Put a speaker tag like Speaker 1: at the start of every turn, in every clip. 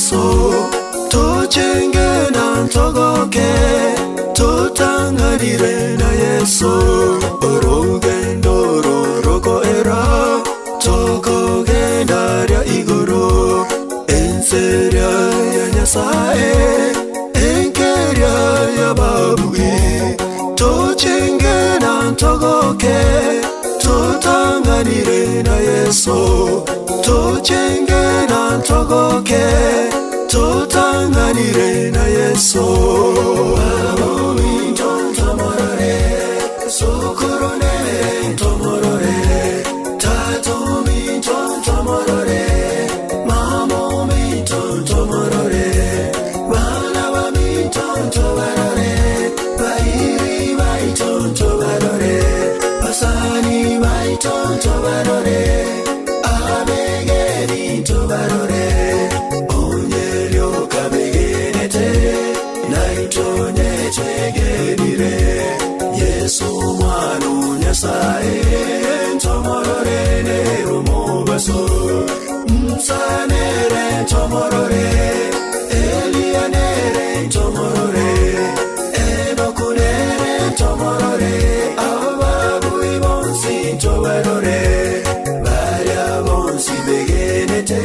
Speaker 1: Yeso, Tochenge na ntogoke, Totang'anire na Yeso, Orogendo oro rokoera, Tokogenda ria igoro, Ense eria ya Nyasae, Enkeria y'ababui, Tochenge na ntogoke, Totang'anire na Yeso, Tochenge na ntogoke, Totang'anire na Yeso. Baba ominto ntomorore, Sokoro nere ntomorore, Tata ominto ntomorore, Mama ominto ntomorore, Bana baminto ntobarore, Bairi baito ntobarore, Basani baito ntobarore, Abegeni ntobarore, Onye rioka begenete, Naintwe onye twegenire, Yeso Omwana o Nyasae, Ntomorore nere omobaso, Musa nere ntomorore, Elia nere ntomorore, Enoku nere ntomorore, Ababui bonsi ntobarore, Baria bonsi begenete,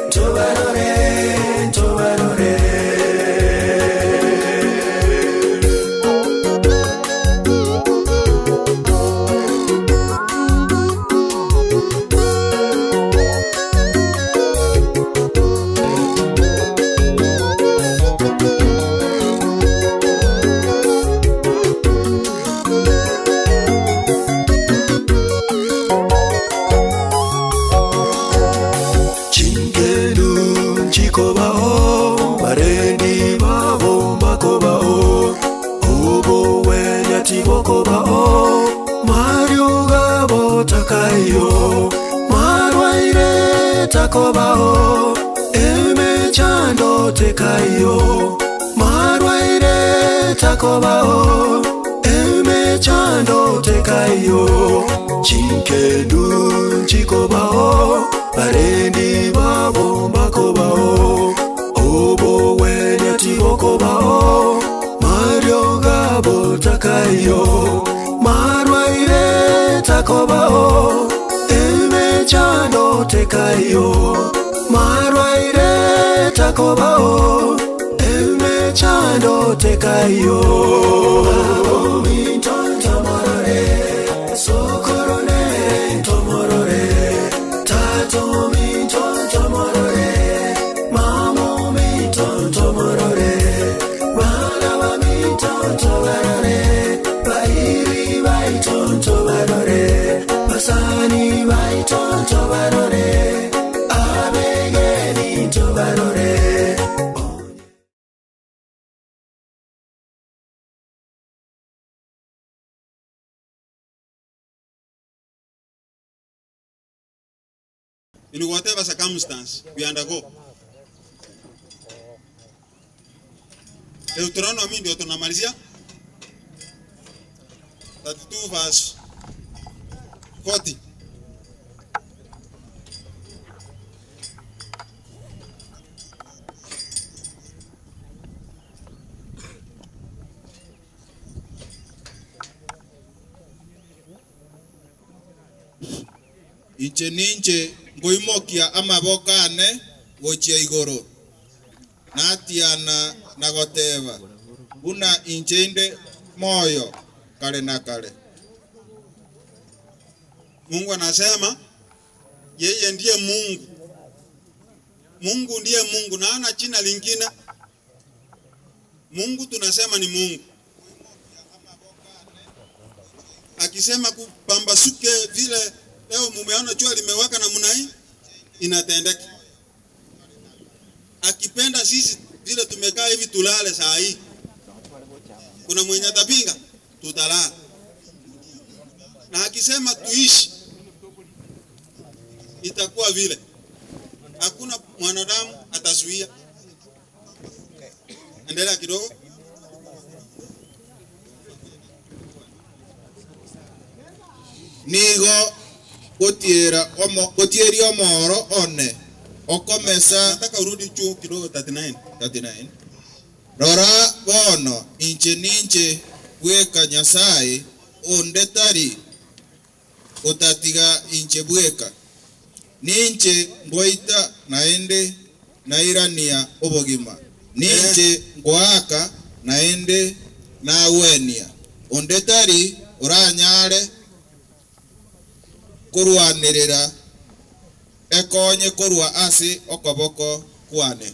Speaker 1: ntobarore, ntobarore. Chinkelu nchikobao, barendi babo mbakobao, obogwenia tibokobao, marioga botakaiyo, marwaire takobao, emechando tekaiyo, marwaire takobao, emechando tekaiyo, chinkendu nchikobao, barendi babo mbakobao, obogwenia tibokobao, marioga botakaiyo, marwaire takobao, emechando tekaiyo, marwaire takobao, emechando tekaiyo. Ominto ntomorore, sokoro nere ntomorore, tata ominto ntomorore, mama ominto ntomorore, bana baminto ntobarore, bairi baito ntobarore, basani baito ntobarore, abegeni ntobarore.
Speaker 2: In whatever circumstance we undergo. Deuteronomy ndio tunamalizia 32 verse 40.
Speaker 3: Inche ninche nkoimokia amaboko ane gochia igoro, natiana na goteba, Buna inche inde moyo kare na kare.
Speaker 2: Mungu anasema yeye ndiye Mungu. Mungu ndiye Mungu na hana jina lingine. Mungu tunasema ni Mungu. Akisema kupambasuke vile leo mumeona jua limewaka namna hii, inatendeka. Akipenda sisi vile tumekaa hivi tulale saa hii, kuna mwenye atapinga? Tutalala. Na akisema tuishi, itakuwa vile. Hakuna mwanadamu atazuia. Endelea kidogo.
Speaker 3: Nigo gotiera omo, gotieria omoro one. Okomesa.
Speaker 2: Nataka urudi juu kidogo 39.
Speaker 3: 39. Rora bono, inche ninche bweka Nyasae, onde tari otatiga inche bweka. Ninche ngoita naende nairania obogima, ninche ngoaka naende nagwenia. Onde tari oranyare korwanerera ekonye korwa ase okoboko kwane.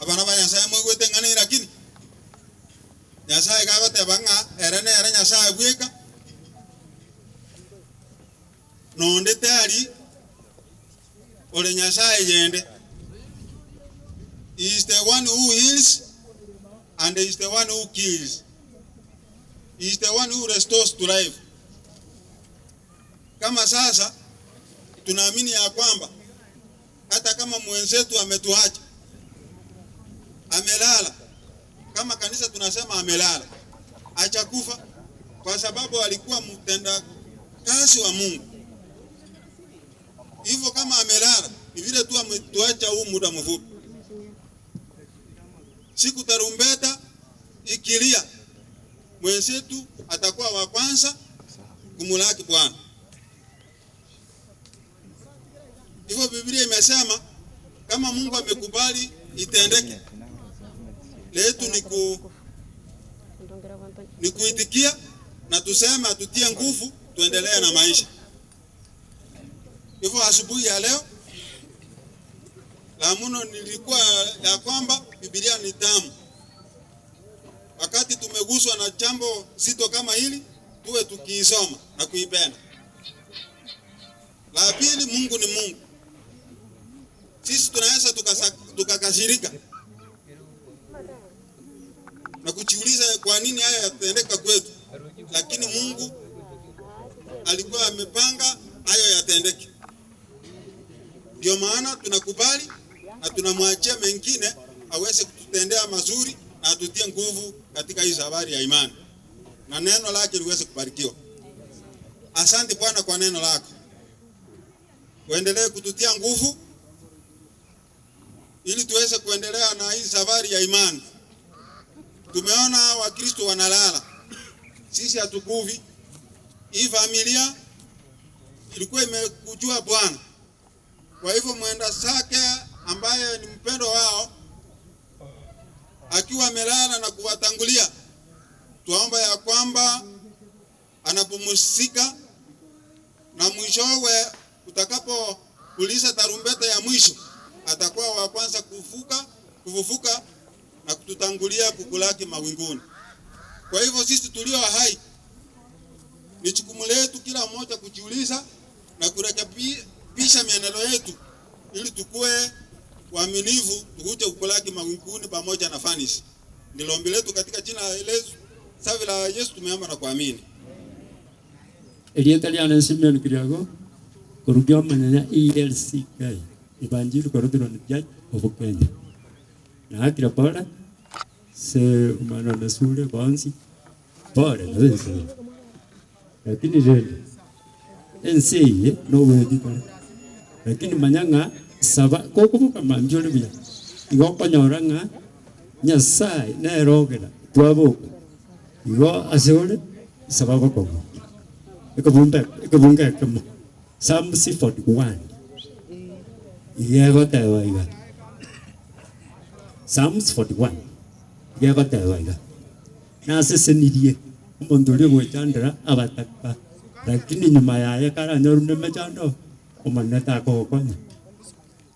Speaker 2: Abana ba Nyasae moigwete eng'ana eye lakini? Nyasae iga agoteba ng'a ere nere Nyasae bweka, na onde tari ore Nyasae yende. He is the one who heals and he is the one who kills. He is the one who restores to life. Kama sasa tunaamini ya kwamba hata kama mwenzetu ametuacha, amelala, kama kanisa tunasema amelala, hajakufa kwa sababu alikuwa mtenda kazi wa Mungu. Hivyo kama amelala ni vile tu ametuacha huu muda mfupi. Siku tarumbeta ikilia, mwenzetu atakuwa wa kwanza kumulaki Bwana. Hivyo Biblia imesema kama Mungu amekubali itendeke, letu ni ku ni kuitikia na tuseme atutie nguvu tuendelee na maisha. Hivyo asubuhi ya leo la muno nilikuwa ya kwamba Biblia ni tamu. Wakati tumeguswa na jambo zito kama hili, tuwe tukiisoma na kuipenda. La pili, Mungu ni Mungu. Sisi tunaweza tukakasirika na kujiuliza kwa nini haya yatendeka kwetu, lakini Mungu alikuwa amepanga hayo yatendeke. Ndio maana tunakubali na tunamwachia mengine aweze kututendea mazuri na atutie nguvu katika hii safari ya imani na neno lake liweze kubarikiwa. Asante Bwana kwa neno lako, uendelee kututia nguvu ili tuweze kuendelea na hii safari ya imani. Tumeona Wakristo wanalala, sisi hatukuvi. Hii familia ilikuwa imekujua Bwana, kwa hivyo mwenda zake ambaye ni mpendo wao akiwa amelala na kuwatangulia, tuomba ya kwamba anapumzika na mwishowe utakapopuliza tarumbeta ya mwisho atakuwa wa kwanza kufufuka na kututangulia kukulaki mawinguni. Kwa hivyo sisi tulio hai ni jukumu letu kila mmoja kujiuliza na kurekebisha mienendo yetu ili tukue waaminifu, tukuje kukulaki mawinguni pamoja na Fanis. Ndilo ombi letu katika jina la Yesu, safi la Yesu tumeomba na kuamini.
Speaker 4: Erieta riane Simeon Kiriago, korwa kiomanyanya ELCK, Evangelical Lutheran Church of Kenya. Naakire pore ase omwana one Sule bonsi, pore nabo ense eye. Lakini rende, ense eye noboeti tore, lakini manya ng'a saba kokoboka mambia ore buya, igo okonyora ng'a Nyasaye nere ogera twaboka, igo ase ore saba bokong'u. Ekebumbe ekebungo ekemo, Psalms 41, iga egoteba iga, Psalms 41, iga egoteba iga, Nasesenirie omonto oria ogwechandera abataka, lakini nyuma yaye karanyorwe nemechando, Omonene takogokonya.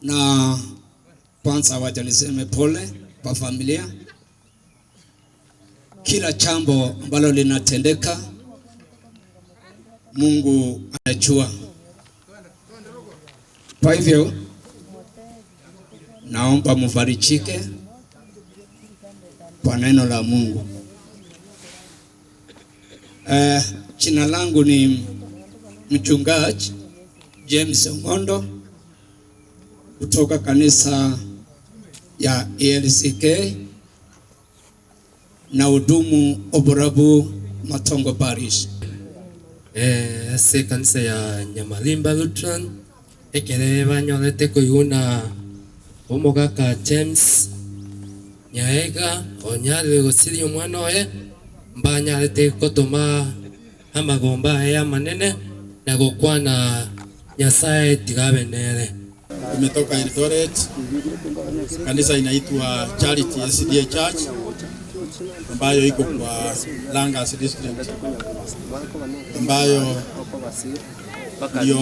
Speaker 5: Na kwanza wacha niseme pole kwa familia. Kila jambo ambalo linatendeka Mungu anajua. Kwa hivyo naomba mufarijike kwa neno la Mungu. Jina langu ni mchungaji James Ong'ondo kutoka kanisa ya ELCK na hudumu Oborabu Matongo Parish.
Speaker 6: Ase ekanisa ya Nyamarimba Lutheran Ekere banyorete koigwa na omogaka James Nyaega onyarire gosiria omwana oye, mbanyarete gotoma amagomba aye amanene na gokwana Nyasae tiga abe nere.
Speaker 7: Tumetoka Eldoret, kanisa inaitwa Charity SDA Church ambayo iko kwa Langas District ambayo ndio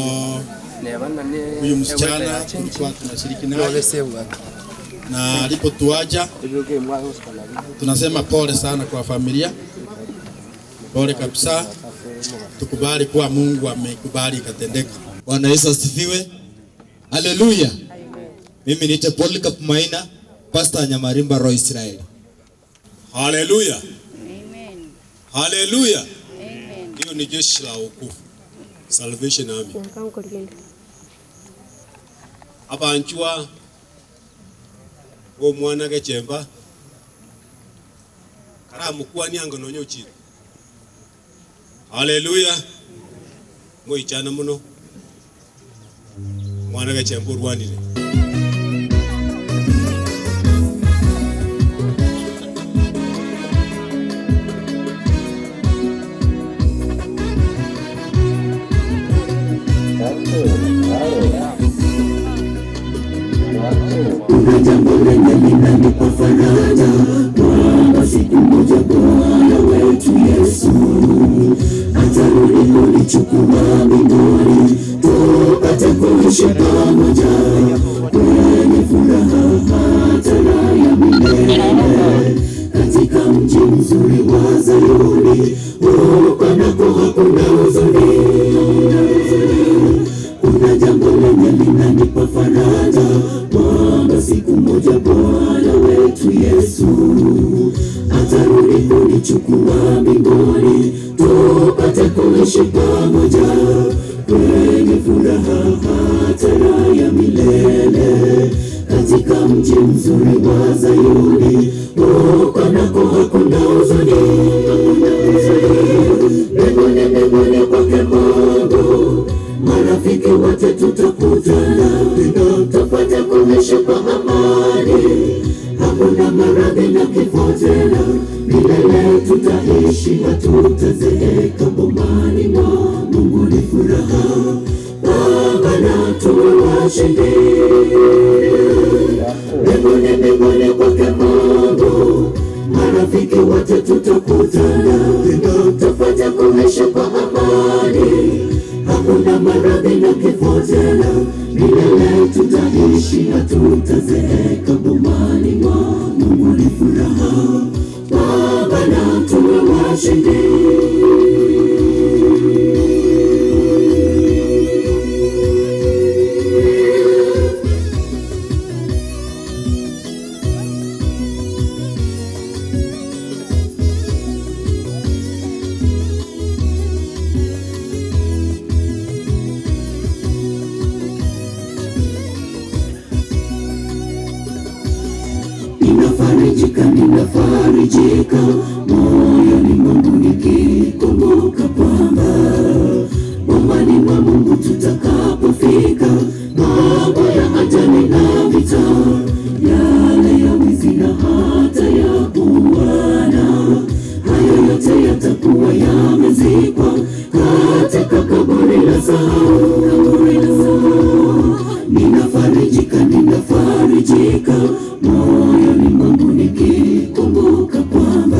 Speaker 7: huyu msichana tulikuwa tunashiriki naye na alipotuacha, tunasema pole sana kwa familia, pole kabisa. Tukubali kuwa Mungu amekubali ikatendeka.
Speaker 8: Bwana Yesu asifiwe. Haleluya. Mimi niite Polycarp Maina, Pastor Nyamarimba Roy Israel.
Speaker 9: Haleluya. Haleluya. Hiyo ni jeshi la wokovu. Salvation Army. Abanchwa omwana gechemba karamukwani anga nonya ochire. Haleluya. Moichana mono. Omwana gechemba orwanire.
Speaker 1: Kuna jambo lenye linanipa faraja kwamba siku moja Bwana wetu Yesu atarudi kunichukua mbinguni, tupate kuishi pamoja kwenye furaha hata na ya milele katika mji mzuri wa Zayuni, huko nako hakuna huzuni. Kuna jambo lenye linanipa faraja kwamba siku moja Bwana wetu Yesu atarudi kunichukua mbinguni, tupate kuishi pamoja kwenye furaha hata na ya milele katika mji mzuri wa Zayuni, huko nako hakuna huzuni, hakuna huzuni. Mbinguni, mbinguni kwake Mungu, marafiki wote tutakutana, tupate kuishi kwa amani, hakuna maradhi na kifo tena, milele tutaishi, hatutazeeka bomani mwa Mungu ni furaha, Baba na tuwe washindi. Mbinguni, mbinguni kwake Mungu, marafiki wote tutakutana, tupate kuishi kwa amani, hakuna maradhi na kifo tena, milele tutaishi, hatutazeeka bomani mwa Mungu ni furaha, Baba na tuwe washindi. Ninafarijika, ninafarijika moyoni mwangu nikikumbuka kwamba bomani mwa Mungu tutakapofika, mambo ya ajali na vita, yale ya wizi na hata ya kuuana, hayo yote yatakuwa yamezikwa katika kaburi la sahau, kaburi la sahau. Ninafarijika, ninafarijika moyoni mwangu nikikumbuka kwamba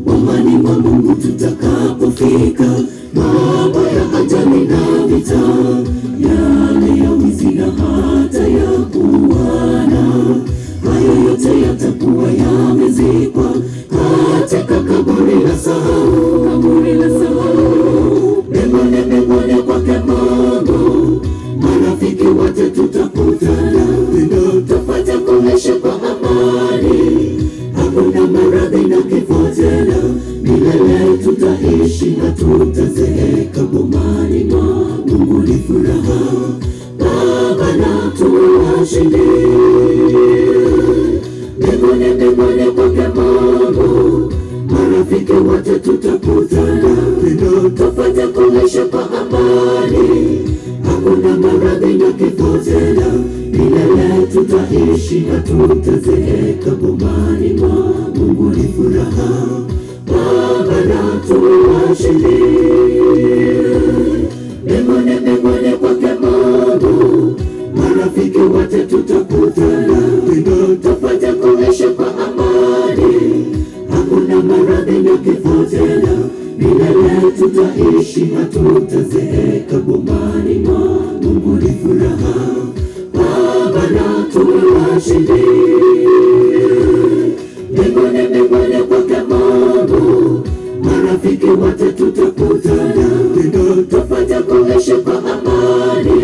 Speaker 1: bomani mwa Mungu tutakapofika, mambo ya ajali na vita, yale ya wizi na hata ya kuuana, hayo yote yatakuwa yamezikwa katika kaburi la sahau, kaburi la sahau. Mbinguni, mbinguni kwake Mungu, marafiki wote tutakutana, tupate kuishi kwa amani, hakuna maradhi na kifo tena, milele tutaishi, hatutazeeka bomani mwa Mungu ni furaha, Baba na tuwe washindi. Mbinguni, mbinguni kwake Mungu, marafiki wote tutakutana, tupate kuishi kwa amani, hakuna maradhi tutaishi hatutazeeka bomani mwa Mungu ni furaha, Baba na tuwashindi. Mbinguni, mbinguni kwake Mungu, marafiki wote tutakutana, tupate kuishi kwa amani, hakuna maradhi na kifo tena, milele tutaishi hatutazeeka bomani mwa Mungu ni furaha, Baba na tuwashindi. Mbinguni, mbinguni kwake Mungu, marafiki wote tutakutana, tupate kuishi kwa amani,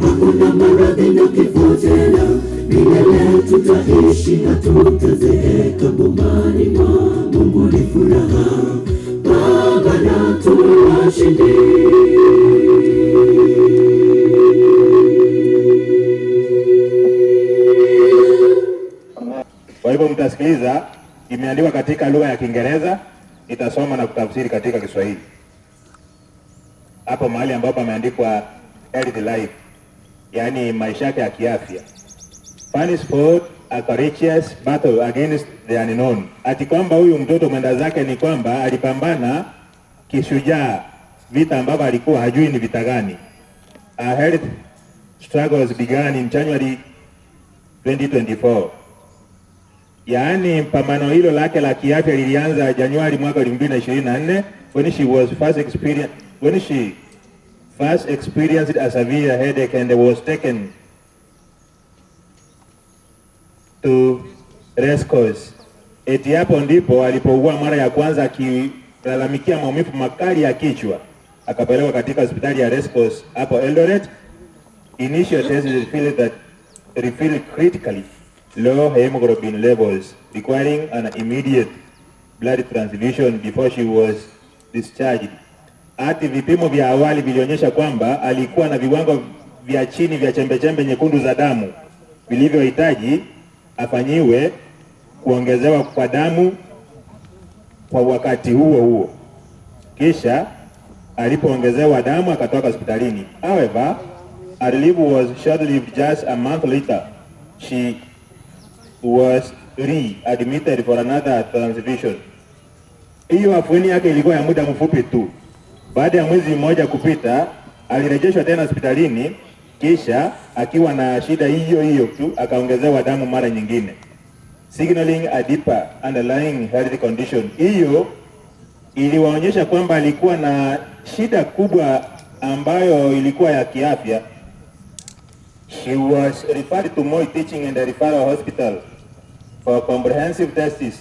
Speaker 1: hakuna maradhi na kifo tena, milele tutaishi hatutazeeka bomani mwa Mungu ni furaha, Baba na tuwashindi.
Speaker 10: Kwa hivyo mtasikiliza, imeandikwa katika lugha ya Kiingereza, nitasoma na kutafsiri katika Kiswahili. Hapo mahali ambapo ameandikwa health life, yaani maisha yake ya kiafya. Fanny fought a courageous battle against the unknown. Ati kwamba huyu mtoto mwenda zake ni kwamba alipambana kishujaa vita ambavyo alikuwa hajui ni vita gani. Her health struggles began in January 2024. Yaani pambano hilo lake la kiafya lilianza Januari mwaka 2024 when she was first experience, when she first experienced a severe headache and was taken to Rescos. Eti hapo ndipo alipougua mara ya kwanza akilalamikia maumivu makali ya kichwa, akapelekwa katika hospitali ya Rescos hapo Eldoret. Initial tests revealed that revealed critically low hemoglobin levels requiring an immediate blood transfusion before she was discharged. Hati vipimo vya awali vilionyesha kwamba alikuwa na viwango vya chini vya chembechembe nyekundu za damu vilivyohitaji afanyiwe kuongezewa kwa damu kwa wakati huo huo. Kisha alipoongezewa damu akatoka hospitalini. However, her relief was short-lived. Just a month later, she was readmitted for another transfusion. Hiyo afueni yake ilikuwa ya muda mfupi tu. Baada ya mwezi mmoja kupita, alirejeshwa tena hospitalini, kisha akiwa na shida hiyo hiyo tu akaongezewa damu mara nyingine, signaling a deeper underlying health condition. Hiyo iliwaonyesha kwamba alikuwa na shida kubwa ambayo ilikuwa ya kiafya. She was referred to Moi Teaching and Referral Hospital for comprehensive tests,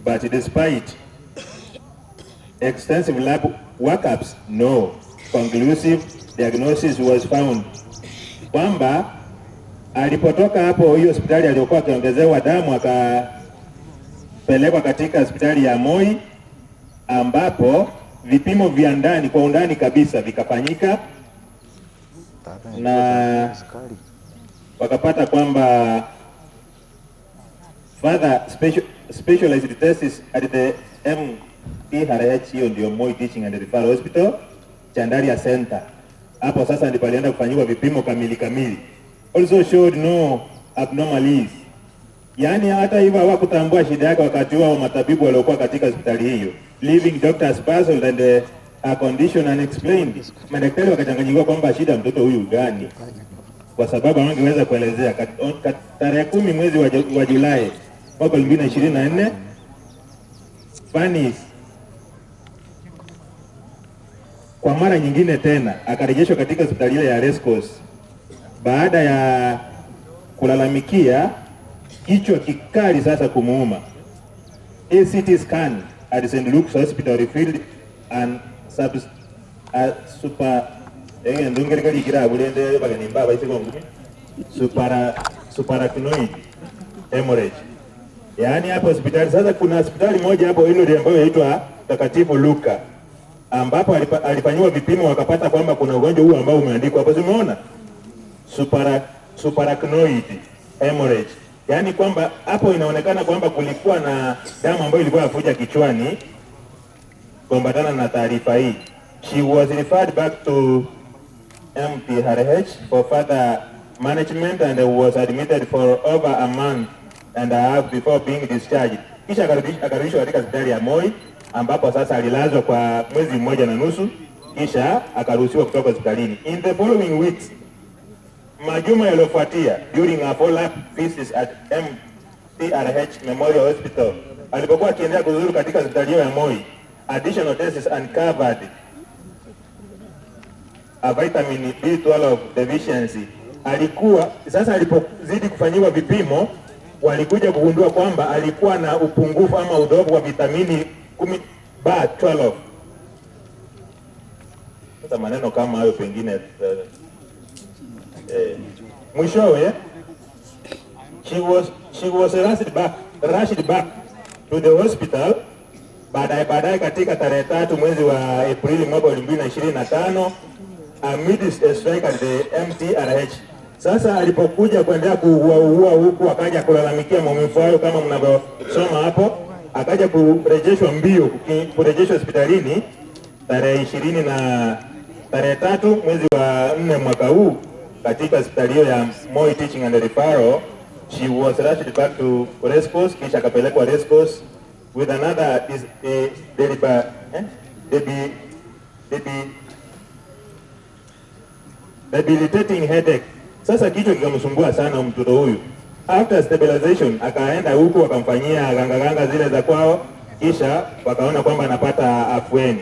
Speaker 10: but despite extensive lab workups, no conclusive diagnosis was found. Kwamba alipotoka hapo hiyo hospitali aliyokuwa akiongezewa damu akapelekwa katika hospitali ya Moi ambapo vipimo vya ndani kwa undani kabisa vikafanyika na wakapata kwamba further specialized tests at the MTRH, hiyo ndio Moi Teaching and Referral Hospital Chandaria Center. Hapo sasa ndipo alienda kufanyiwa vipimo kamili kamili. Also showed no abnormalities. Yaani hata hivyo hawakutambua shida yake wakati huo matabibu waliokuwa katika hospitali hiyo, leaving doctors puzzled and her condition unexplained. Madaktari wakachanganyikiwa kwamba shida mtoto huyu gani, kwa sababu hawangeweza kuelezea. Tarehe 10 mwezi wa Julai mwaka 2024 Fanny kwa mara nyingine tena akarejeshwa katika hospitali ile ya Rescos baada ya kulalamikia kichwa kikali sasa kumuuma. A CT scan at St. Luke's Hospital revealed an sub, a super subarachnoid hemorrhage. Yaani hapo hospitali sasa, kuna hospitali moja hapo ile ambayo inaitwa Takatifu Luka ambapo alifanyiwa vipimo wakapata kwamba kuna ugonjwa huu ambao umeandikwa hapo, umeona subarachnoid hemorrhage. Yaani kwamba hapo inaonekana kwamba kulikuwa na damu ambayo ilikuwa inavuja kichwani. Kuambatana na taarifa hii, she was referred back to MPRH for further management and was admitted for over a month and a half before being discharged. Kisha akarudishwa katika hospitali ya Moi ambapo sasa alilazwa kwa mwezi mmoja na nusu, kisha akaruhusiwa kutoka hospitalini. In the following weeks, majuma yaliyofuatia, during a follow-up visit at MTRH Memorial Hospital, alipokuwa akiendelea kuzuru katika hospitali hiyo ya Moi, additional tests uncovered a vitamin B12 deficiency. Alikuwa sasa, alipozidi kufanyiwa vipimo, walikuja kugundua kwamba alikuwa na upungufu ama udhaifu wa vitamini 10 B12. Sasa maneno kama hayo pengine mwishowe she was rushed back to the hospital baadaye katika tarehe 3 mwezi wa Aprili mwaka 2025 amidst a strike at the MTRH. Sasa alipokuja kuendelea kuuaua huku akaja kulalamikia maumivu hayo kama mnavyosoma hapo, akaja kurejeshwa mbio, kurejeshwa hospitalini tarehe ishirini na tarehe 3 mwezi wa 4 mwaka huu katika hospitali hiyo ya Moi Teaching and Referral. She was rushed back to Racecourse, kisha akapelekwa Racecourse with another is a deliber, eh? Debi, debi, debilitating headache. Sasa kichwa kikamsumbua sana mtoto huyu. After stabilization akaenda huku wakamfanyia ganga ganga zile za kwao, kisha wakaona kwamba anapata afueni.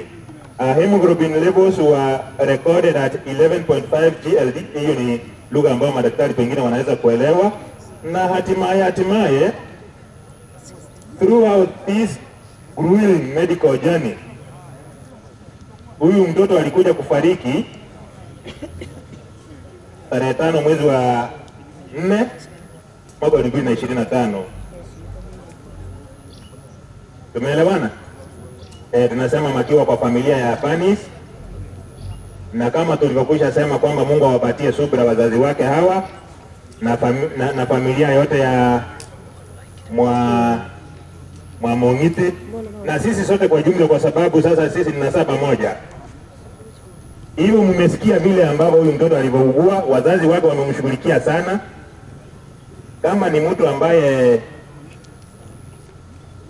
Speaker 10: Hemoglobin levels were recorded at 11.5 GLD. Hiyo ni lugha ambayo madaktari pengine wanaweza kuelewa, na hatimaye throughout this grueling medical journey, huyu mtoto alikuja kufariki tarehe 5 mwezi wa 4 mwaka 2025. Tumeelewana? Tunasema makiwa kwa familia ya Panis, na kama tulivyokwisha sema kwamba Mungu awapatie subira wazazi wake hawa na familia yote ya mwa Mong'iti na sisi sote kwa jumla, kwa sababu sasa sisi ni nasaba moja. Hivyo mmesikia vile ambavyo huyu mtoto alivyougua, wazazi wake wamemshughulikia sana. Kama ni mtu ambaye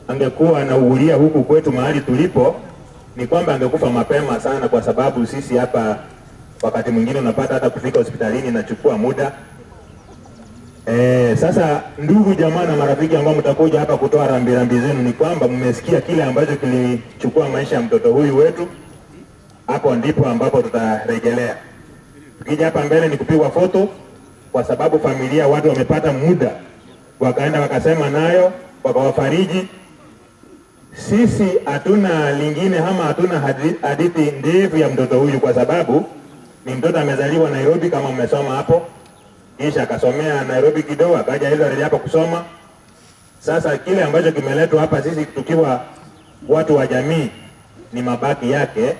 Speaker 10: angekuwa anaugulia huku kwetu mahali tulipo, ni kwamba angekufa mapema sana, kwa sababu sisi hapa wakati mwingine unapata hata kufika hospitalini inachukua muda. Sasa ndugu jamaa na marafiki ambao mtakuja hapa kutoa rambirambi zenu, ni kwamba mmesikia kile ambacho kilichukua maisha ya mtoto huyu wetu. Hapo ndipo ambapo tutarejelea. Tukija hapa mbele ni kupigwa foto, kwa sababu familia watu wamepata muda, wakaenda wakasema nayo, wakawafariji. Sisi hatuna lingine ama hatuna hadithi ndefu ya mtoto huyu, kwa sababu ni mtoto amezaliwa Nairobi kama mmesoma hapo, kisha akasomea Nairobi kidogo, akaja Eldoret hapa kusoma. Sasa kile ambacho kimeletwa hapa sisi tukiwa watu wa jamii ni mabaki yake.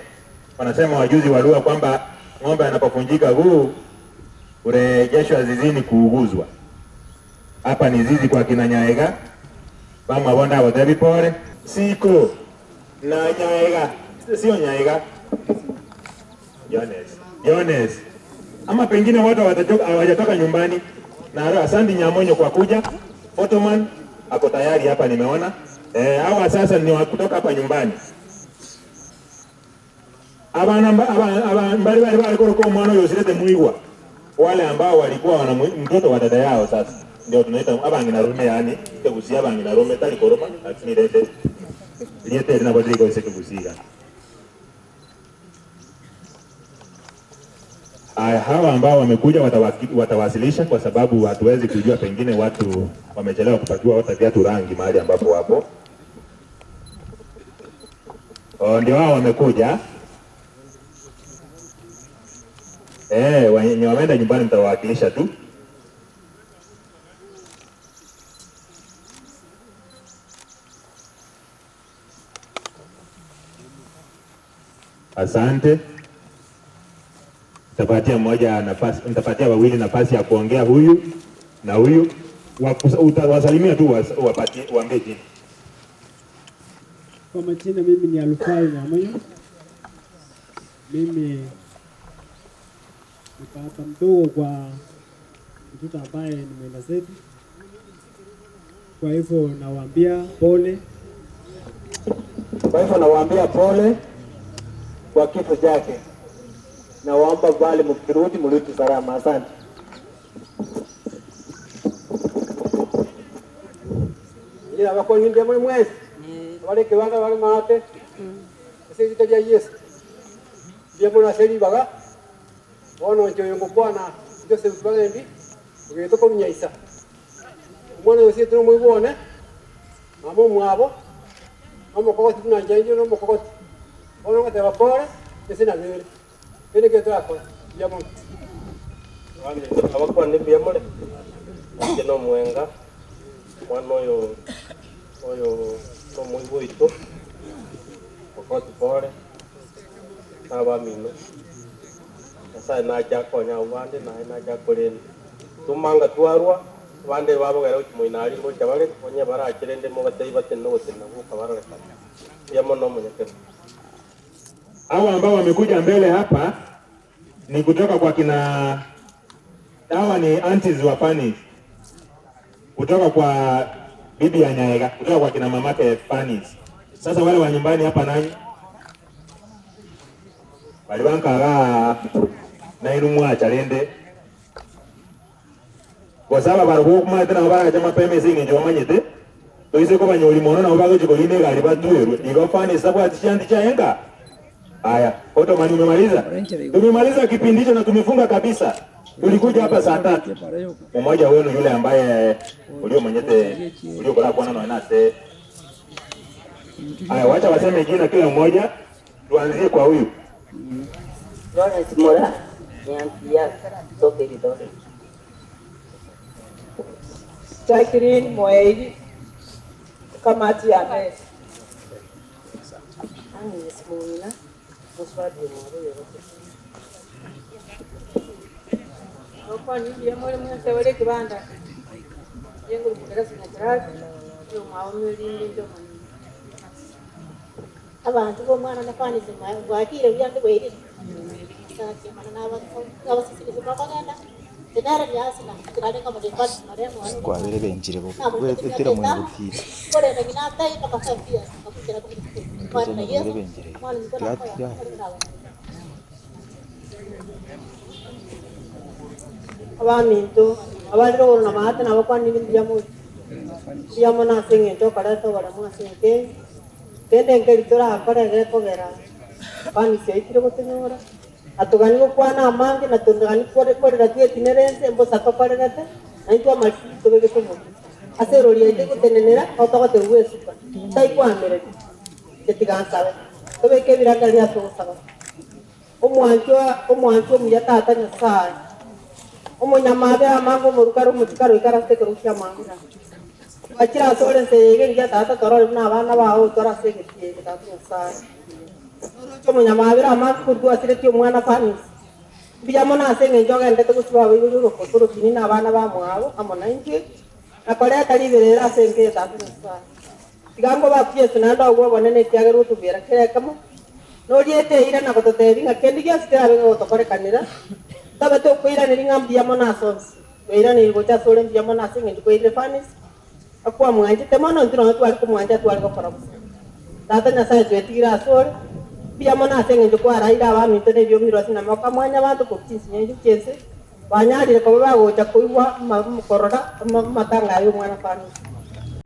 Speaker 10: Wanasema wajuzi wa lugha kwamba ng'ombe anapovunjika guu urejeshwa zizini kuuguzwa. Hapa ni zizi kwa kina Nyaega bamwe bonda abotebi pore siko na Nyaega, sio Nyaega, Jones, Jones. Ama pengine watu hawajatoka nyumbani. Na asante Nyamonyo kwa kuja. Ottoman ako tayari hapa nimeona. Hawa sasa ni wa kutoka hapa nyumbani. Abana mbali mbali bali kwa mwana yosirete muigwa. Wale ambao walikuwa wana mtoto wa dada yao sasa ndio tunaita abangina rume, yani kekusia abangina rume tali koroma lakini lete liete lina badilika ise kekusia. Aya, hawa ambao wamekuja watawasilisha kwa sababu hatuwezi kujua, pengine watu wamechelewa kupakiwa hata viatu rangi mahali ambapo wapo. Oh, ndio hao wamekuja. Wenye wameenda nyumbani mtawawakilisha tu. Asante. Nitapatia mmoja nafasi, nitapatia wawili nafasi ya kuongea, huyu na huyu. Utawasalimia tu, wapatie, waambie jina.
Speaker 11: Kwa majina mimi ni Alufai Nyamonyo. Mimi ni baba mdogo kwa mtoto ambaye ni mwenda zetu. Kwa hivyo nawaambia pole.
Speaker 12: Kwa hivyo nawaambia pole kwa kifo chake, nawaomba bali mkirudi mrudi salama. Asante.
Speaker 11: Ila bakonyinde mwe mwesi bali kiwanga bali mate ase rita ria Yesu mbia mono ase ribaga bono inche oyo ngokwana Joseph Bagendi ogete kominyaisa omwana oyo ase tomoigwa one mama omwabo omokogoti buna inche inche nomokogoti bono ngoteba pore ase nabere kende ekero torakora mbuya mono.
Speaker 13: Abakwane mbuya more, inche nomwenga, omwana oyo oyo nomoigwa oito, okoti pore, na abamino, Nyasaye nache akonye abwo bande naye nache akorende. Tumanga twarwa, abande babogera gochia moino aria ngocha bare, onye barache rende mobatebie batenene ogotenena gwoka barorekane. Mbuya mono omonyakero.
Speaker 10: Hawa ambao wamekuja mbele hapa ni kutoka kwa kina, hawa ni aunties wa Fanny, kutoka kwa bibi ya Nyaega, kutoka kwa kina mamake Fanny. Sasa wale wa nyumbani hapa nanyi bali bankara nainu mwacha rende gosaba barabwo kumate nabo baracha mapema ase eng'encho bamanyete toise kobanyori mono nabo bagochi korina egari batwerwe igo Fanny sabwati chianti chiaenga. Haya, Ottoman umemaliza? Tumemaliza kipindi hicho na tumefunga kabisa. Tulikuja hapa saa 3. Mmoja wenu yule ambaye uliomanyete uliokora kuona na nase. Haya, wacha waseme jina kila mmoja. Tuanzie kwa huyu.
Speaker 14: Lawrence Mora ni auntie yake kutoka Eldoret.
Speaker 15: Jacqueline Moeiri, kamati ya mesi.
Speaker 14: Agnes Mung'ina, muswadi mwaruyo.
Speaker 15: Okwani ndiye mwere mwese wale kibanda. Yengo mukerasi na kirasi, yo maomi linde njo manini.
Speaker 16: Abantu b'omwana nafanise bwakire byange bwerire. Sasa mana naba abasisirizi bakagenda. Tenara byasina tiralenga mu depart maremo.
Speaker 17: Kwabere benjire bo etera mu butire.
Speaker 16: Kore na ginata ipaka pia akukira ku mwana Yesu. Mwana niko na.
Speaker 15: Abaminto abarire na maate nabo kwani mbuya mono. Mbuya mono ase eng'encho okoreta oboremo ase enke. Kende nkeri torakore gekogera Fanny ciaitire gotonyora atugani gokwana amange na tondogani korera twetinere ense mbosa tokorerete na intwe amarisi tobegete omotu ase erori yaito gotenenera otogoterwa esuka taikwamereri getiga nsabe tobeke ebiraka ria togosaba omwancho omwancho omuya tata Nyasaye omonyamabe amange omorukare omochikaro oikara ase ekero kia amange twachire ase ore ense eye ngiya tata torore buna abana bao tore ase egetie eke tata Nyasaye omonyamabere amange korwa asiretie omwana Fanny mbuya mono ase eng'encho ogendete gosiba abaibori orokoto orokini na abana bamwabo amo na intwe nakoreta riberera ase enke tata Nyasaye tiga ngobaku Yesu naende obwo obonene ekiagera otobera kera ekemo noriete eira na gototebi ng'a kende gionsi kerabe gotokorekanera tabe tokoiraneri ng'a mbuya mono ase onsi twairaneri gocha ase ore mbuya mono ase eng'encho kwairire Fanny akwamwanchete mono intwe nonye tware komwancha tware gokora bosa tata Nyasaye twetigire ase ore mbuya mono ase eng'encho kwaraire abaminto na ebiomirwe ase namoko amwanya abanto korwa chinsinyo inche chiense banyarire koba bagocha koigwa korora amatanga ya omwana Fanny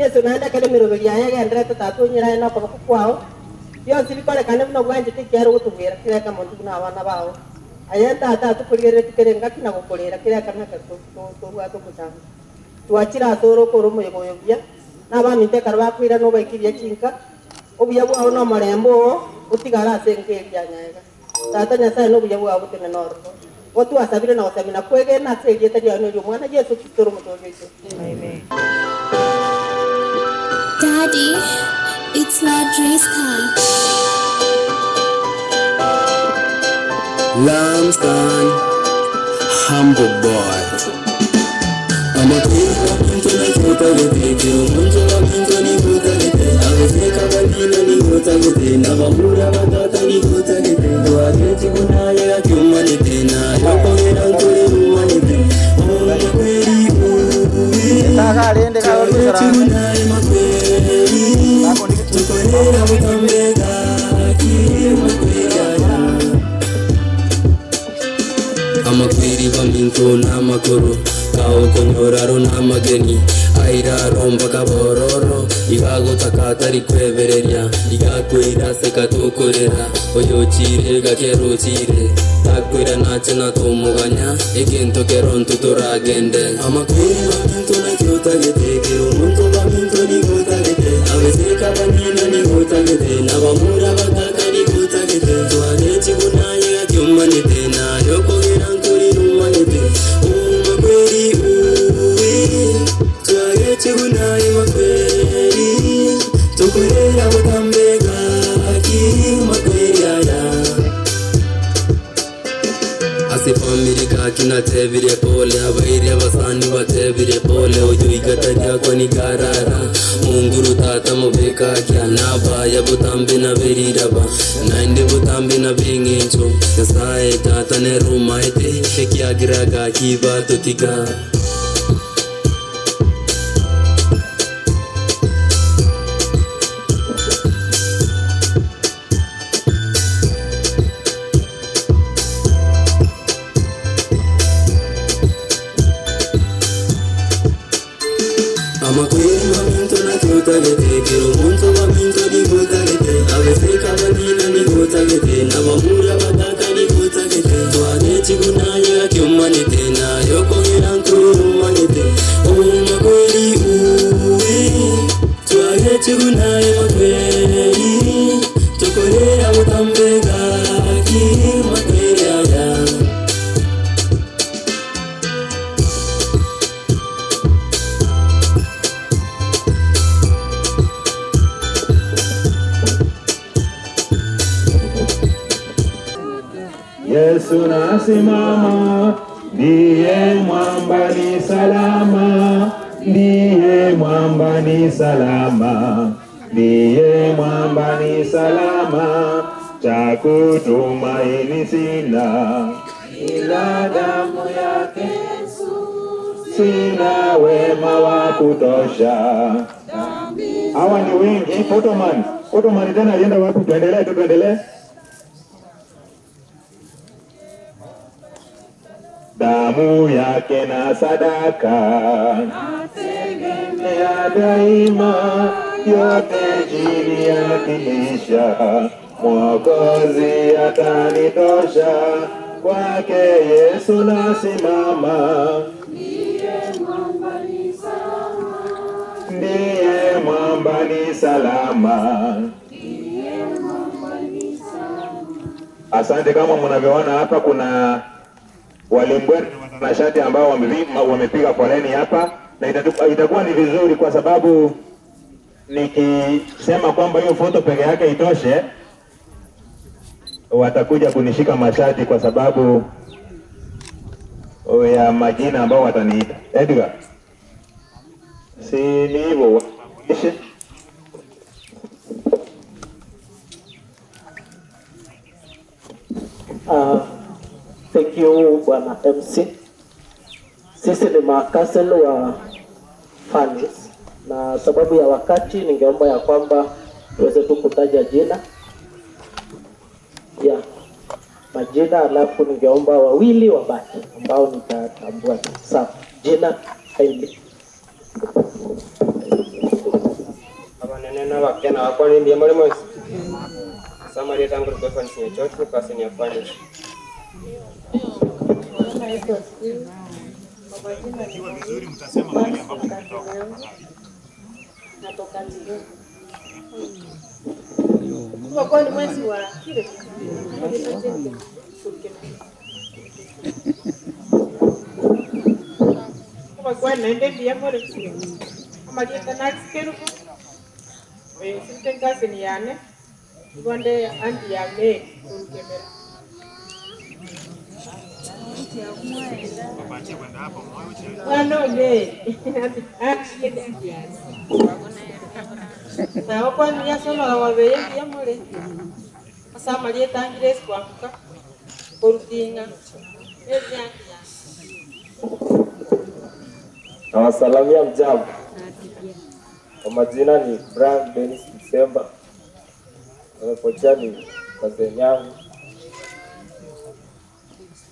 Speaker 15: Yesu naende ekero emeroberi yaye egenderete tata onyeraye na okoboko kwao bionsi bikorekane buna bwanchete ekiaro gotobwera kera eka monto buna abana bao aye tata atokoриgerereti kere engaki na gokorera kera eka naka tobwate omochando twachire ase ore okore omoyega oyo buya na abaminto ekero bakoira nobaikiria chinka obuya bwao na omorembe oo otigare ase enka eria nyaega tata Nyasaye na obuya bwao botenene ororo gotwasabire na gosabia na kwegena ase erieta riao na eria omwana Yesu Kristo ore omotoori oito. Amen.
Speaker 18: Daddy, it's Lord Car.
Speaker 19: Lamstan, humble boy.
Speaker 1: chigunaye makweri Tukorera butambe gaki makweri aya Amakweri baminto n'amakuru Kaokonyoraro n'amageni Airaro mpaka bororo Igagotaka atari kwebereria Igakwira sekatukorera Oyochire gakerochire Takwira nache natomoganya Egento keronto toragende Amakweri baminto nakiotagete Kero omonto baminto nigotagete Abeseka banina nigotagete Nabamura bataka nigotagete Tware chigunaye gakiomanete Nayokogera nkurirumanyete Umakweri uwe Tware chigunaye makweri Tukorera butambe gaki makweri aya Ase family gaki natebire pole abaire abasani batebire pole oyo igata ryakwa ni karara munguru tata mubekakya nabaya butambe naberiraba naende butambe nabeng'encho Nyasaye tata nerumaete ekiagira gaki batotiga Amakweri baminto nakiotagete Kero omonto baminto nigotagete Abeseka banina nigotagete Nabamura bataka nigotagete Tware chigunaye gakiomanete Nayokogera nkurumanete Omakweri uwe Tware chigunaye makweri Tukorera butambe gaki makweri aya
Speaker 10: Yesu nasimama, ndiye mwamba ni salama, ndiye mwamba ni salama, ndiye mwamba ni salama, cha kutumaini sina ila damu yake sina wema wa kutosha. Hawa ni wengi. Photoman, Photoman tena alienda wapi? Tuendelee tu, tuendelee. Damu yake na sadaka ya daima, yote chini ya kiisha, Mwokozi atanitosha, kwake Yesu nasimama, ndiye mwamba ni salama. Asante. Kama mnavyoona hapa kuna walimbwete na watanashati ambao wamepiga foleni hapa, na itakuwa ni vizuri kwa sababu nikisema kwamba hiyo foto peke yake itoshe, watakuja kunishika mashati kwa sababu ya majina ambao wataniita. Edgar, si ni hivyo? Ishe.
Speaker 12: Thank you Bwana MC. Sisi ni makasel wa Fanis, na sababu ya wakati ningeomba ya kwamba tuweze tu kutaja jina ya majina, alafu ningeomba wawili wabaki ambao nitatambua. Sawa, jina kindly.
Speaker 13: Abanene n'abakene abakwana mbuya muri mwesi Samaria tangu Fanis Nyachocho kasi ya Fanis.
Speaker 16: Kwa ni mwezi wa kile
Speaker 20: Kwa nende mbuya muri amalieta nakisikeruko oyo sinte cousin yane igonde anti ya Mary kurukemera mwana Mary anti anti yane nawe kwani yasomaga wabeye mbuya muri ase amalieta angire esikwambuka korutinga Mary anti yane
Speaker 21: Nawasalamia mjambo.
Speaker 13: Kwa majina ni Brian Dennis December. Amepotea ni cousin yangu.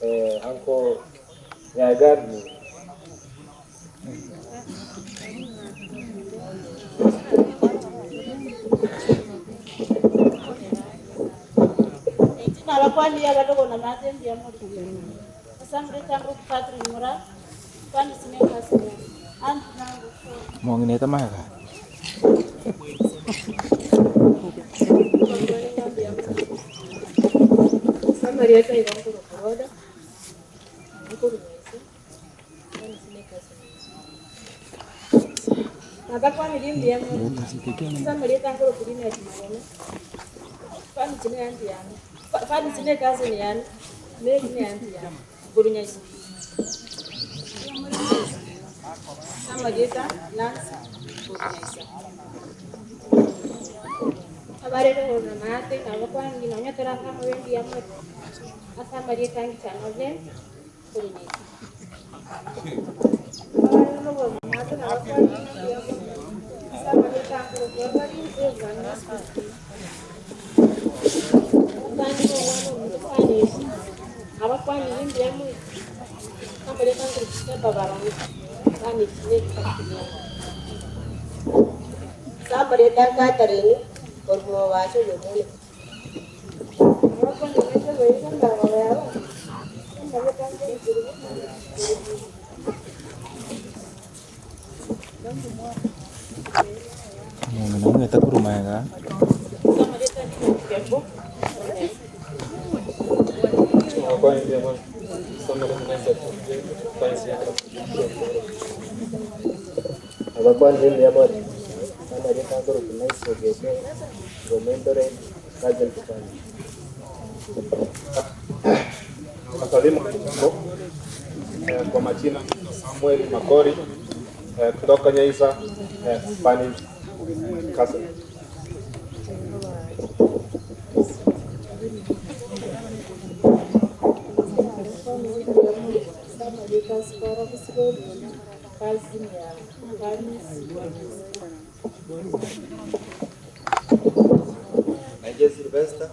Speaker 13: Eh, uncle Nyaga ni
Speaker 16: Nabakwanire abadogo na maate mbuya more. Ase amarieta ango Catherine Mura, Fanisi ne cousin yane. Aunt nango
Speaker 17: Mong'ina etamaega.
Speaker 20: Samarieta igo nkorokwa Roda, nkorwa ase, Fanisi ne cousin yane. Nabakwanire mbuya more. Ase amarieta nkorokwa Linet Magome, Fanisi ne aunt yane. Fanisi ne cousin yane, Mary ne aunt yane. Nkorwa Nyaisiko. Samarieta Nancy korwa Nyaisiko.
Speaker 16: Abarere korwa maate nabakwanire nonya torake amabe mbuya more. Ase amarieta angichana James korwa Nyaisiko.
Speaker 20: Abarere korwa maate nabakwanire mbuya more. Ase amarieta nkorokwa Evelyn korwa Nyaisiko.
Speaker 16: Abana b'omwana omonto Fanisi abakwanire mbuya more. Amarieta nkorokwa Stephen Barongo Fanisi ne cousin yane.
Speaker 14: Samarieta Catherine korwa Mobaso Yomune.
Speaker 17: Mong'ina omwete korwa maega.
Speaker 12: Abakwanire mbuya more. Samarieta nkorokwa Nice Ogete, korwa Eldoret, cousin to Fanisi.
Speaker 9: Wasalimu jambo. Kwa majina naitwa Samuel Makori kutoka Nyaisa Spanish Cousin.
Speaker 20: Samarieta Spora Busigori, cousin ya Fanisi.
Speaker 21: Naije Sylvester,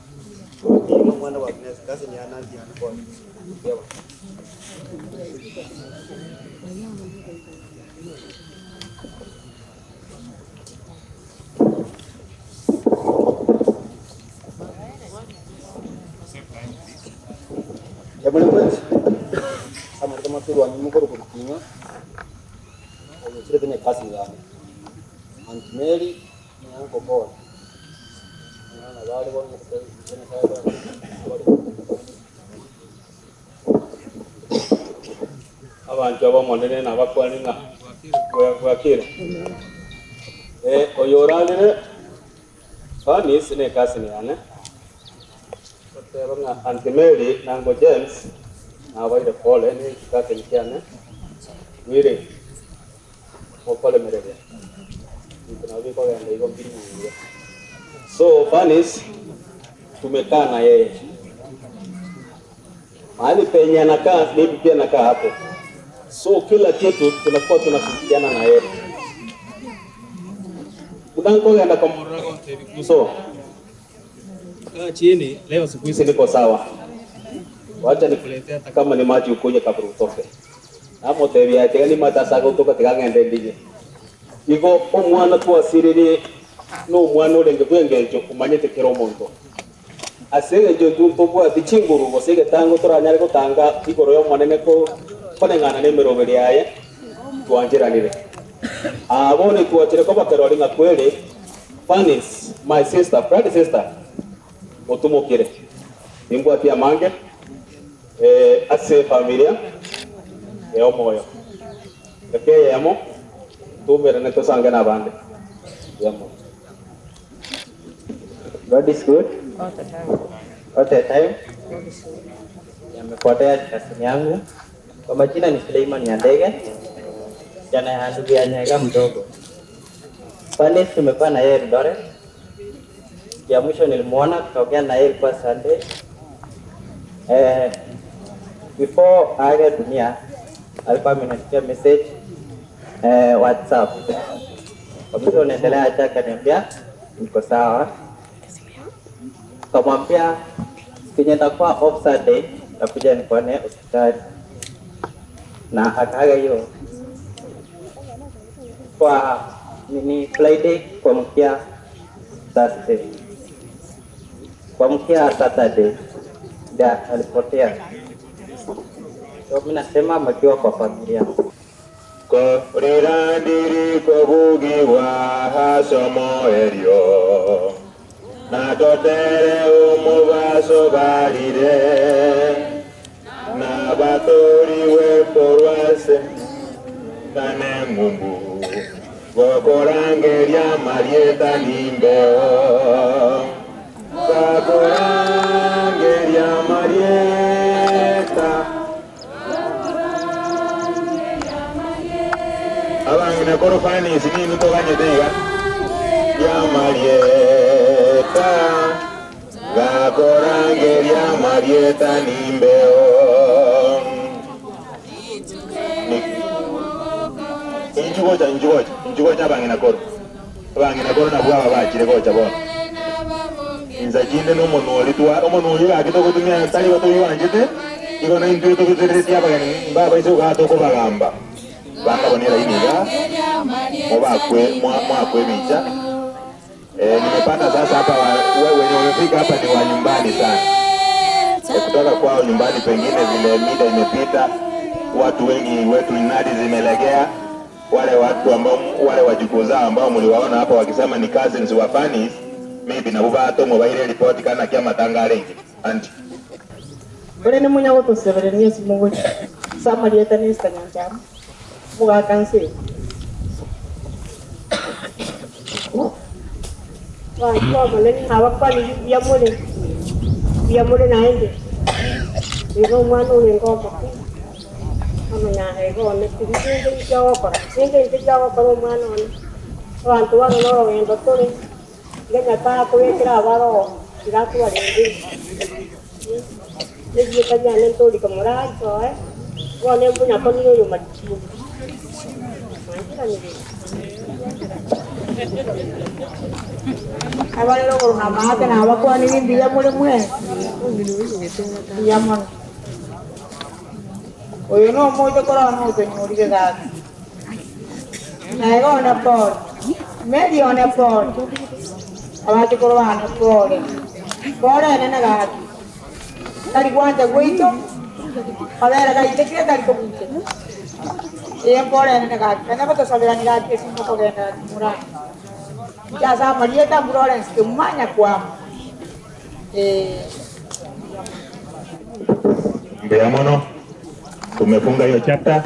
Speaker 21: ndimo mwana wa Agnes, cousin ya Nancy and Paul. Yewa.
Speaker 11: Yabone kwezi amarita maturwa nyuma koro kutinga oyo ne kasi yane Aunt Mary ni Uncle Paul na bali bonye
Speaker 9: Abantu abamonene nabakwane ng'a bwakire. Oyo orarire Fanis ne cousin yane. Bateba ng'a Aunt Mary na Uncle James nabaire pole ni cousin kiane. Wire mokolemereria. Bintu nabio bikogenda igo mbiri buya. So Fanis tumekaa na yeye mahali penye anakaa, mimi pia nakaa hapo, so kila kitu tunakuwa tunashirikiana na yeye. Unakoenda kwa so kaa chini leo, siku hizi niko sawa, wacha nikuletea hata kama ni maji ukuje kabla utoke namotebia tiga ni matasaga utoka tiga ng'ende ndije igo omwana twasirire no omwana orenge bwengencho omanyete kera omonto ase eng'encho intwe ntobwati chinguru gose egetango toranyare gotanga igoro ya omonene ko koneng'ana na emeroberi yaye twancheranire. Bono twachire kobakerori ng'a kweri Fanis, my sister, blood sister, otumokire nimbwati amange ase familia ya omoyo eke yemo tumerane tosange na abande yemo.
Speaker 12: God is good all the time. Yamepotea kasini yangu. Kwa majina ni Suleiman Nyandege, jana ya ndugu ya Nyaga mdogo. Fanis tumekuwa na yeye Eldoret. Ya mwisho nilimuona tukaongea na yeye ilikuwa Sunday. Before aage dunia alikuwa ameniandikia message WhatsApp.
Speaker 3: Kamuuliza unaendelea aje? Akaniambia niko sawa. Kamwambia siku yenye nitakuwa off Sunday nitakuja nikuone hospitali, na akaaga hiyo kwa nini Friday kuamkia Thursday, kuamkia Saturday ndio alipotea. So mimi nasema makiwa kwa familia
Speaker 10: Korirandiri kobugiwa hasomo erio na totere umubaso barire na batoriwe korwase kane ng'umbu gokorangeria marieta nimbeo gakorangeria marieta abang'ina korofanisi nini toganyete iga ya marieta gakorangeria marieta nimbeo injugocha injugocha injugocha abang'ina koro abang'ina koro nabwo aba bachire gocha bono inza chinde nomonori twa omonori gaki togotumia tari gotoiwanchete igo na intwe togotereretie abageni mbabaise gokaa tokobagamba bakabonera iniga mubakwe mwakwe bicha. Nimepata sasa hapa wenye wamefika hapa ni wa nyumbani sana. Kutoka kwao nyumbani, pengine vile mida imepita, watu wengi wetu inadi zimelegea. Wale watu ambao wale wajukuu zao ambao mliwaona hapa wakisema ni cousins wa Fanis, maybe nabo batomwo baire report kana kia matanga rengi anti
Speaker 20: Ore ni munya gotosebereria esimugochi samarieta ni Esther Nyanchama mugaka nse bantu abakwani byamule byamule naende igo omwana oyo ngomba amanya one tibinge nkyagokora ninge nkyagokora omwana one abantu bano norogendo tore iga nyasaye akubekera abaroho igatwarenge negieta biane ntorika morachoe bone mbunyakonire oyo matikio manjiranire
Speaker 22: abalero na maate na abakwanire mbuya muri mwe mbuya mono oyo no omoche korora notonyorire gaki naye one pole Mary one pole abache korora bane pole pole enene gaki tari gwancha gwaito abere gaitekire tari kobuche iye pole enene gaki kanya gotosaberani gaki esimo kogenda murani Jasa Marieta Lawrence kumanya kwamo
Speaker 10: Mbeya mono tumefunga hiyo chapter.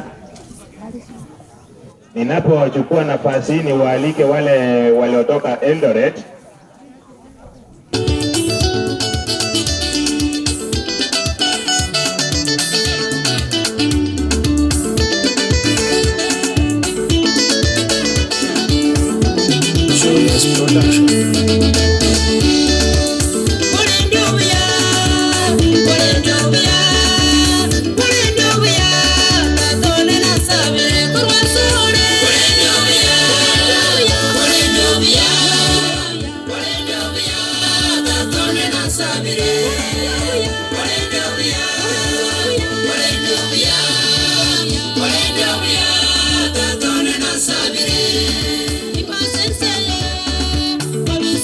Speaker 10: Ninapochukua nafasi hii niwaalike wale waliotoka Eldoret.
Speaker 19: Julius Production.
Speaker 18: Thank you.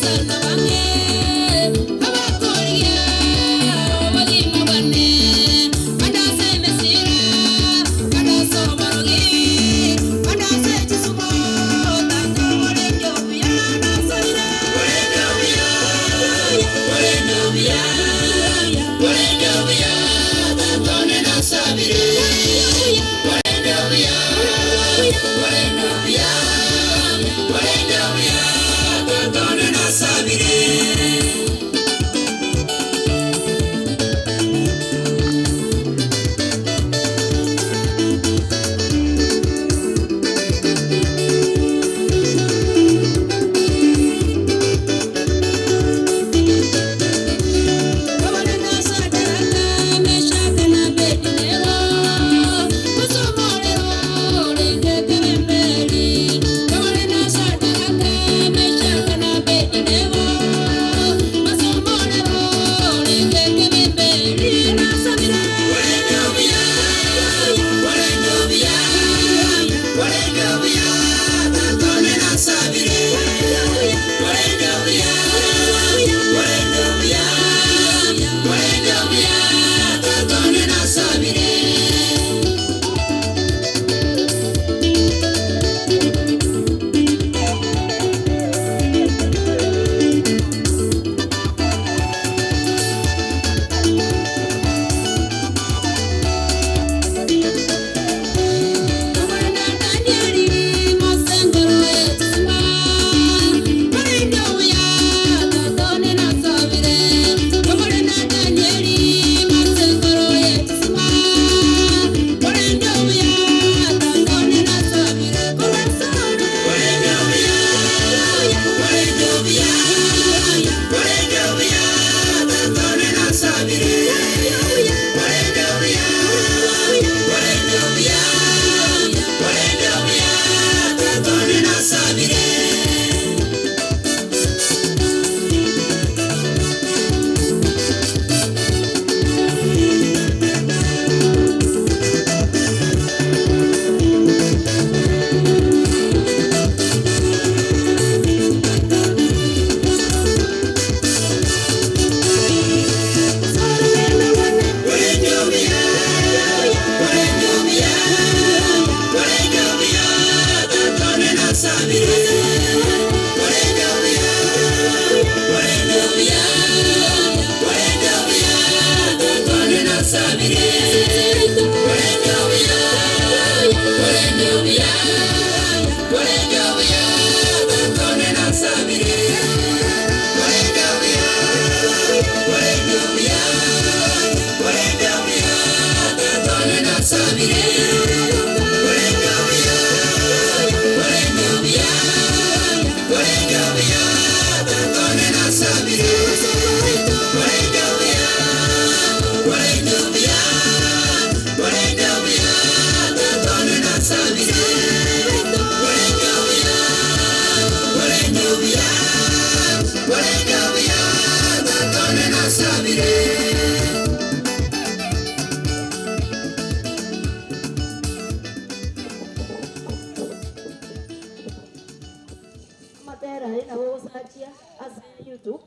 Speaker 2: Amatera aye nabo ogosachia ase YouTube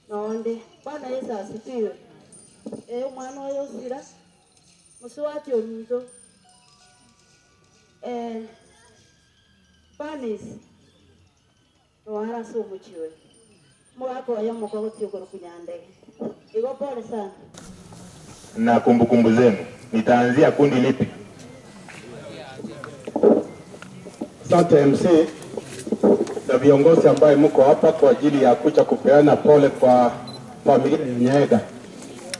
Speaker 2: nonde. Bwana Yeso asifiwe. Ee omwana oyo osira, mosubati ominto, eh, Bernice, noare ase omochie oyo. Omogaka oye omokogotia okorokwa Nyandege. Igo pole sana.
Speaker 10: Na kumbukumbu zenu. Nitaanzia kundi lipi?
Speaker 4: Asante MC na viongozi ambaye mko hapa kwa ajili ya kuja kupeana pole kwa familia ya Nyaega.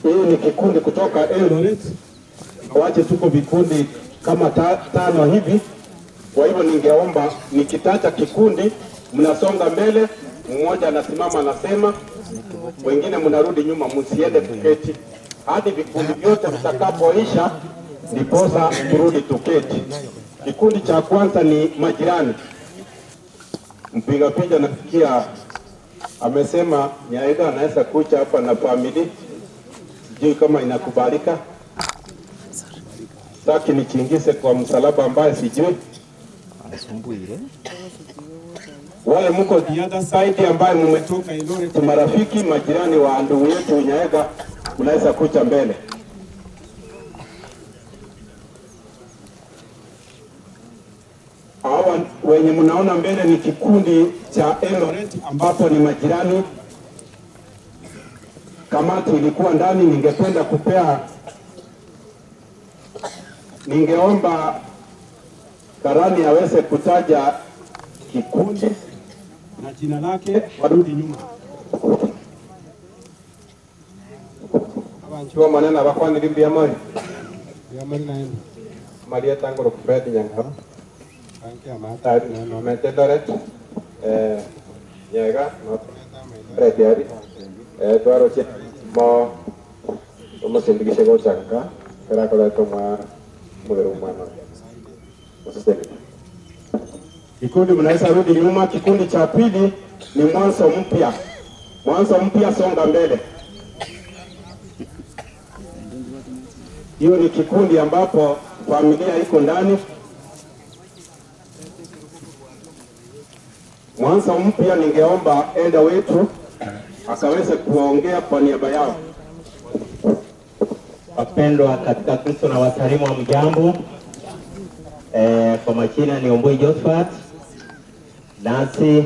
Speaker 4: Hii ni kikundi kutoka Eldoret, wache tuko vikundi kama tano hivi. Kwa hivyo ningeomba nikitaja kikundi mnasonga mbele, mmoja anasimama anasema, wengine mnarudi nyuma, msiende kuketi hadi vikundi vyote vitakapoisha, ndiposa turudi tuketi. Kikundi cha kwanza ni majirani. Mpiga picha nasikia amesema Nyaega anaweza kuja hapa na famili, sijui kama inakubalika. Sitaki nichiingize kwa msalaba ambaye sijui. Wale mko the other side ambaye mmetoka Eldoret, marafiki majirani wa ndugu yetu Nyaega, mnaweza kuja mbele. Hawa wenye mnaona mbele ni kikundi cha Eldoret ambapo ni majirani. Kamati ilikuwa ndani, ningependa kupea, ningeomba karani aweze kutaja kikundi na jina lake, warudi nyuma.
Speaker 23: Abanchi bomonene abakwanire mbuya more Maria Tangoro Fred Nyang'au Nomete Eldoret Nyega no Fred Yari twaroche mo omosindigishe gochaka kerakoretwo mwa mugero mwana oseseni.
Speaker 4: Kikundi mnaweza rudi nyuma. Kikundi cha pili ni mwanzo mpya. Mwanzo mpya, songa mbele. Hiyo ni kikundi ambapo familia iko ndani. Mwanzo mpya, ningeomba enda wetu akaweze kuongea kwa niaba yao.
Speaker 3: Wapendwa katika Kristo na wasalimu wa mjambo. Kwa majina ni Ombui Josephat, nasi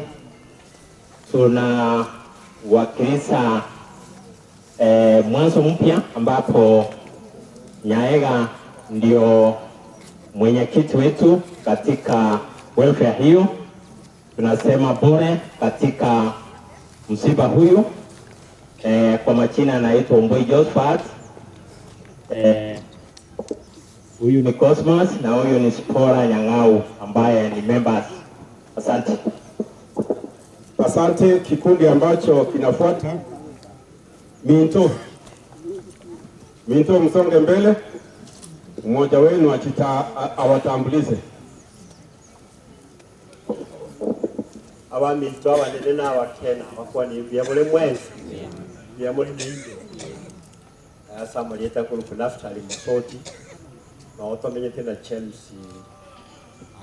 Speaker 3: tunawakilisha mwanzo mpya ambapo Nyaega ndio mwenyekiti wetu katika welfare hiyo. Tunasema bure katika msiba huyu. Kwa majina anaitwa Ombui Josephat. Huyu ni Cosmas na huyu ni Spora Nyang'au ambaye ni members. Asante.
Speaker 4: Asante. Kikundi ambacho kinafuata Minto. Minto, msonge mbele, mmoja wenu awatambulize.
Speaker 21: Abaminto abanene na abakena bakwani mbuya muri mwensi mbuya muri ninde asa murieta kuruku Naftali Mosoti na otomenyete na James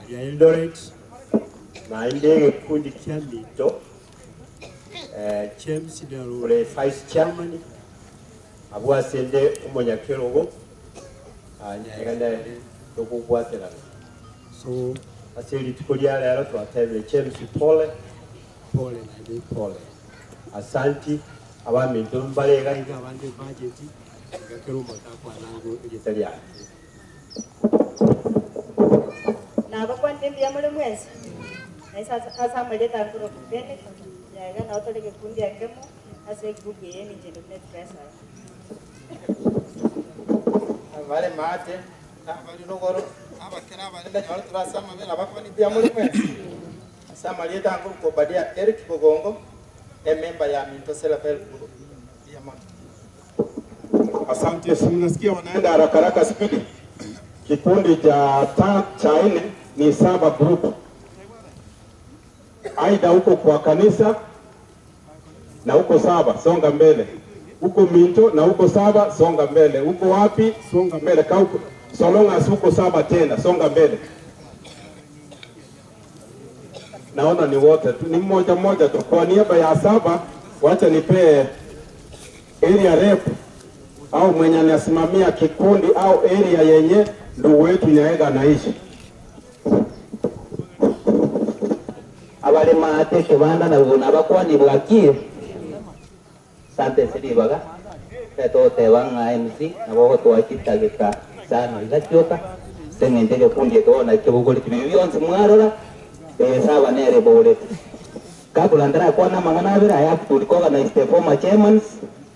Speaker 21: aria Eldoret na inde gikundi kia Minto James uri vice chairman abwo asende omonyakerogo nyaega nere tokogwaterana so ase rituko ria rero twatebire James pole pole naende pole asanti abaminto mbarega iga abande budget igakero omotakwanango erita riane.
Speaker 2: Nabakwanire mbuya muri mwensi naise ase amareta nkoro kupene yaga nao tore gikundi akemo ase egroup eye ninche ndi buna treasurer.
Speaker 23: Abare maate abari rogoro abakena abarenda nyoro turase amabere abakwani mbuya muri mwensi ase amareta nkoro Obadia Eric Bogongo ememba ya Minto Self Help Group. Mbuya. Mbuya mono.
Speaker 4: Asante, si mnasikia wanaenda haraka haraka spidi. Kikundi cha cha nne ni saba group, aidha huko kwa kanisa na huko saba, songa mbele huko Minto na huko saba, songa mbele huko wapi, songa mbele kauko so long as huko saba tena, songa mbele. Naona ni wote tu, ni mmoja mmoja tu. Kwa niaba ya saba, wacha nipee area rep au mwenye anasimamia kikundi au area yenye ndugu wetu Nyaega anaishi.
Speaker 3: Abalemate kebanda na nabakwani bwakire sante siribaga tetoteba ng'a MC nabo gotwachitageka sana igachioka seng'enche gekundi ekebona kebogori bibio bionsi mwarora saba nere bogorete kabula ndarakwana mang'ana abere I have to recognize the former chairmans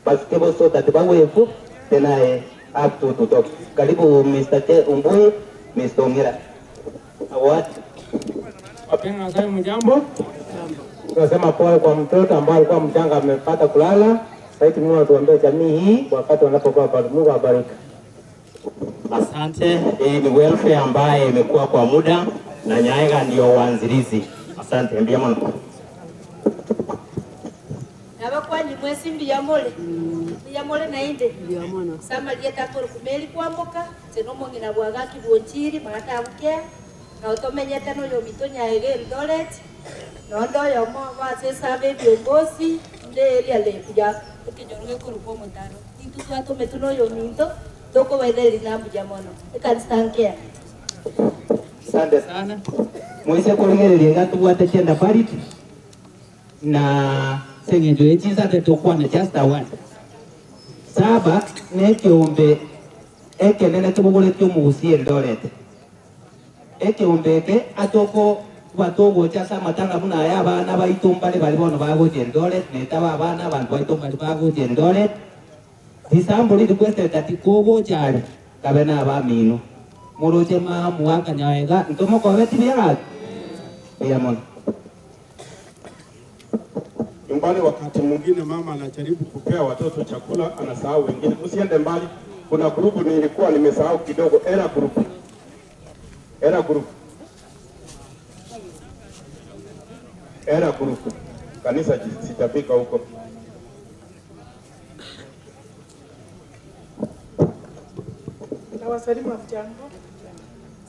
Speaker 3: basikebo so that bawefu then I have to talk. Karibu Mr. Che Umbui, Mr. Ongira. What?
Speaker 5: Wapendwa wazazi, mjambo. Tunasema pole kwa mtoto ambaye alikuwa mchanga amepata kulala. Sasa Mungu atuombee jamii hii wakati wanapokuwa pale. Mungu awabariki.
Speaker 3: Asante. Hii ni welfare ambaye imekuwa kwa muda na Nyaega ndio waanzilizi. Asante, mbia mono.
Speaker 2: Nabakwani mwesi mbiyamole mbiyamole nainde samalie takoro kumeli kwamboka teno mong'ina bwagaki bwonchiri matabukea na utomenyete noyo mito Nyaega Eldoret nondo oyomo basesaba ebiongozi nde area lepu ya ekenyoro gekorokwa omotaro nintu twatometwe noyo minto tokobaithereri na mbuya mono ekanisa nkea.
Speaker 3: Asante sana. Moise kurigereria ngatubwate gender parity na seng'encho echisate tokwana just a one. Saba ne kiumbe ekenene kibogoretie omogusi Eldoret. Ekiumbe eke atoko batogocha ase amatanga buna aya abana baito mbare bari bono bagocha Eldoret netaba abana abanto baito mbari bagocha Eldoret. Disamboli requested that kogocha are kabe na abamino. Moroche mamu akanyaega ntomokobeti biagaki. Mbuya mono.
Speaker 4: Nyumbani wakati mwingine mama anajaribu kupea watoto chakula, anasahau wengine. Msiende mbali, kuna grupu nilikuwa nimesahau kidogo, era group. Era group. Era group. Kanisa sitafika huko.
Speaker 20: Na wasalimu wa mjambo.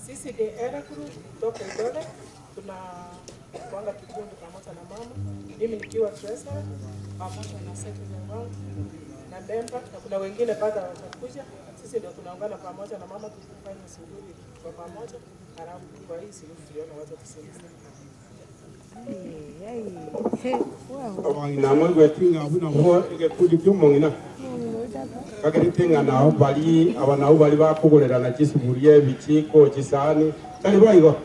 Speaker 20: Sisi ni Era Group kutoka Eldoret. Tunapanga kikundi pamoja na mama, mimi nikiwa treasurer pamoja na secretary wangu na member, na kuna wengine bado watakuja. Sisi ndio tunaungana pamoja na mama tukifanya shughuli kwa pamoja, halafu kwa hii shughuli tuliona wacha tuseme.
Speaker 4: Abang'ina mwegwetinga buna bo egekundi kia omong'ina kagerete ng'a nao bari aba nabo bari bakogorerana chisuguria ebichiko chisani tari boigo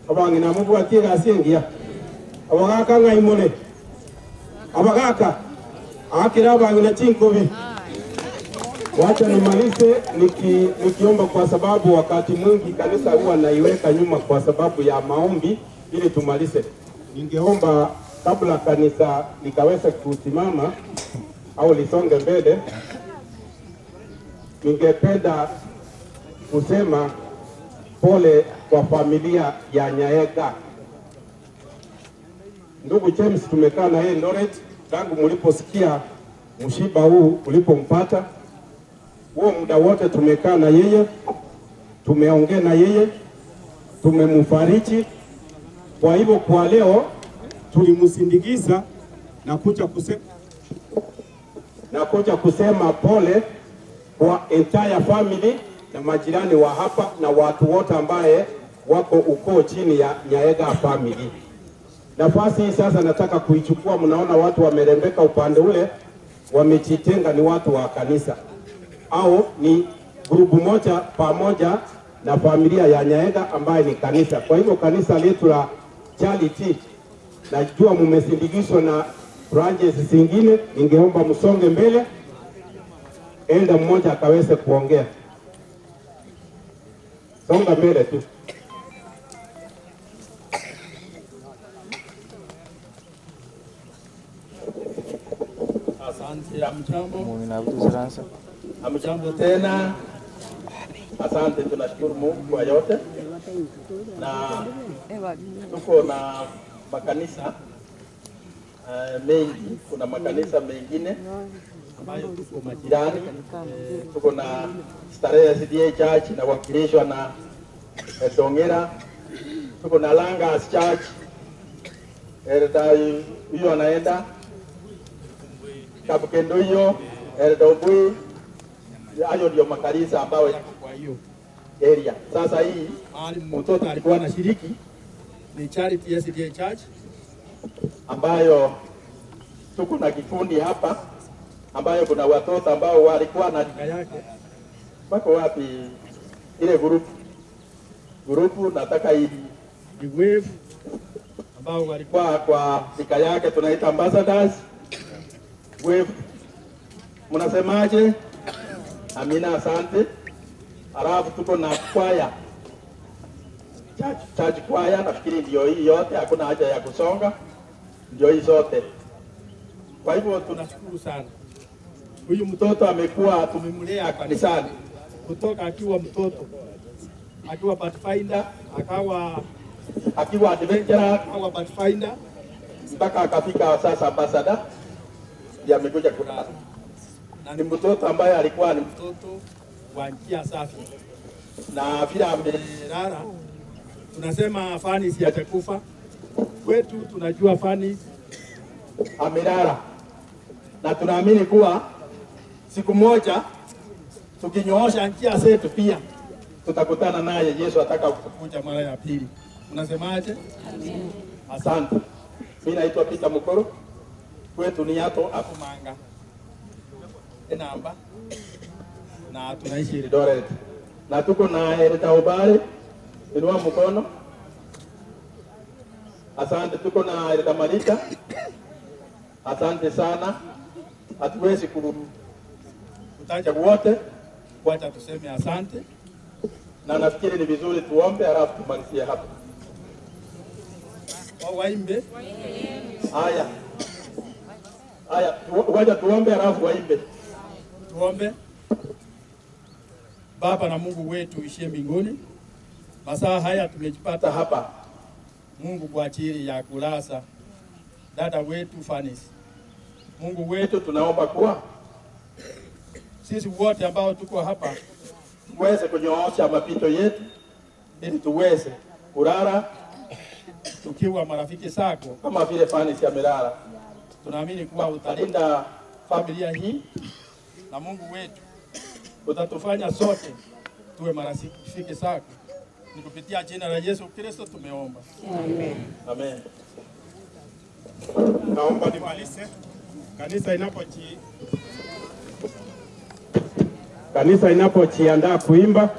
Speaker 4: abang'ina mobwatie egasi engiya abagaka ng'ai more abagaka akira abang'ina chinkobi. Wacha nimalize nikiomba kwa sababu wakati mwingi kanisa huwa naiweka nyuma kwa sababu ya maombi ili tumalize. Ningeomba kabla kanisa likaweza kusimama au lisonge mbele, ningependa kusema pole kwa familia ya Nyaega. Ndugu James tumekaa na yeye Eldoret tangu mliposikia mshiba huu ulipompata. Huo muda wote tumekaa na yeye, tumeongea na yeye, tumemfariji. Kwa hivyo kwa leo tulimsindikiza na kuja kusema pole kwa entire family na majirani wa hapa na watu wote ambaye wako ukoo chini ya Nyaega family. Nafasi hii sasa nataka kuichukua. Mnaona watu wamerembeka upande ule, wamejitenga, ni watu wa kanisa au ni grupu moja pamoja na familia ya Nyaega ambaye ni kanisa. Kwa hivyo kanisa letu la Charity, najua mmesindikizwa na branches zingine, ningeomba msonge mbele, enda mmoja akaweze kuongea. Songa mbele tu. Asante, hamjambo.
Speaker 17: Omong'ina abwo toisaransa.
Speaker 4: Hamjambo tena. Asante, tunashukuru Mungu kwa yote, na tuko na makanisa mengi. Kuna makanisa mengine ambayo tuko majirani. Tuko na Starehe SDA Church inawakilishwa na Dongera. Tuko na Langas Church, Elda huyo anaenda Kapkendo hiyo Elda Obui. Hayo ndio makanisa ambayo yako kwa hiyo area. Sasa hii mahali mtoto alikuwa anashiriki ni Charity SDA Church ambayo tuko na kikundi hapa ambayo kuna watoto ambao walikuwa na rika yake. Wako wapi ile grupu? Grupu nataka i wave ambao walikuwa kwa rika yake tunaita ambassadors wave. Mnasemaje? Amina, asante. Alafu tuko na kwaya church, church kwaya, nafikiri ndio hii yote, hakuna haja ya kusonga, ndio hii zote. Kwa hivyo tunashukuru sana. Huyu mtoto amekuwa tumemlea kanisani kutoka akiwa mtoto, akiwa pathfinder, akawa akiwa adventurer, akawa pathfinder mpaka akafika sasa ambassador, ndiye amekuja kulala, na ni mtoto ambaye alikuwa ni mtoto wa njia safi, na vile amelala, tunasema Fanis hajakufa kwetu, tunajua Fanis amelala, na tunaamini kuwa siku moja tukinyoosha njia zetu pia tutakutana naye Yesu atakapokuja mara ya pili. Unasemaje? Asante. Mimi naitwa Peter Mukoro, kwetu ni hapo hapo Manga enamba na tunaishi Eldoret na tuko na Elda Obare, inua mkono. Asante. Tuko na Elda Marita, asante sana. Hatuwezi kutaja wote, wacha tuseme asante, na nafikiri ni vizuri tuombe, halafu tumalizie hapa. Waimbe haya haya, wacha tuombe, halafu waimbe. Tuombe. Baba na Mungu wetu ishie mbinguni, masaa haya tumejipata hapa Mungu kwa ajili ya kulasa dada wetu Fanis. Mungu wetu, tunaomba kuwa sisi wote ambao tuko hapa tuweze kunyoosha mapito yetu ili tuweze kulala tukiwa marafiki zako kama vile Fanis amelala. Tunaamini kuwa utalinda familia hii na Mungu wetu utatufanya sote tuwe marafiki zako. Ni kupitia jina la Yesu Kristo tumeomba.
Speaker 6: Amen.
Speaker 4: Amen.
Speaker 6: Naomba nimalize. Kanisa inapoji Kanisa inapojiandaa kuimba,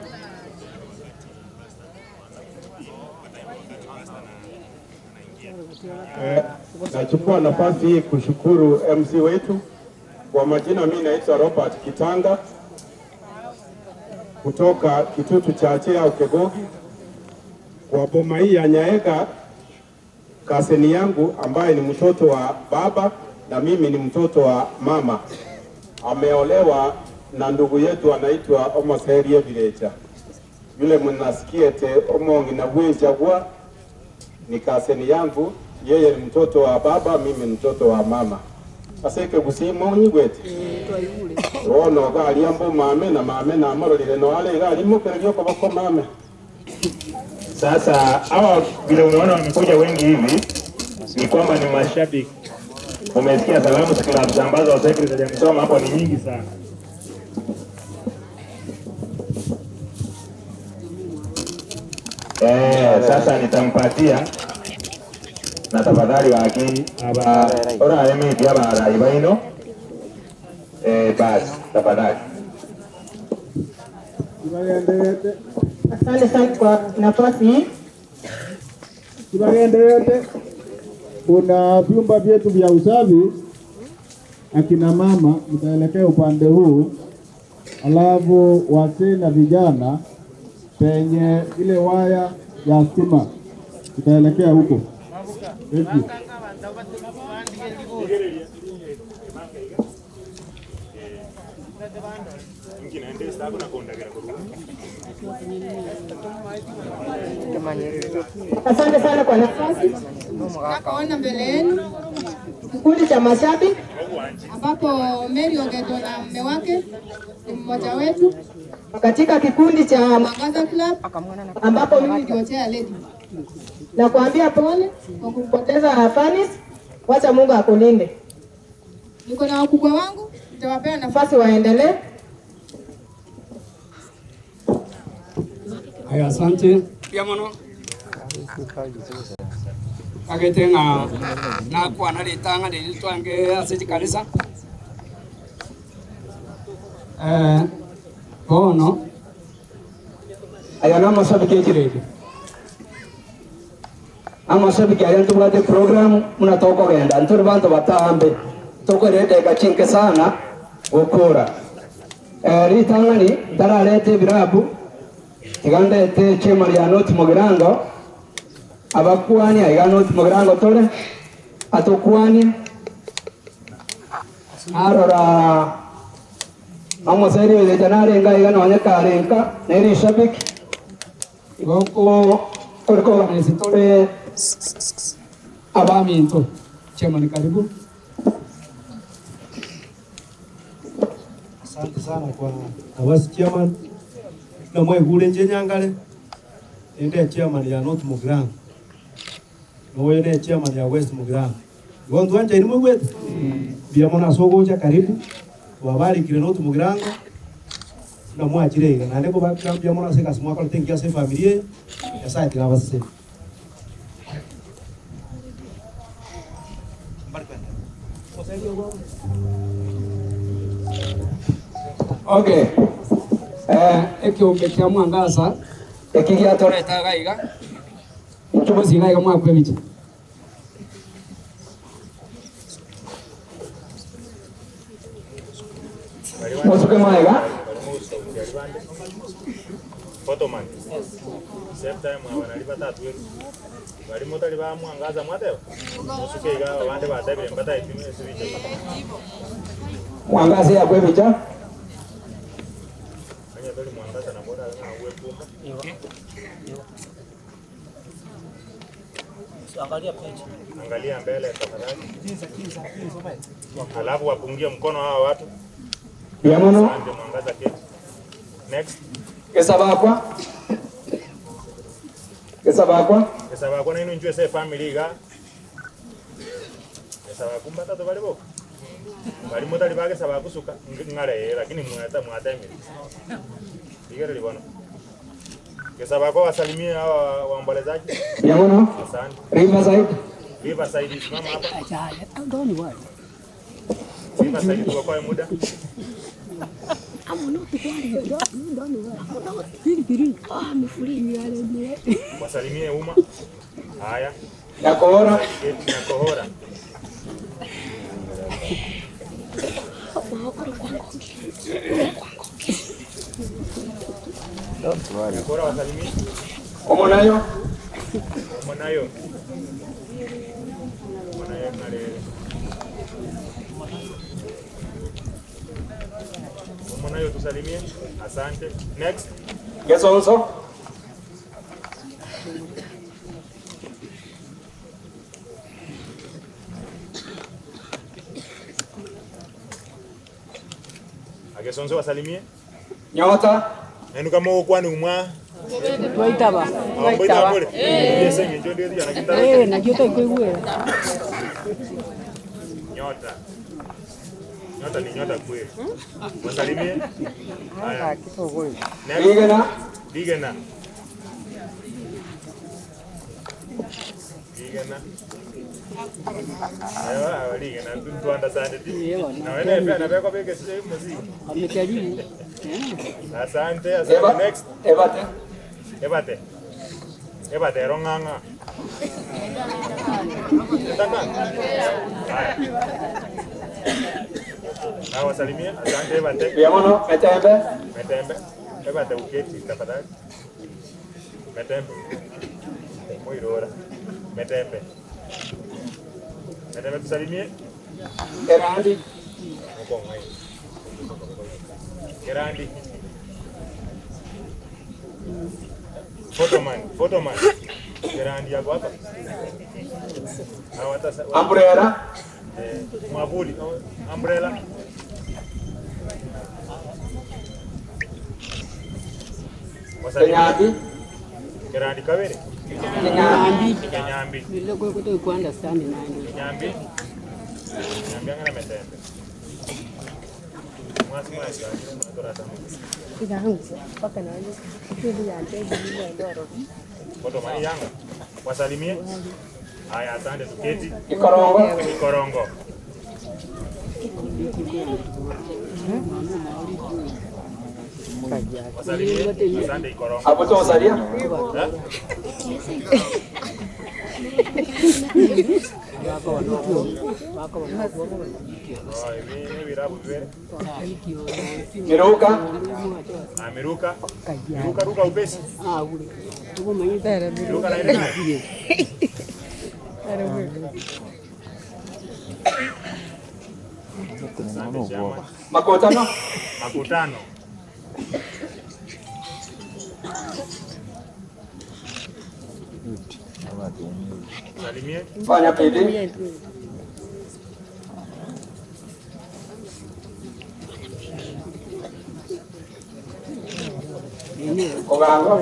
Speaker 6: nachukua nafasi hii kushukuru MC wetu. Kwa majina, mimi naitwa Robert Kitanga kutoka Kitutu cha Achea Ukegogi. Kwa boma hii ya Nyaega, kaseni yangu ambaye ni mtoto wa baba na mimi ni mtoto wa mama, ameolewa na ndugu yetu anaitwa Omoserie Vilecha. Yule mnasikiete omongi na bwejagwa ni kaseni yangu, yeye ni mtoto wa baba, mimi ni mtoto wa mama. Aseke gusima onyigwete wono garia mbu mame na mame namororire no ale gari mukererio koboko mame.
Speaker 10: Sasa hawa vile umeona wamekuja wengi hivi ni kwamba ni mashabiki. Umesikia salamu clubs ambazo secretary amesoma hapo ni nyingi sana. Sasa nitampatia na tafadhali waki aba ora emiti abarai baino basi tafadhali.
Speaker 15: Asante sana kwa nafasi hii.
Speaker 7: Kibagende yote, kuna vyumba vyetu vya usafi. Akina mama mtaelekea upande huu, alafu wazee na vijana penye ile waya ya stima tutaelekea huko. Thank you.
Speaker 1: Asante sana kwa nafasi.
Speaker 8: Nakoona mbele yenu
Speaker 1: Kikundi cha mashabiki
Speaker 8: ambapo Mary Ogeto na mume wake ni mmoja wetu
Speaker 1: katika kikundi cha
Speaker 8: Mwangaza Club,
Speaker 1: ambapo mimi
Speaker 8: ndio chair lady.
Speaker 1: nakuambia pole kwa kumpoteza Fanis. Wacha Mungu akulinde.
Speaker 8: Niko na wakubwa wangu, nitawapea nafasi
Speaker 1: Nafasi waendelee.
Speaker 13: Haya, asante pia mono agete ng'a nakwana ritang'a riri twange ase chikanisa eh, bono aya na amashabiki ekireri amashabiki aya ntobwate program muna tokogenda nturi bantu batambe tokoreteka chinke sana gukura eh, ritang'ani ntarareta ebirabu tigandete chema lya noti mugirango abakwani aiga noti mugirango tore atokwani arora amoseri oyecha narenga iga nonye karenka neri shabiki igoko torikoganesi tore abaminto chairman karibu
Speaker 24: Asante sana kwa nafasi chairman. Na mwaigure nje nyangale ende chairman ya North Mugirango. Noyo ne chairman ya West Mugirango. Gontu anja ni mwegwete. Bia mona sogoja karibu. Wabarikire North Mugirango. Na mwachire iga na ndeko bakambia mona seka simwa kwa tengia se familia ya site gabase.
Speaker 13: Okay. Eh, ekiombe kia mwangaza eki giatoretaga iga nkibusiga iga mwaka ebichi
Speaker 3: Musuke maega
Speaker 10: Photoman. Same time abanali batatu bali mutali ba mwangaza mwateba musuke iga abandi batebire mbataipimire esibicha
Speaker 3: mwangaza yakwe ebicha
Speaker 10: anya toli mwangaza nabora ng'awe kumba
Speaker 12: Angalia page.
Speaker 10: angalia mbele tafadhali alafu wapungie mkono hawa watu
Speaker 3: Bia mono.
Speaker 10: Asante, mwangaza keti next
Speaker 3: gesabakwa gesabakwa
Speaker 10: esaba kona ino njue se family iga esaba kumbatatu bali boka bali mutali bagesaba kusuka ng'are lakini mwata mwatemire igere libono gesaba kwa wasalimie hawa waombolezaji
Speaker 3: Bia mono.
Speaker 10: asante
Speaker 3: Riverside
Speaker 10: Riverside simama hapa Riverside tuokoe muda wasalimie umma haya
Speaker 3: Nyakohora.
Speaker 10: Nyakohora Nyakohora wasalimie
Speaker 3: omonayo
Speaker 10: Omonayo Omonayo ng'are Omonayo tusalimie asante next
Speaker 3: gesonso
Speaker 10: Agesonso wasalimie
Speaker 3: nyota
Speaker 10: nenu kama ukwani umwa
Speaker 25: Twaitaba.
Speaker 10: Twaitaba. Yes, njo ndio ndio nakitara.
Speaker 25: Eh, najua utaikuigwera.
Speaker 10: Nyota. Nyota ni nyota kweli. Wasalimie. Haya. Next.
Speaker 3: Ligena.
Speaker 10: Ligena. Ligena. Ewa, ligena tu understand it. Na wewe pia na kwa beke sio muziki.
Speaker 25: Amejaribu.
Speaker 10: Asante, asante.
Speaker 3: Eba-
Speaker 10: Next.
Speaker 3: Ebate.
Speaker 10: Ebate. Ebate ronganga. Nataka. Haya. Na wasalimie. Asante Ebate.
Speaker 3: Bia mono metembe
Speaker 10: Metembe. Ebate uketi tafadhali. Metembe. Moirora. Metembe. Metembe tusalimie.
Speaker 3: erandi
Speaker 10: Mko ngai. Kerandi. Photoman, photoman. Kerandi yako hapa.
Speaker 13: Umbrella.
Speaker 10: Eh, mwavuli. Oh, Umbrella.
Speaker 13: Kenyambi.
Speaker 10: Kerandi kabere.
Speaker 25: Kenyambi.
Speaker 10: Kenyambi. Kenyambi. Kenyambi angana metembe. Mwasi mwasi. Photoman yanga. Wasalimie. Haya, asante tuketi.
Speaker 13: Ikorongo.
Speaker 10: Ikorongo. Wasalimie. Asante Ikorongo.
Speaker 13: Hapo tu wasalia.
Speaker 10: Eh? Oh, ibi birabu bibere.
Speaker 13: Miruka.
Speaker 10: Ah, miruka. Miruka ruka upesi. Miruka na ile nayo. Asante chama.
Speaker 13: Makutano.
Speaker 10: Makutano. Salimie.
Speaker 13: Fanya bidii. Ogango.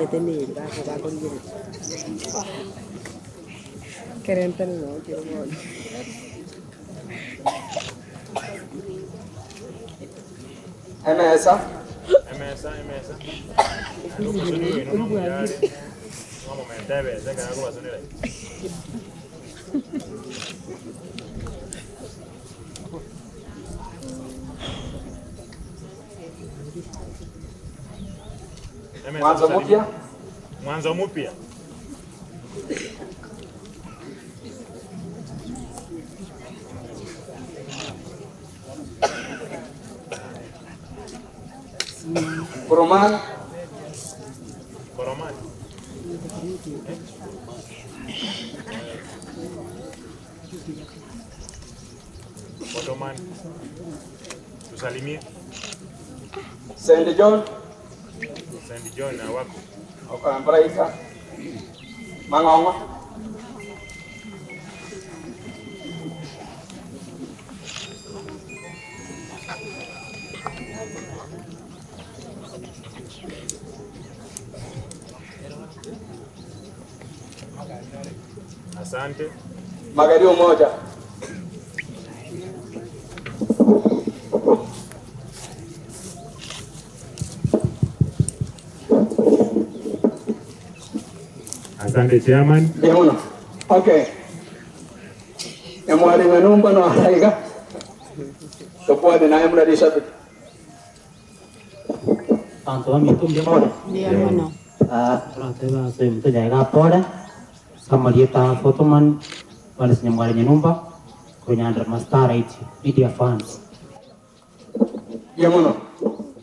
Speaker 13: Emesa.
Speaker 10: Emesa, emesa. Ndukusuni ino nomuyale. Ng'omo mentebe, seka yako basunile. Emesa,
Speaker 13: Mwanzo
Speaker 10: msalimie.
Speaker 13: mpya.
Speaker 10: Mwanzo mpya.
Speaker 13: Koroman.
Speaker 10: Koromani. Otoman. Tusalimie.
Speaker 13: St. John.
Speaker 10: St. John na wako.
Speaker 13: Okambraika. Mang'ong'o.
Speaker 10: Asante.
Speaker 13: Magari umoja.
Speaker 10: Asante chairman.
Speaker 13: Ndiyo Okay. Emwali menumba no haiga. Tokuwa ni naye mnadisha tu.
Speaker 5: Tanto wa mitu mbona.
Speaker 25: Ndiyo
Speaker 5: Ah, tunatema sehemu mteja ega pole. Samalieta photoman wale sinyamwali nyenumba kwenye under master right media fans.
Speaker 13: Ndiyo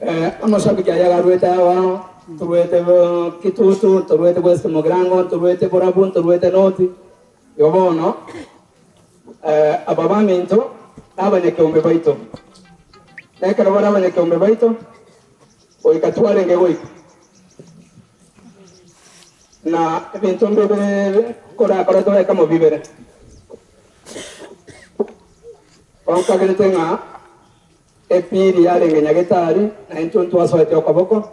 Speaker 13: Eh, amashabiki aya garwete awa turwete eh, Kitutu, turwete West Mogrango, turwete Borabu, turwete North. Yobono. Eh, aba baminto abanyakiombe baito. Nekero bara abanyakiombe baito goika twarenge goika. Na ebinto mbibere korakora toreka mobibere. Onkagerete ng'a epiri yarenge nyagetari na intwe ntwasoete okoboko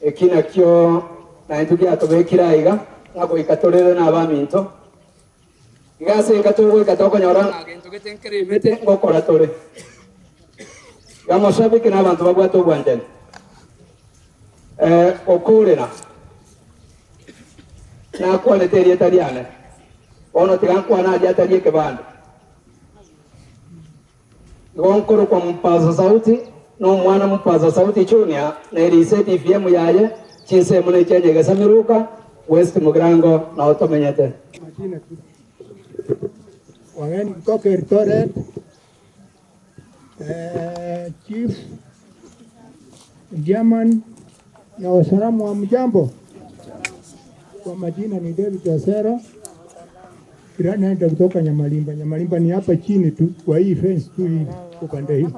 Speaker 13: eki nakio na intwe giatobekire aiga ng'a goika torere na abaminto iga ase enka togoika tokonyora ng'a gento gete nkeremete ngokora tore iga moshabiki na abanto babwate obwanchani eh, okorera nakwanete erieta riane bono tiga nkwana aria atari ekebande gonkoro kwa mpaza sauti no mwana mpaza sauti junior na eriseti fm yaye chinsemo nechenyegesa miruka west mugrango na otomenyete
Speaker 9: Majina tu. Wageni kutoka Eldoret, eh, Chief German na wasalamu wa mjambo. Kwa majina ni David Osero, naenda kutoka Nyamalimba. Nyamalimba ni hapa chini tu kwa hii fence tu hii upande hii.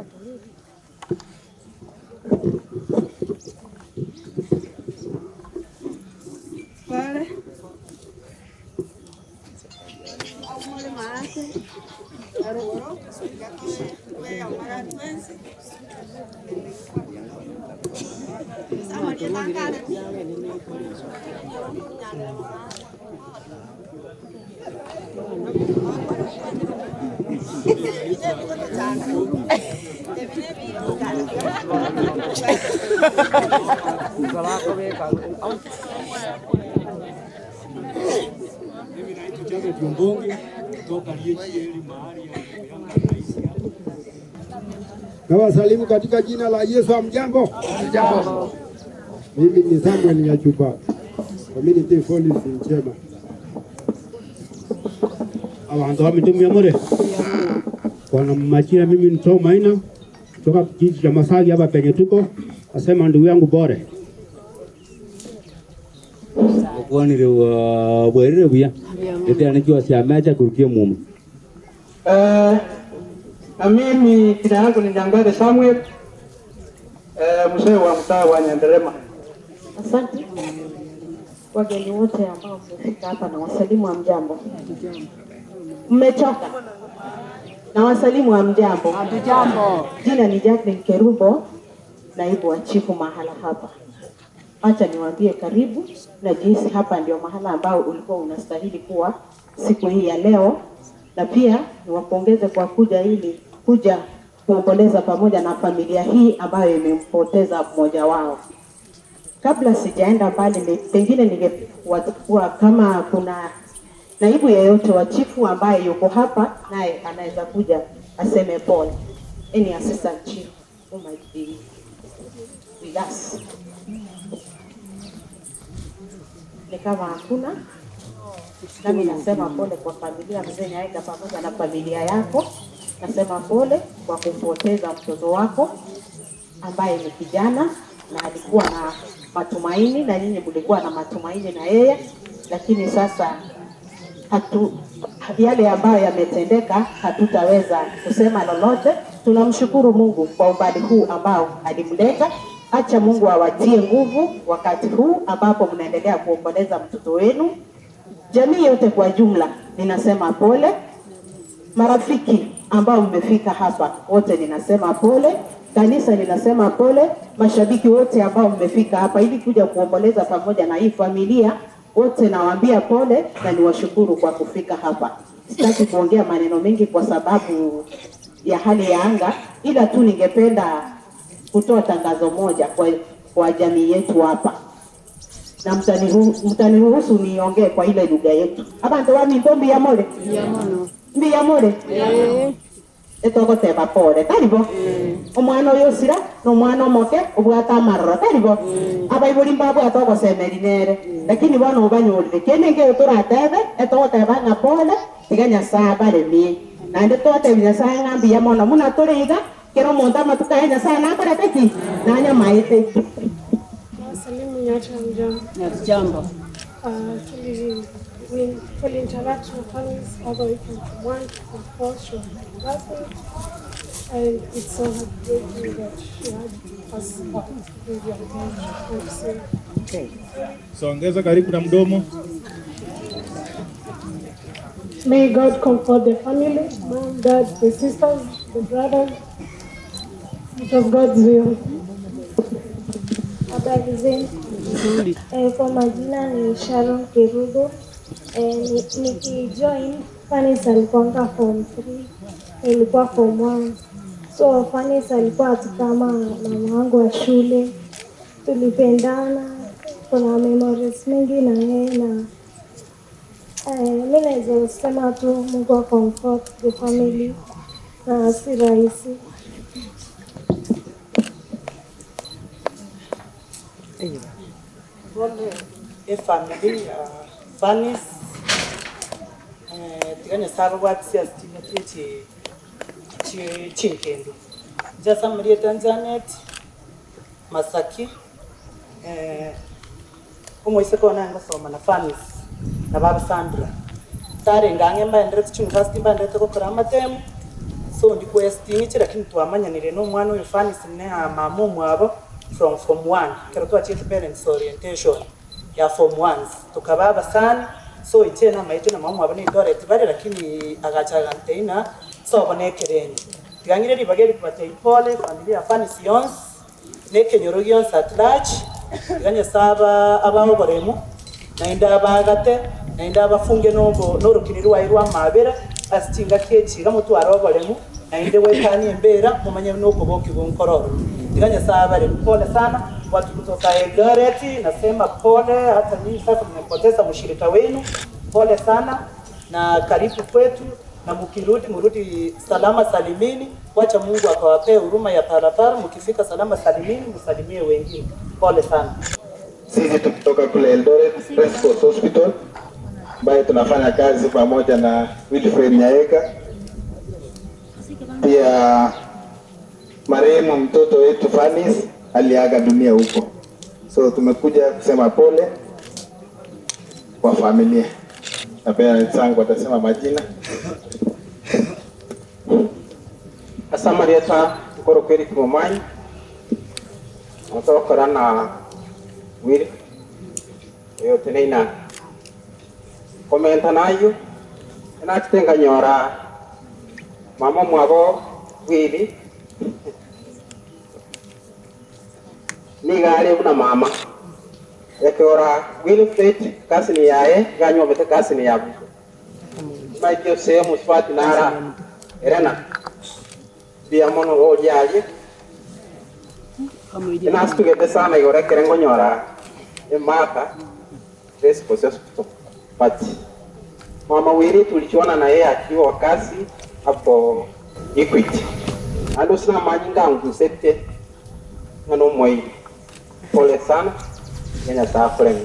Speaker 11: Mimi naitwa Janet Ombongi kutoka Liecheli mahali ya Yanga naishi hapo.
Speaker 9: Nawasalimu katika jina la Yesu. Hamjambo?
Speaker 11: Hamjambo.
Speaker 9: Mimi ni Samuel Nyachuba, Community Police Njema.
Speaker 11: Abantu wametumia mure kwa majina, mimi ni Tom Maina kutoka kijiji cha Masagi hapa penye tuko. Nasema ndugu yangu bore
Speaker 14: Okwanire bwerire buya etiane ciamecha kurukia mumo
Speaker 5: Eh, na mimi jina yangu ni Nyangare Samuel, eh, mzee wa mtaa wa Nyanderema.
Speaker 16: Asante wageni wote ambao mmefika hapa na wasalimu wa mjambo. Mmechoka? Na wasalimu wa mjambo.
Speaker 25: Hatujambo.
Speaker 16: Jina ni Jacqueline Kerubo, naibu wa chifu mahala hapa. Acha niwaambie karibu na jinsi hapa ndio mahala ambao ulikuwa unastahili kuwa siku hii ya leo, na pia niwapongeze kwa kuja ili kuja kuomboleza pamoja na familia hii ambayo imempoteza mmoja wao. Kabla sijaenda mbali, pengine ningekuwa kama kuna naibu yeyote wa chifu ambaye yuko hapa naye anaweza kuja aseme pole. Any assistant chief who might be with us. Ni kama hakuna, nami nasema pole kwa familia mzee Nyaega pamoja na familia yako. Nasema pole kwa kumpoteza mtoto wako ambaye ni kijana na alikuwa na matumaini, na nyinyi mlikuwa na matumaini na yeye, lakini sasa hatu, yale ambayo yametendeka hatutaweza kusema lolote. Tunamshukuru Mungu kwa umbali huu ambao alimleta. Acha Mungu awatie nguvu wakati huu ambapo mnaendelea kuomboleza mtoto wenu. Jamii yote kwa jumla, ninasema pole. Marafiki ambao mmefika hapa wote ninasema pole. Kanisa ninasema pole. Mashabiki wote ambao mmefika hapa ili kuja kuomboleza pamoja na hii familia wote nawaambia pole na niwashukuru kwa kufika hapa. Sitaki kuongea maneno mengi kwa sababu ya hali ya anga, ila tu ningependa kutoa tangazo moja kwa jamii yetu hapa na mtaniruhusu niongee kwa ile lugha yetu abantu baminto mbiyamore mbiyamore etogoteba pole taribo omwana oyo osira na omwana omoke obwate amaroro taribo abaibori mbabwate ogosemeri nere lakini bono obanyorire kende nkeiyo toratebe etogoteba ng'a pole tiga Nyasaye abaremie naende twatebi Nyasaye ng'a mbuya mono muna tore iga kera omonto amatuko aye Nyasaye nakorete ki nanyamaete.
Speaker 19: Nawasalimu nyote hamjambo.
Speaker 25: Hatujambo.
Speaker 19: Tuli interact na families all the way from form 1 to form 4. She was my classmate. And it's so heartbreaking that she had us all with your attention. And say,
Speaker 10: Songeza karibu na mdomo.
Speaker 19: May God comfort the family, mom, dad, the sisters, the brothers. It was God's will.
Speaker 22: Habari zenu. Eh, kwa majina ni Sharon Kerubo. Eh, nikijoin Fanis alikuwanga form 3, nilikuwa form 1. So Fanis alikuwa tu kama mama wangu wa shule, tulipendana, kuna memories mingi na yeye na mi naweza sema tu Mungu wa comfort the family na si rahisi.
Speaker 20: Pole efamily ya Fanis tiga Nyasaye ababwatisia ase ching'aki echi chinkendo inche ase amarieta Janet Masaki omoiseke one aye ngosoma na Fanis na baba Sandra tarenge ang'e mbaenderete chiuniversity mbaenderete gokora amatemu so ndikwesting'iche lakini twamanyanire na omwana oyo Fanis na mama omwabo from form 1 ekero twachete parents orientation ya form 1 tokaba abasani.
Speaker 2: So inche namaete na mama omwabo na Eldoret bare lakini agacha agantebia ng'a sobo nekerengo. Tiga ng'ire ribaga eri kobatebia pole familia ya Fanisi yonsi, na ekenyoro gionsi at large, tiga Nyasae aba abae oboremu, naende abaagate, naende abafunge nobo norokini rwaye rw'amaabera ase chingaki echi iga motware oboremu, naende goetania embera momanye nokobokigwa nkoro ororo. Tiga Nyasae abaremu. Pole sana watu kutoka Eldoret, nasema pole, hata nyinyi sasa mmepoteza mshirika wenu, pole sana na karibu kwetu, na mukirudi murudi salama salimini. Wacha Mungu akawapee huruma ya parapara, mukifika salama salimini, msalimie wengine. Pole sana.
Speaker 17: Sisi tukitoka kule Eldoret Race Course Hospital ambaye tunafanya kazi pamoja na Wilfred Nyaega, pia marehemu mtoto wetu Fanis aliaga dunia huko, so tumekuja kusema pole kwa familia, na pia wenzangu watasema majina.
Speaker 5: Ase amarieta nkorokwa Eric Momanyi, otogokora na Willy oyo oteneine aa. Komenta nayio, nachete nkanyora mama omwabo Willy nigo are buna mama, ekero Wilfred cousin yaye iga anywomete cousin ya Mike ose omosubati nara Elena mbuya mono goria aye Nasitugete sana igoro ekere nkonyora emaka Race Course Hospital but mama Willy tulichuana na yeye akiwa kazi hapo Equity naende ase namanyinga angusete ng'a nomoibi. Pole sana tiga Nyasae akoreme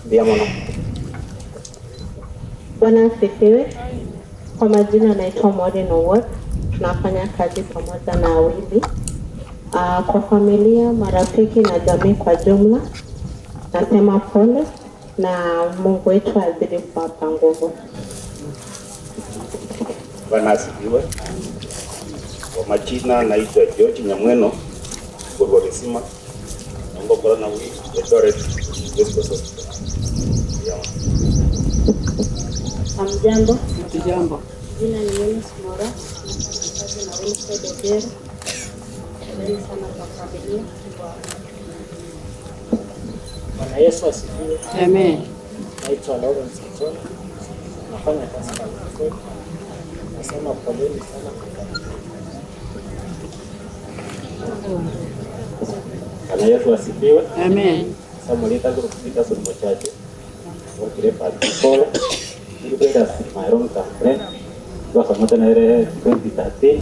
Speaker 5: mbuya mono.
Speaker 18: Bwana asifiwe. Kwa majina naitwa Maureen Owuor. Tunafanya kazi pamoja na Willy. Kwa familia, marafiki na jamii kwa jumla, nasema pole na Mungu wetu azidi kuwapa nguvu.
Speaker 21: Bwana asifiwe. Kwa majina naitwa George Nyamweno korwa Gesima nangokora na Willy Eldoret Race Course Hospital. Yeah.
Speaker 18: Hamjambo.
Speaker 25: Hatujambo.
Speaker 18: Jina ni Eunice Mora, nafanya kazi na Wilfred Obiero. Poleni sana kwa familia.
Speaker 12: Bwana Yesu asifiwe.
Speaker 25: Amen.
Speaker 12: Naitwa Lawrence Kitona, nafanya kazi na Wilfred. Nasema poleni sana kwa familia.
Speaker 23: Bwana Yesu asifiwe.
Speaker 25: Amen.
Speaker 23: Samuel Peter Muchache. Wakire pole. Wilfred is my long term friend. Twasomete nere 2013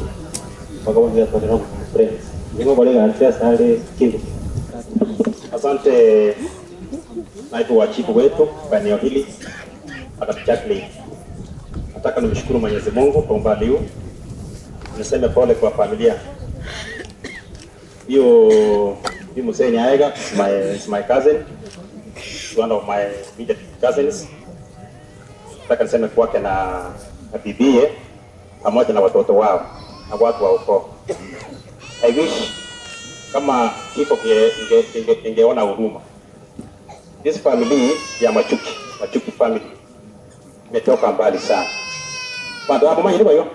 Speaker 23: mpaka bono twatwarire friends. Nigo kore gasi ase are kindu.
Speaker 10: Asante naibu wa chifu wetu kwa eneo hili Madam Jacqueline. Nataka nimshukuru Mwenyezi Mungu kwa umbali huu, niseme pole kwa familia hiyo. Hiyo mzee Nyaega is my cousin, is one of my immediate cousins. Nataka niseme kwake na bibie pamoja na watoto wao na watu wa ukoo. I wish kama kifo kingeona huruma. This family ya Machuki, Machuki family imetoka mbali sana. Bantu hapo manyiri bayo?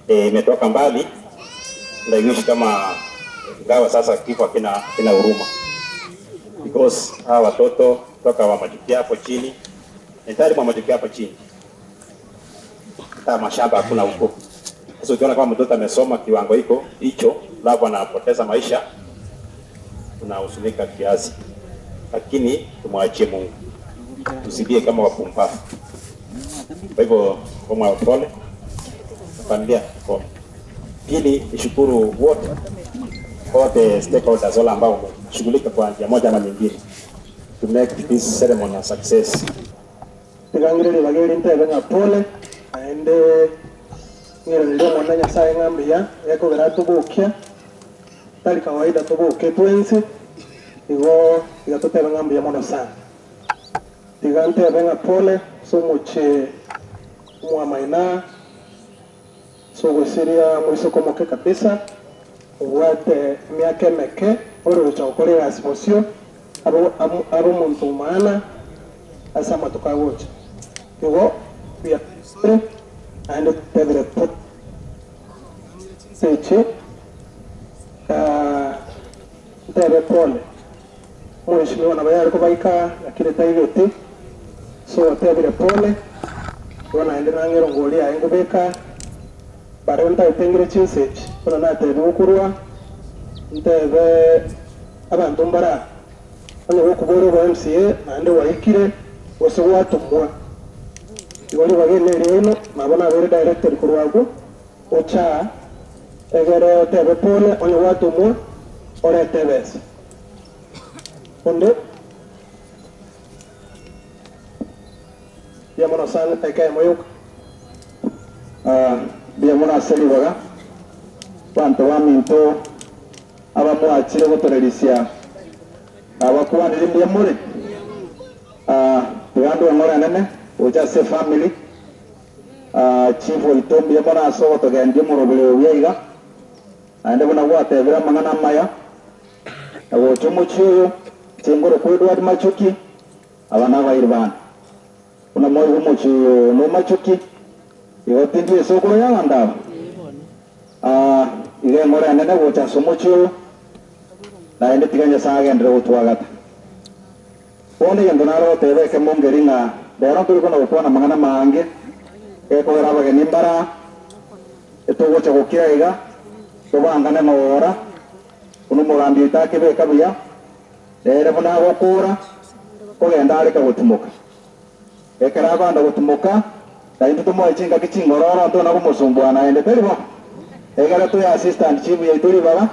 Speaker 10: Imetoka mbali. And I wish kama ingawa sasa kifo kina huruma. Because hawa watoto toka wa Machuki hapo chini, ni tayari mwa Machuki hapo chini. Hata mashamba hakuna huko. Sasa ukiona kama mtoto amesoma kiwango hiko hicho, labda anapoteza maisha, tunahuzunika kiasi. Lakini tumwachie Mungu. Tusilie kama wapumbavu. Kwa hivyo kwa pole familia pole. Pili, nishukuru wote stakeholders wale ambao shughulika kwa njia moja ama nyingine to make this ceremony a success.
Speaker 26: Tigangire bageri ntebe ng'a pole naende ng'iranirie omwana Nyasaye ng'a mbuya ekogera tobokia tari kawaida toboke twensi igo iga totebe ng'a mbuya mono sana. Tiga ntebe ng'a pole ase omochie omwamaina ase ogosiria moiseke omoke kabisa obwate emiaka emeke ore gocha gokora egasi bosio abe omonto maana ase amatuko agocha. Igo we are very sorry naende totebire pole chinsa echi ntebe pole Omweshimiwa nabo yare kobaika lakini taigeti so otebire pole igo naende nang'e erongori yaye nkobeka baria ntagete ngire chinsa echi buna natebiwe korwa ntebe abanto mbare aa onye gokobora obo MCA naende gwaikire gose gwatomwa igo ribaga eri neriaino nabo nabeire directed korwa abwo oche aa egere otebe pole onye gwatomwa orete ebesa. Onde mbuya mono sana edakika eyemo yoka.
Speaker 17: Mbuya mono ase ribaga, abanto baminto abamwachire gotorerisia, nabakwanire mbuya more. Tiga ndue eng'ora enene gocha ase efamiri, Chief oito mbuya mono ase ogotogendia omoroberi oyo buya iga, naende buna gwatebire amang'ana amaya. Na gocha omochie oyo, inche nkorokwa Edward Machoki, aba nabairi bane. Buna mwaigwa omochie oyo nomachoki, igo tindi esokoro y'abanto aba? Aa, iga eng'ora enene gocha ase omochie oyo, naende tiga Nyasae agenderere gotwagata. Bono egento nare goteba ekemo nkeri ng'a rero ntori kona gokwana amang'ana amange, gekogera abageni mbare aa, etogocha gokira iga, tobangane ng'ora. Buna omogambi oito akebeka buya, nere buna agokoora, kogenda areke gotimoka. Ekero akoenda gotimoka, na intwe tomoe chingaki chingororo ntona komosumbua naende, tari bo? Egere toe assistant chief yaito ribaga,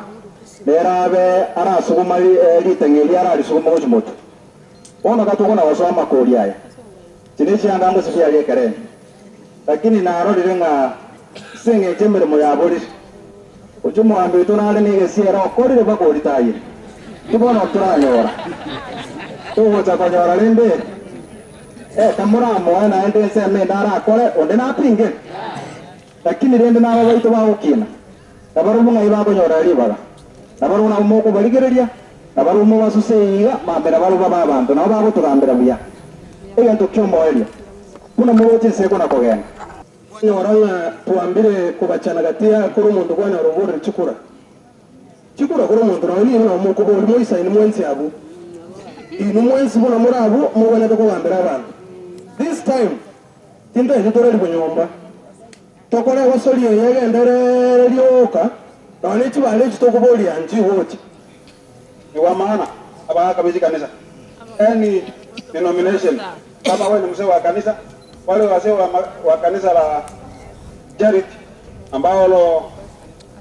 Speaker 17: nere abe arasuguma ritang'a erio ararisuguma gochia motwe. Bono gatokona gosoa amakori aya, inche nechianga ngosibia aria ekerenyo. Lakini narorire ng'a ase engencho emeremo yaborire, gochia omogambi oito nare negesiero okorire mpaka oritayire. Ki bono toranyora? Togocha konyora rende ekamoramoe naende ensemo ende arakore, onde napinge. Lakini rende naba baito bagokina, nabarobwo ng'ai bakonyora ribaga? Nabarobwo nabo mokobarigereria, nabarobwo mobasuse iga, mambia nabarobwo babe abanto, nabo bagotogambera buya. Egento ki'omoerio, buna moroche inse ekona kogenda.
Speaker 26: Kwanyora ng'a twambire kobachana gati ya kora omonto kwanyora oborire chikura. Chikura kora omonto nonya nigo nabo mokoboria moisaine mwensi abwo. Inwe mwensi buna more abwo mogwenerete kogambera abanto. This time tintaeti torarigwe nyomba. Tokore egosori eye egenderere rioka, nonya ne chibara echi tokoboria nchigocha.
Speaker 1: Ni wa maana abagaka be chikanisa, any denomination, kama wewe ni mzee wa kanisa, wale wazee wa, wa kanisa la Charity ambalo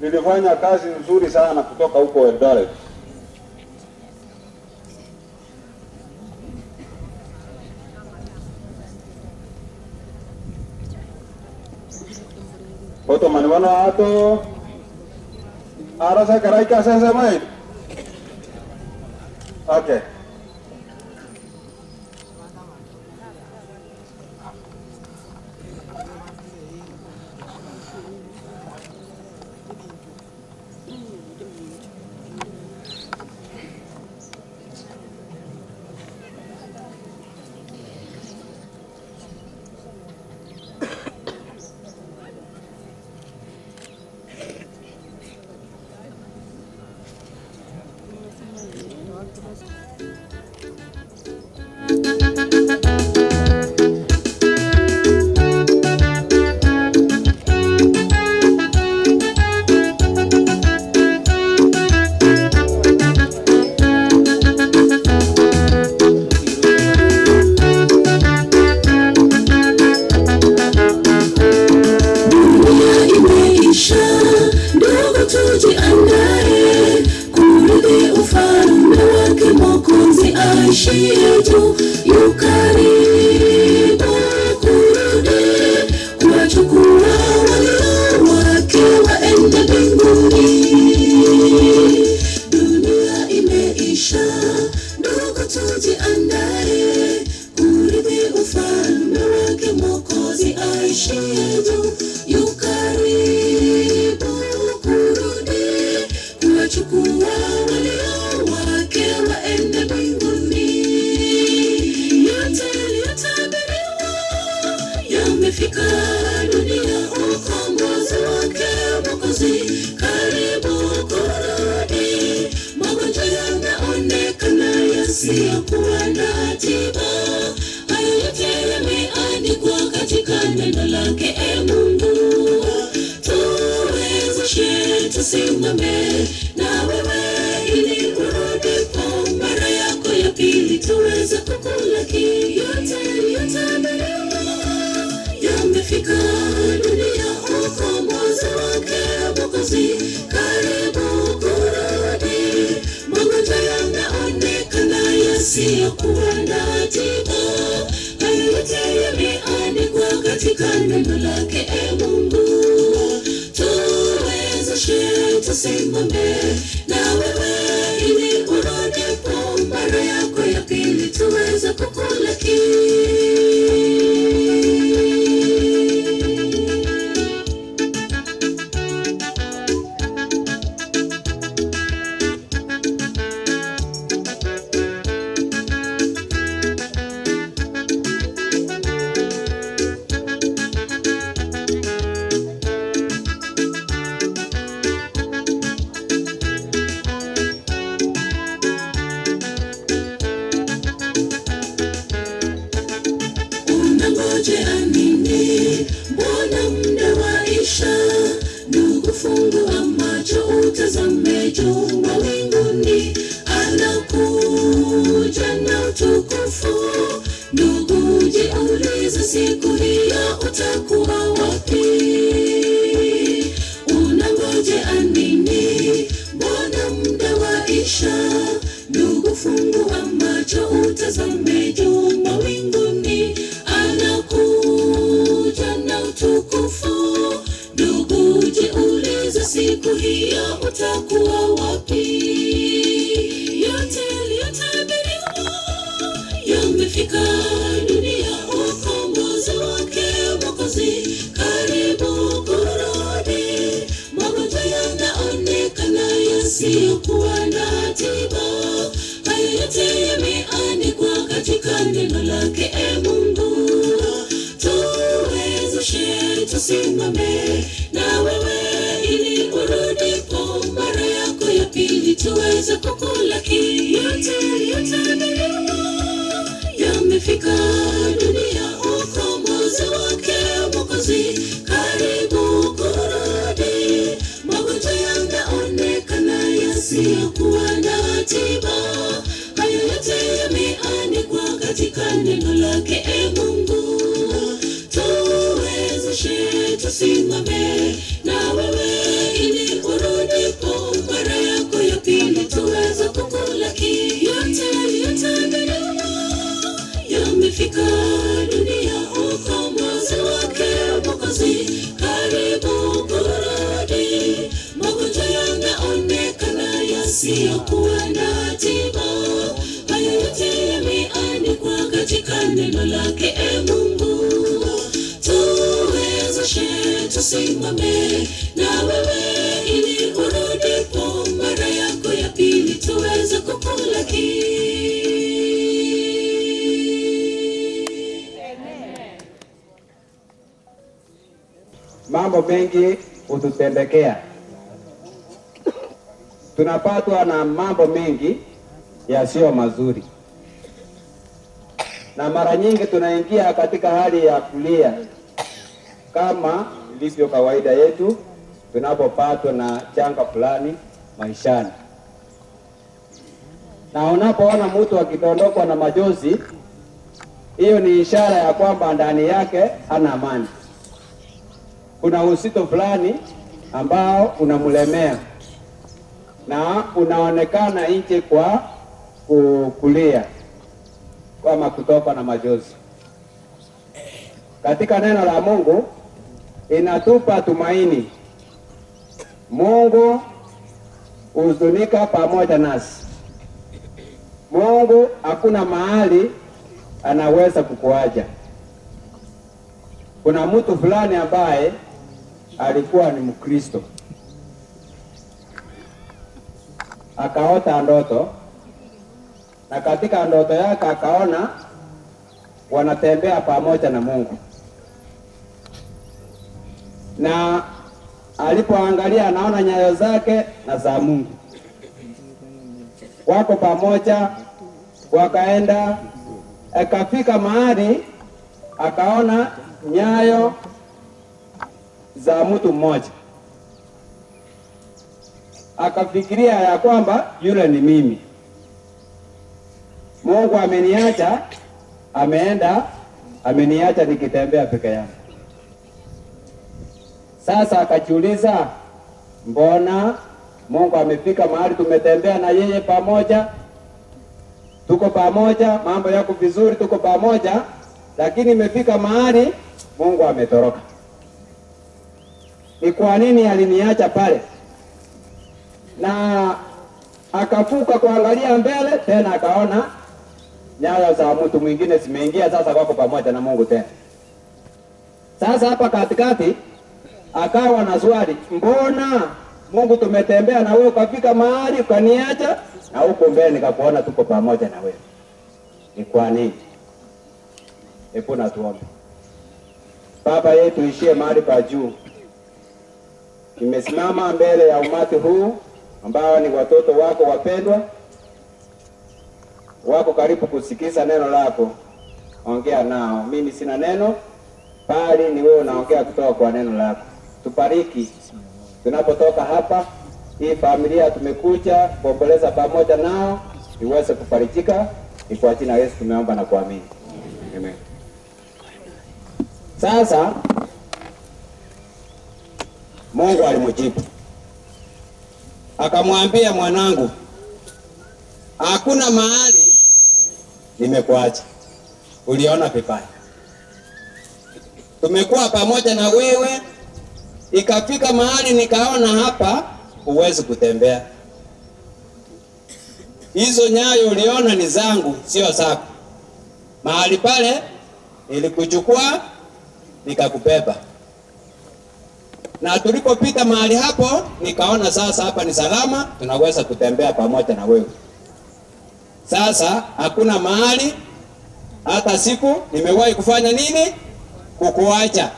Speaker 1: lilifanya kazi nzuri sana kutoka huko Eldoret. Otomani bono ato arose ekero aike ase ensemo yaito. Okay.
Speaker 4: Dunia imeisha, ndugu, tujiandae kurithi ufalme wake Mwokozi aishiye juu, yu karibu kurudi kuwachukua walio wake waende mbinguni. Dunia imeisha, ndugu, tujiandae kurithi ufalme wake Mwokozi aishiye juu, yu karibu kurudi kuwachukua walio wake waende mbinguni. yasiyokuwa na tiba. Hayo yote yameandikwa katika neno lake, e Mungu, tuwezeshe tusimame na wewe, ili urudipo mara yako ya pili tuweze kukulaki. Yote yaliyotabiriwa yamefika dunia, ukombozi wake Mwokozi karibu kurudi. Magonjwa yanaonekana yasiyokuwa na tiba. Hayo yote yameandikwa katika neno lake, e Mungu, tuwezeshe tusimame na wewe, ili urudipo mara yako ya pili tuweze kukulaki. Unangojea nini? Mbona muda waisha? Ndugu, fungua macho utazame juu mawinguni, anakuja na utukufu. Ndugu, jiulize siku hiyo utakuwa wapi? Unangojea nini? Mbona muda waisha? Ndugu, fungua macho utazame juu mawinguni, anakuja na utukufu. Ndugu, jiulize siku hiyo utakuwa wapi? Yote yaliyotabiriwa yamefika dunia, ukombozi wake Mwokozi karibu kurudi. Magonjwa yanaonekana yasiyokuwa na tiba. Hayo yote yameandikwa katika neno lake, e Mungu, tuwezeshe tusimame na wewe, ili urudipo mara yako ya pili tuweze kukulaki. Yote yaliyotabiriwa yamefika dunia, ukombozi wake Mwokozi karibu kurudi. Magonjwa yanaonekana yasiyokuwa na tiba. Hayo yote yameandikwa katika neno lake, e Mungu, tuwezeshe tusimame na wewe, ili urudipo mara yako ya pili tuweze kukulaki. Yote yaliyotabiriwa yamefika dunia, ukombozi wake Mwokozi karibu kurudi. Magonjwa yanaonekana yasiyokuwa na tiba. Hayo yote yameandikwa katika neno lake, e Mungu, tuwezeshe tusimame na wewe, ili urudipo mara yako ya pili tuweze kukulaki.
Speaker 13: Mambo mengi hututendekea, tunapatwa na mambo mengi yasiyo mazuri, na mara nyingi tunaingia katika hali ya kulia, kama ilivyo kawaida yetu tunapopatwa na janga fulani maishani. Na unapoona mtu akidondokwa na majozi, hiyo ni ishara ya kwamba ndani yake hana amani. Kuna uzito fulani ambao unamlemea na unaonekana nje kwa kulia kama kutoka na majozi. Katika neno la Mungu inatupa tumaini. Mungu huzunika pamoja nasi. Mungu hakuna mahali anaweza kukuacha. Kuna mtu fulani ambaye alikuwa ni Mkristo akaota ndoto, na katika ndoto yake akaona wanatembea pamoja na Mungu, na alipoangalia anaona nyayo zake na za Mungu wako pamoja Wakaenda, akafika mahali akaona nyayo za mtu mmoja, akafikiria ya kwamba yule ni mimi. Mungu ameniacha, ameenda, ameniacha nikitembea peke yangu. Sasa akajiuliza, mbona Mungu amefika mahali tumetembea na yeye pamoja, tuko pamoja, mambo yako vizuri, tuko pamoja, lakini imefika mahali Mungu ametoroka. Ni kwa nini aliniacha pale? Na akafuka kuangalia mbele tena, akaona nyayo za mtu mwingine zimeingia, sasa wako pamoja na Mungu tena. Sasa hapa katikati akawa na swali, mbona Mungu tumetembea na wewe ukafika mahali ukaniacha, na huko mbele nikakuona tuko pamoja na wewe, ni kwa nini? Hebu na tuombe. Baba yetu ishie mahali pa juu, nimesimama mbele ya umati huu ambao ni watoto wako wapendwa, wako karibu kusikiza neno lako. Ongea nao, mimi sina neno, bali ni wewe unaongea kutoka kwa neno lako. Tubariki tunapotoka hapa, hii familia tumekuja kuomboleza pamoja nao, iweze kufarijika. Ni kwa jina la Yesu tumeomba na kuamini, amen. Sasa Mungu alimjibu akamwambia, mwanangu, hakuna mahali nimekuacha, uliona vibaya. Tumekuwa pamoja na wewe, ikafika mahali nikaona hapa huwezi kutembea. Hizo nyayo uliona ni zangu, sio zako. Mahali pale nilikuchukua nikakubeba, na tulipopita mahali hapo nikaona sasa hapa ni salama, tunaweza kutembea pamoja na wewe. Sasa hakuna mahali hata siku nimewahi kufanya nini kukuacha.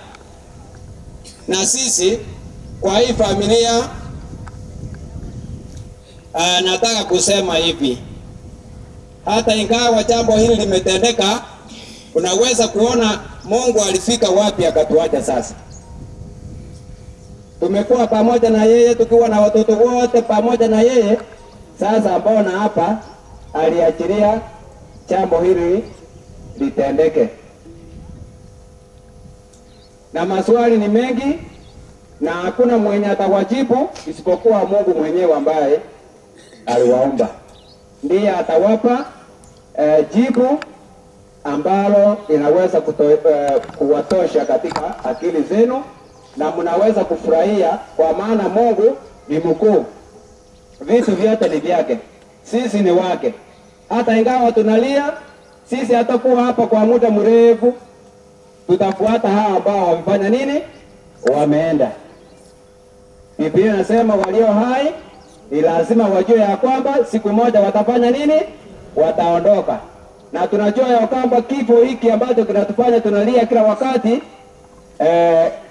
Speaker 13: Na sisi kwa hii familia nataka kusema hivi, hata ingawa jambo hili limetendeka, unaweza kuona Mungu alifika wapi akatuacha. Sasa tumekuwa pamoja na yeye tukiwa na watoto wote pamoja na yeye. Sasa mbona hapa aliachilia jambo hili litendeke? Na maswali ni mengi na hakuna mwenye atawajibu isipokuwa Mungu mwenyewe ambaye aliwaumba, ndiye atawapa jibu ambalo linaweza kuwatosha katika akili zenu na mnaweza kufurahia, kwa maana Mungu ni mkuu, vitu vyote ni vyake, sisi ni wake. Hata ingawa tunalia, sisi hatakuwa hapa kwa muda mrefu, tutafuata hawa ambao wamefanya nini, wameenda. Biblia inasema walio hai ni lazima wajue ya kwamba siku moja watafanya nini, wataondoka. Na tunajua ya kwamba kifo hiki ambacho kinatufanya tunalia kila wakati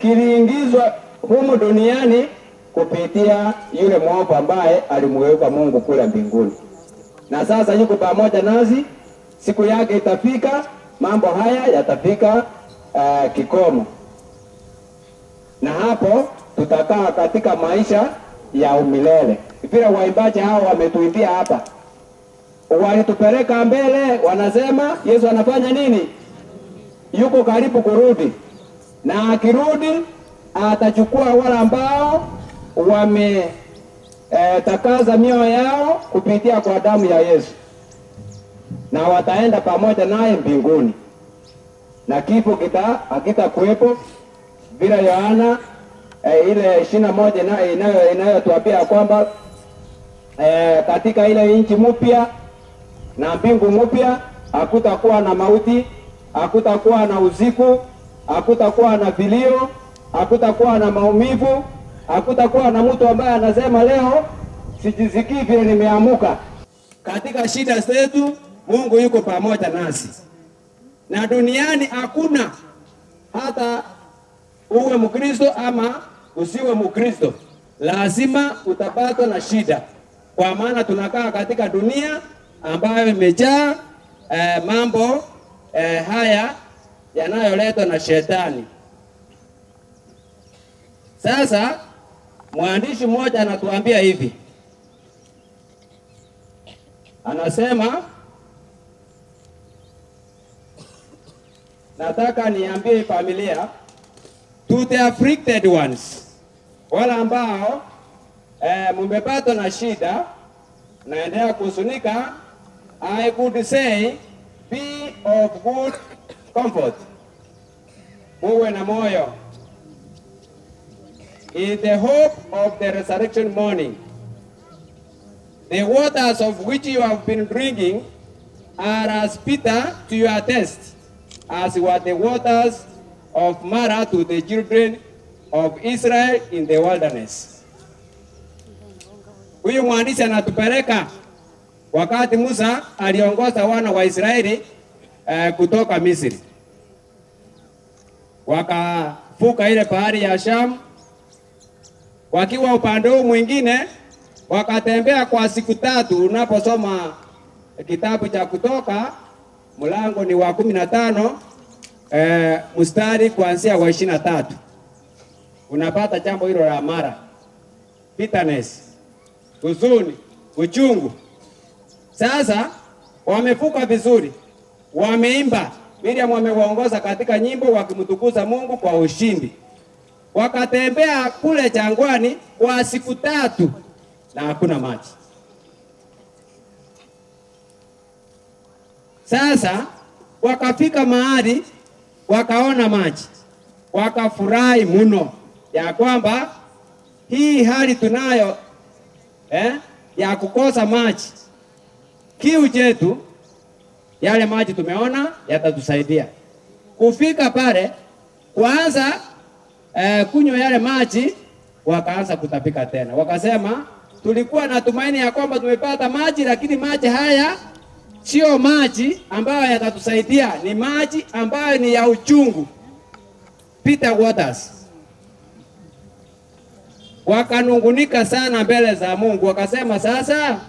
Speaker 13: kiliingizwa humu duniani kupitia yule mwovu ambaye alimweuka Mungu kule mbinguni, na sasa yuko pamoja nasi. Siku yake itafika, mambo haya yatafika kikomo, na hapo tutakaa katika maisha ya umilele. Vile waimbaji hao wametuimbia hapa, walitupeleka mbele, wanasema Yesu anafanya nini? Yuko karibu kurudi, na akirudi atachukua wale ambao wametakaza mioyo yao kupitia kwa damu ya Yesu, na wataenda pamoja naye mbinguni, na kifo hakitakuwepo. Vile Yohana ile 21 inayotuambia kwamba katika ile nchi mpya na mbingu mpya hakutakuwa na mauti, hakutakuwa na usiku, hakutakuwa na vilio, hakutakuwa na maumivu, hakutakuwa na mtu ambaye anasema leo sijisikii vile nimeamuka. Katika shida zetu Mungu yuko pamoja nasi, na duniani hakuna hata uwe Mkristo ama usiwe Mkristo, lazima utapatwa na shida, kwa maana tunakaa katika dunia ambayo imejaa eh, mambo eh, haya yanayoletwa na shetani. Sasa mwandishi mmoja anatuambia hivi, anasema nataka niambie familia, to the afflicted ones, wale ambao eh, mmepatwa na shida naendelea kuhuzunika, I could say be of good comfort, muwe na moyo in the hope of the resurrection morning. The waters of which you have been drinking are as bitter to your taste as were the waters of Marah to the children of Israel in the wilderness. Huyu mwandishi anatupeleka wakati Musa aliongoza wana wa Israeli eh, kutoka Misri, wakavuka ile bahari ya Shamu wakiwa upande huu mwingine wakatembea kwa siku tatu. Unaposoma kitabu cha Kutoka mlango ni wa 15 eh, mstari kuanzia wa 23 unapata jambo hilo la mara bitterness, huzuni, uchungu. Sasa wamevuka vizuri, wameimba. Miriam amewaongoza katika nyimbo wakimtukuza Mungu kwa ushindi. Wakatembea kule jangwani kwa siku tatu na hakuna maji. Sasa wakafika mahali wakaona maji, wakafurahi mno ya kwamba hii hali tunayo eh, ya kukosa maji, kiu chetu, yale maji tumeona yatatusaidia. Kufika pale kuanza eh, kunywa yale maji, wakaanza kutapika tena, wakasema tulikuwa na tumaini ya kwamba tumepata maji, lakini maji haya sio maji ambayo yatatusaidia, ni maji ambayo ni ya uchungu, bitter waters. Wakanungunika sana mbele za Mungu, wakasema sasa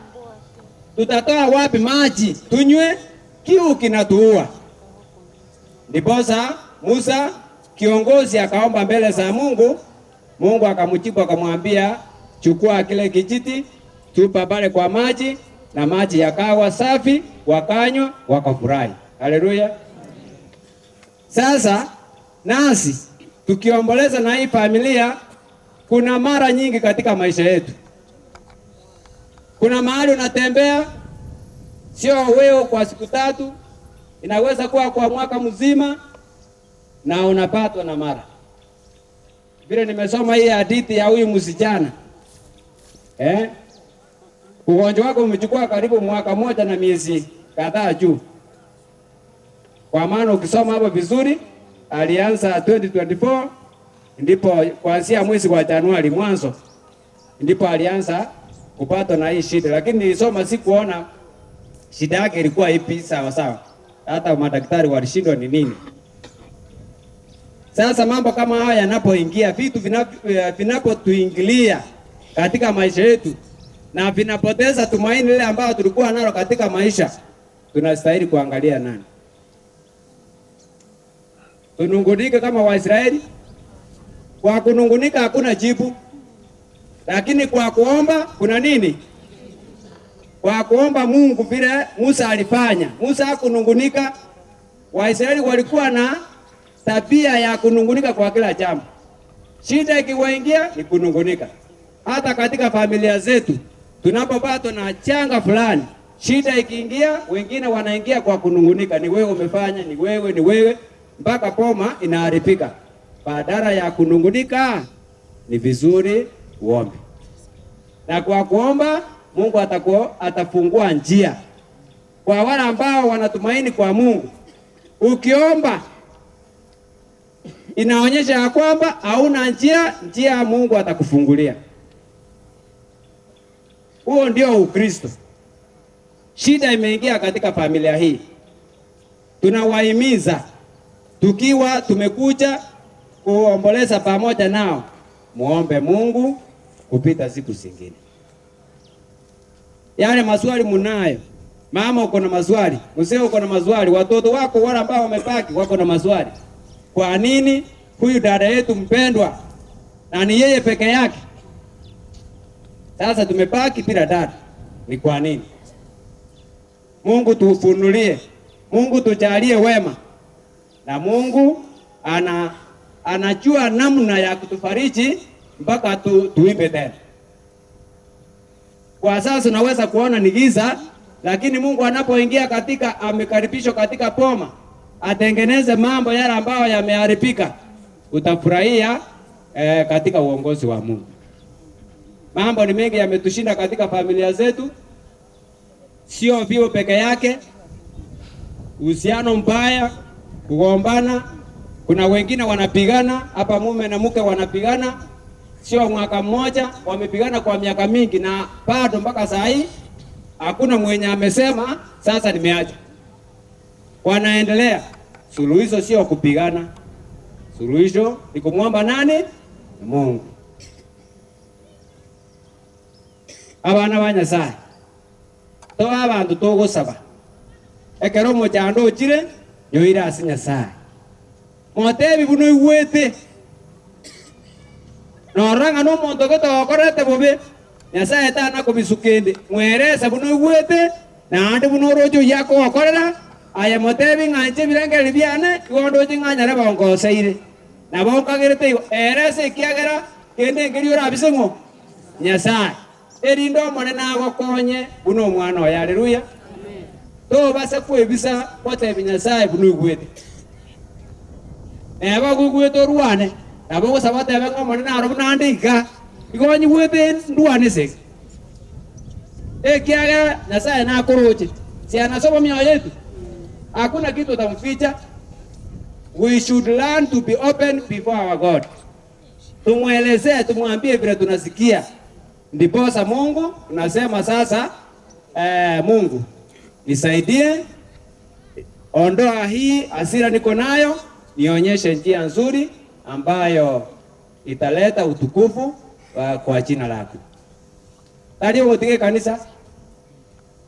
Speaker 13: tutatoa wapi maji tunywe? Kiu kinatuua. Ndiposa Musa kiongozi akaomba mbele za Mungu. Mungu akamjibu akamwambia, chukua kile kijiti tupa pale kwa maji, na maji yakawa safi, wakanywa, wakafurahi. Haleluya! Sasa nasi tukiomboleza na hii familia, kuna mara nyingi katika maisha yetu, kuna mahali unatembea, sio wewe kwa siku tatu, inaweza kuwa kwa mwaka mzima, na unapatwa na mara vile. Nimesoma hii hadithi ya huyu msichana eh, ugonjwa wako umechukua karibu mwaka moja na miezi kadhaa juu. Kwa maana ukisoma hapo vizuri, alianza 2024 ndipo kuanzia mwezi wa Januari mwanzo ndipo alianza kupatwa na hii shida, lakini nilisoma sikuona shida yake ilikuwa ipi sawa sawa, hata madaktari walishindwa ni nini. Sasa mambo kama haya yanapoingia, vitu vinapotuingilia katika maisha yetu na vinapoteza tumaini lile ambayo tulikuwa nalo katika maisha, tunastahili kuangalia nani? Tunungunike kama Waisraeli? Kwa kunungunika hakuna jibu, lakini kwa kuomba kuna nini? Kwa kuomba Mungu vile Musa alifanya. Musa hakunungunika. Waisraeli walikuwa na tabia ya kunungunika kwa kila jambo. Shida ikiwaingia ni kunungunika. Hata katika familia zetu tunapopatwa na changa fulani, shida ikiingia, wengine wanaingia kwa kunungunika, ni wewe umefanya, ni wewe, ni wewe, mpaka poma inaharibika. Badala ya kunungunika, ni vizuri uombe, na kwa kuomba Mungu atakuwa atafungua njia kwa wale ambao wanatumaini kwa Mungu. Ukiomba inaonyesha ya kwamba hauna njia, njia ya Mungu atakufungulia. Huo ndio Ukristo. Shida imeingia katika familia hii, tunawahimiza tukiwa tumekuja kuomboleza pamoja nao, muombe Mungu kupita siku zingine. Yale maswali munayo
Speaker 3: Mama uko na maswali, mzee uko na maswali, watoto wako wale ambao wamebaki wako na maswali. Kwa nini huyu dada yetu mpendwa na ni yeye peke yake? Sasa tumebaki bila dada, ni kwa nini? Mungu tufunulie, Mungu tujalie wema, na Mungu ana anajua namna ya kutufariji mpaka tu, tuimbe tena. Kwa sasa unaweza kuona ni giza, lakini Mungu anapoingia katika, amekaribishwa katika boma, atengeneze mambo yale ambayo yameharibika, utafurahia eh, katika uongozi wa Mungu. Mambo ni mengi yametushinda katika familia zetu, sio vio peke yake, uhusiano mbaya, kugombana. Kuna wengine wanapigana hapa, mume na mke wanapigana, sio mwaka mmoja, wamepigana kwa miaka mingi, na bado mpaka saa hii hakuna mwenye amesema sasa nimeacha. Wanaendelea. Suluhisho sio kupigana, suluhisho ni kumwomba nani? Mungu. Abana ba Nyasaye toa abanto togosaba ekero omochando ochire nyoire ase Nyasaye motebi buna oigwete norora ng'a na omonto gete ogokorete bobe Nyasaye tana kobisuka ende mwerese buna oigwete naende buna oroche oyio akogokorera aye motebi ng'a inche ebirengererio biane igo ndoche ng'a nyare bongoseire nabo nkagerete igo erese ekiagera kende nkeria orabise ng'o Nyasaye erinde Omonene agokonye buna omwana oye. Haleluya! Tobasa kwebisa gotebia Nyasaye buna oigwete. Neba oigwete orwane, nabo ogosaba otebe ng'a Omonene aro buna ande iga, igo onyigwete ndwane ase iga. Ekiagera Nyasaye nakoroche, si anasoma mioyo yetu? Hakuna kitu utamficha. We should learn to be open before our God. Tumwelezee, tumwambie vile tunasikia, ndiposa Mungu tunasema sasa, eh, Mungu nisaidie, ondoa hii hasira niko nayo, nionyeshe njia nzuri ambayo italeta utukufu uh, kwa jina lako. Tari ogotiga ekanisa,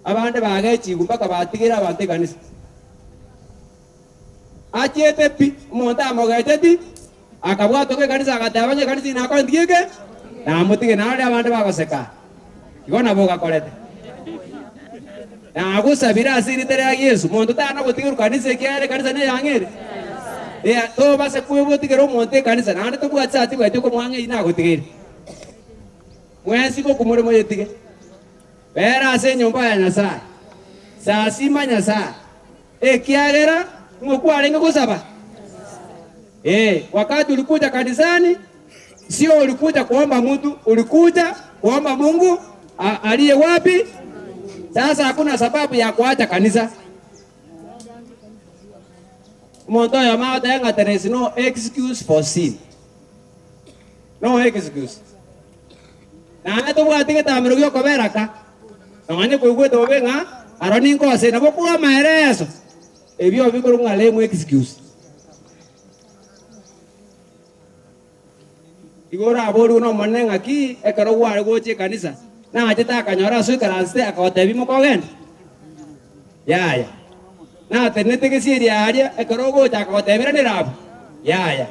Speaker 3: abande bagechigwa mpaka batigire abanto ekanisa. Achiete pi, omonto amogecheti, akabwatwa ekanisa agateba onye ekanisa eye nakore ntige eke, namotige narore abande bagoseka. Igo nabo ogakorete. Nagosabire ase erieta ria Yeso, monto tana gotigerwa kanisa ekiagera ekanisa neyang'e ere. Eya, tobase kwebotigera omonto ekanisa naende tobwati certificate okomoa ng'a eyio nagotigeire. Mwensi gokumore moyetige. Bera ase enyomba ya Nyasae, sasima Nyasae, Ekiagera ng'o kwarenge gosaba? Ee, wakati ulikuja kanisani sio ulikuja kuomba mtu, ulikuja kuomba Mungu aliye wapi? Sasa hakuna sababu ya kuacha kanisa. Omonto oyomo agoteba ng'a there is no excuse for sin. No excuse. Naende tobwati getamero gi'okobera ka, nonye koigwete bobe ng'a aro ninkose, nabo korwa amaereso, ebio bikorokwa ng'a lame excuse. Igo oraborigwe n'Omonene ng'aki ekero gware gocha ekanisa, nachete akanyora ase oikaransete akagotebia imoka ogende? Yaya. Natenenete gesieri aaria ekero ogocha akagotebia iranera abwo? Yaya.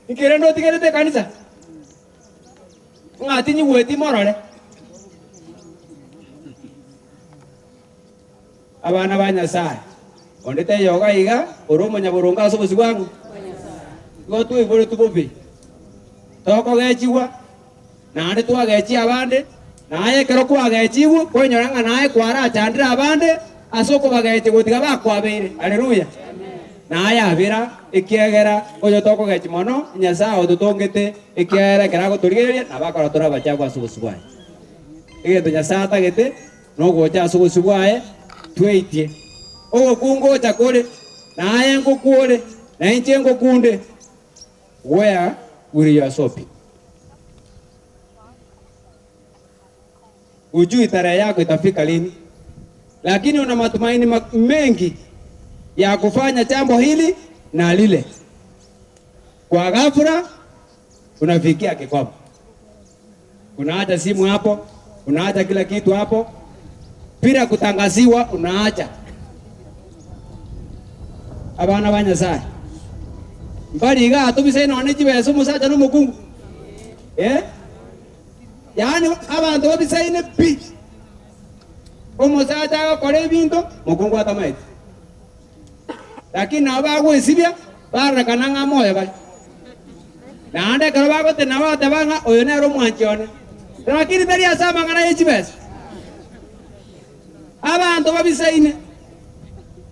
Speaker 3: Inki rende otigerete ekanisa? Ng'a tinyigweti morore. Abana ba Nyasae, onde taiyo iga iga ore omonyaboronge ase obosio bwang'o? Igo twaiboretwe bobe, tokogechigwa, naende twagechia abande, naye ekero kwagechigwe kwainyora ng'a naye kwarachandire abande ase okobagechia gotiga bakwabeire. Haleluya! Naye abera, ekiagera oyo tokogechia mono, Nyasae ototongete, ekiagera ekero agotorigereria nabo akora tore abachagu ase obosio bwaye. Egento Nyasae atagete nogocha ase obosio bwaye tweitie. Ogokungocha kore, naye ngokwore, na inche ngokunde. Where will your soul be? Hujui tarehe yako itafika lini, lakini una matumaini mengi ya kufanya jambo hili na lile. Kwa ghafla unafikia kikomo, unaacha simu hapo, unaacha kila kitu hapo. Bila kutangasiwa unaacha. Abana ba Nyasaye mbari iga atobisaine nonya ne chibesa omosacha na omokungu eh? Yaani abanto babisaine pi, omosacha agokora ebinto mokungu atamaeti, lakini nabo bagwesibia barorekana ng'a moyo bare. Naende ekero bagotenena bagoteba ng'a oyo nere omwanchi one, lakini tari ase amang'ana ye chibesa. Abanto babisaine,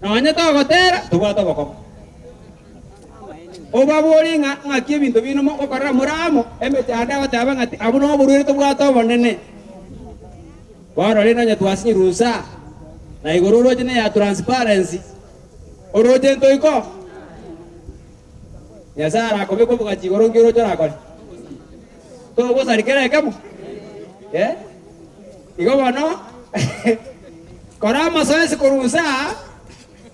Speaker 3: nonye togotera, tobwate obokong'u. Obaborie ng'a ng'aki ebinto bino mogokorera more amo, emechando egoteba ng'a abwo noborwaire tobwate obonene. Bono rende onye twasinyirwe usa, na igoro oroche neya transparency, oroche ntoiko? Nyasae arakobeke obogachi igoro nki oroche orakore? Togosaria kera ekemo? Eh? Igo bono kora amasoesi korwa inse aa,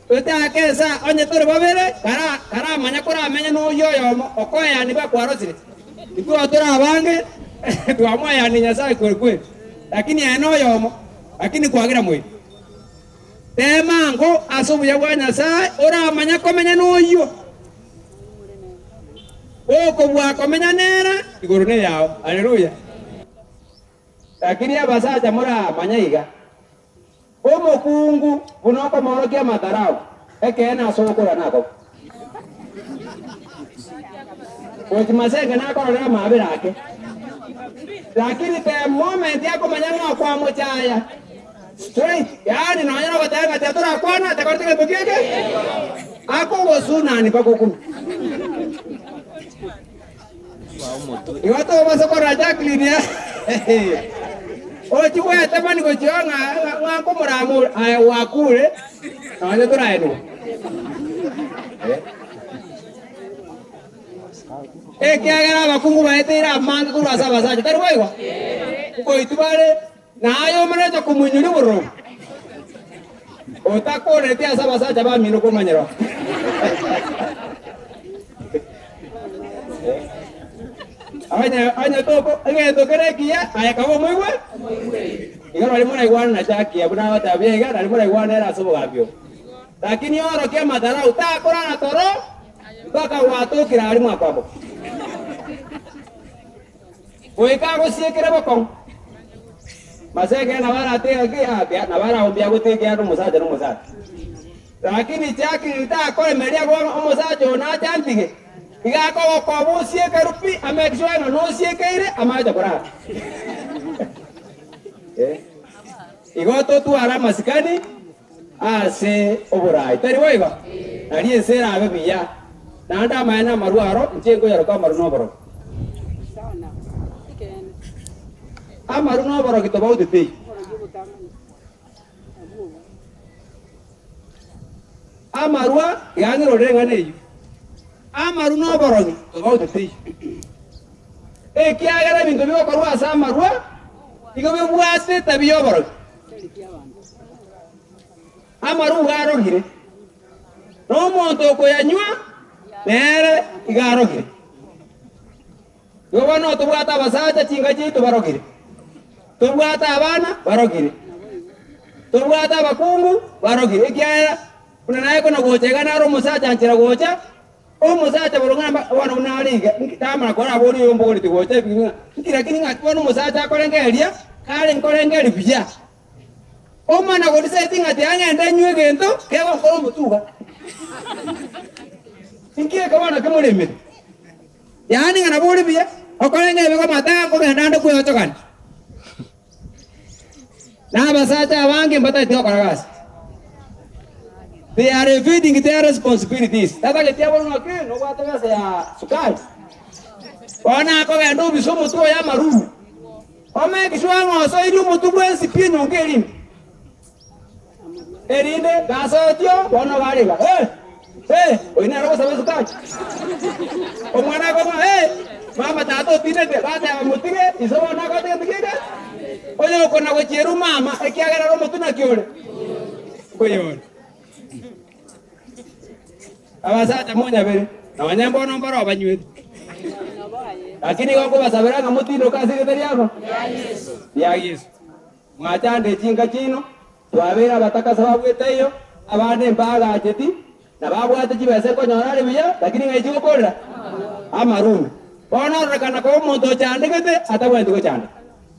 Speaker 3: tochake inse aa, onye tore babere, kara karamanya koramenye noyio oyomo okoeyani bakwarosire. Intwe tore abange twamoeyani Nyasae kweri kweri, lakini aye noyomo, lakini kwagira moino. Teema ango ase obuya bwa Nyasae oramanya komenya noyio. Okobua komenya nere igoro neyao. Haleluya! Lakini abasacha moramanye iga, omokungu buna okomoorokia amatarau, ekeene ase ogokora nakobe. Gochi masenge nakororera amabera ake, lakini the moment akomanya ng'a okwamochaya straight, yaani nonya nogoteba ng'a tiga torakwana takoreti gento kieke, akogosunani mpaka okume. Igo tobasa korora Jacqueline ya ochi gwetemani gochia ng'a ng'a nkomoramore aye gwakure nonye toraenwa. Ekiagera abakungu baeteire amange korwa ase abasacha, tari boigo? Nkoitwa bare na aye omonete komoinyoria obororo otakoreti ase abasacha bamino komanyerwa. Onye onye toko egento kere ekiya aye kaba omoigwe iga nari moraigwane na Jakia buna agotebia iga nari moraigwane ere ase obogambi obo. Lakini orokia amadharau takorara toro mpaka gwatokire aria mwakwamboka. Goika agosiekere bokong'u. Maseke nabo aratege ki abia nabo araombie agoteke ande omosacha na omosacha. Lakini Jacqueline takoremereria bono omosacha oyo nache antige, iga akogokoba osiekerwe pi amake sure ng'a nosiekeire amache korara. Eh. Igo totware amasikani ase oborai, tari boigo? Nario ense erabe buya, naende amaene amarwa aro, inche nkoyaroka amaru na oborogi. Amaru na oborogi tobauti teiyo. Amarwa yang'irorire eng'ana eyio. Amaru na oborogi tobauti teiyo. Ekiagera ebinto bigokorwa ase amarwa nigo bibwate etabi y'oborogi. Amarwa igo arogire, na omonto okoyanywa nere igo arogire. Igo bono tobwate abasacha chinka chiaito barogire, tobwate abana barogire, tobwate abakungu barogire, ekiagera buna naye kona gocha iga naro omosacha anchera gocha, omosacha bono ng'a bono buna are iga, tamanya korabori oyo mbogoreti gocha ebi ng'a nki lakini ng'aki bono omosacha akorengereria, kare nkorengereria buya. Omwana goriseti ng'a tiang'ende nywe egento kegokora omotuga. Inki eke bono kemoremire? Yaani ng'a nabo ore buya, okorenge ebibe kwamata nkogenda ande kweochogania. Na abasacha abange mbatageti gokora gasi. They are evading their responsibilities. Tatageti abwo ng'a nobwate besa ya sukari. Bono akogenda obise omotwe oye amaruru. Omake sure ng'a osoirie omotwe bwensi pi enyongo erinde. Erinde gasoetio bono barega, Hey! Hey! Oyo nere ogosaba esukari. Omwana akong'a, Hey! Mama tata otindete, bateba motige, iso bono agote gento kende. Oyo okona gochierwa mama ekiagera ere omotwe naki ore? Nkoyore. Abasacha monyabere, nonya mbono mboro abanyweti. Lakini igo nkobasabera ng'a motindoke ase erieta riabo ria Yeso. Mwachande chinka chiaino. Twabeire abataka sababu etaiyo, abande mbaagacheti, na babwate chibesa ekonyora are buya, lakini ng'ai chigokorera? Amarume. Bono ororekana koba omonto ochandegete atabwenereti gochandeka.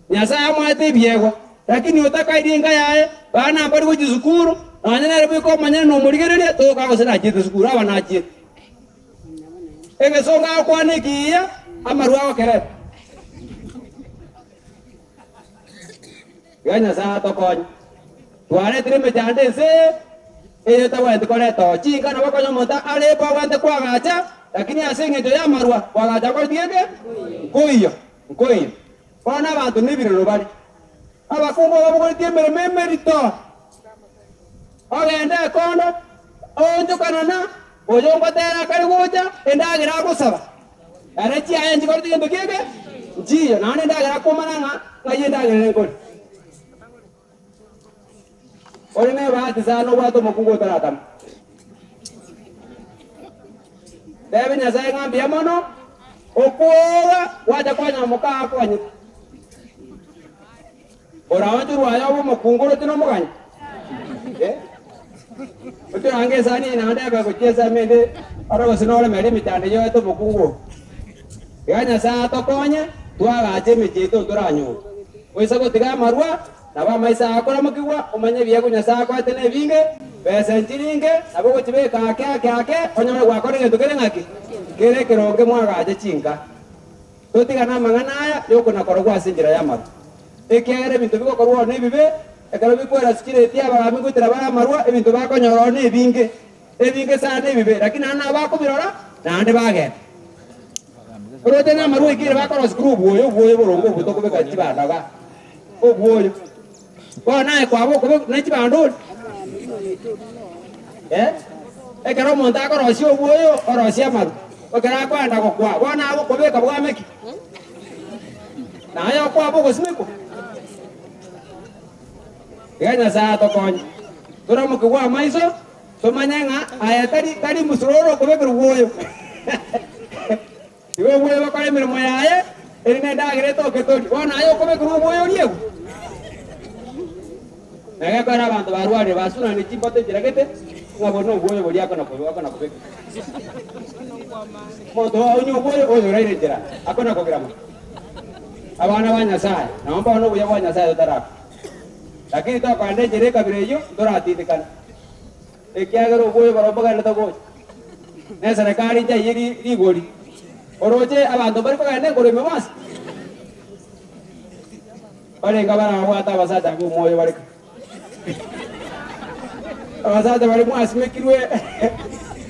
Speaker 3: Nyasae amoete ebiegwa, lakini otakairi enka yaye, bana mbari gochia sukuru, nonya nere bweka omonyene nomorigereria, toka gose nachiete sukuru, aba nachiete. Egesongo agokwana ekiya, amarwa agokerete. Iga Nyasae atokonye. Twaretire emechando ense eye, eye etagwenereti koreta oo. Chinka nabo okonya omonto are obwenerete koagacha, lakini ase eng'encho y'amarwa, koagacha nkoreti geke? Nkoiyo, nkoiyo. Bono abanto nebirero bare. Abakungu babogoretie emeremo emerito, ogende ekondo, oonchokanana, oyo ngotera akare gocha, endagera agosaba. Ere chiaye nchikorete gento kiege? Nchiyo, naende endagera akomana ng'a ng'ai endagera ere nkori. Ore nebahati sana obwate omokungu otaratama. Tebe Nyasae ng'a mbuya mono, okwoga gwacha kwanyora moka akonyete. Oraonchorwe aye obe omokungu oroche nomoganya? Eh? Ochorange esani eye naende ebe gochia ensemo ende, ore gose noremerie emechando eyio oete omokungu oo. Iga Nyasae atokonye, twagache emechie yaito ntoranyore. Oise gotiga amarwa, nabo amaiso ao akoramokigwa, omanye ebiegwa Nyasae akoete nebinge, besa enchiringe, nabo ogochibeka ake ake ake, onyore gwakora egento kere ng'aki? Kere ekeronge mwagache chinka. Totigane amang'ana aya yokonakorogwa ase enchera y'amarwa, ekiagera ebinto bigokorwa oo nebibe, ekero bikwera sikireti abagambi ngoitera bare amarwa, ebinto bakonyora oo nebinge, ebinge sana ebibe, lakini naende nabo bakobirora, naende bagenda. Oroche namarwa oikire bakorosia korwa obwoyo, obwoyo boronge obwo tokobeka chibando igaa, obwoyo. Bono naye kwaba okobe ne chibando ore? Eh? Ekero omonto akorosia obwoyo, orosia amarwa. Ekero akoenda gokwa, bono agokobeka bwame ki? Naye okwaba ogosimekwa. Iga Nyasae atokonye. Toramokigwe amaiso, tomanye ng'a aye tari tari musuro ore okobekerwa bwoyo. Igo obwoyo bokore emeremo yaye, eri nendagera etoke tori. Bono aye okobekerwa obwoyo oriegwe? Na gekogera abanto barwarire basunanire chimbato chiragete, ng'a boria nobwoyo boria akona akona kobekerwa. Omonto onywe obwoyo, oyo oraire nchera, akona kogerama. Abana ba Nyasae, nabo bono obuya bwa Nyasae totarakwa. Lakini tokogenda enchera ekabira eyio, ntoratindekane. Ekiagera obwoyo barobwo mbogenderete gocha, na eserekari nchaiye rigori. Oroche abanto mbari kogenda enkoro ime bonsi? Barenge abarabwate abasacha b'omoyo bare ka. Abasacha baria mwasimekirwe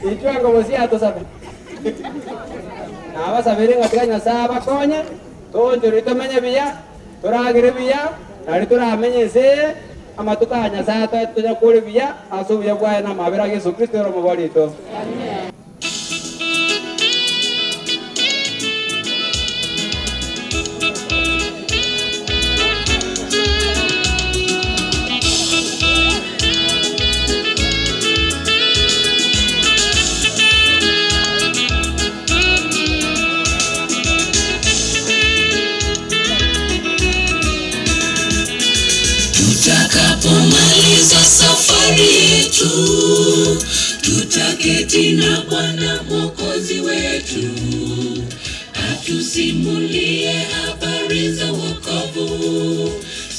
Speaker 3: inchwe ango bosie atosabe. Nabasabeire ng'a tiga Nyasae abakonye, toonchoreri tomenye buya, Toragere buya, nario toramenye ense eye amatuko aya Nyasae atoete tonyakore buya ase obuya bwaye na amabera a Yeso Kristo ere Omobori oito.
Speaker 4: Tutakapomaliza safari yetu, tutaketi na Bwana Mwokozi wetu, atusimulie habari za wokovu.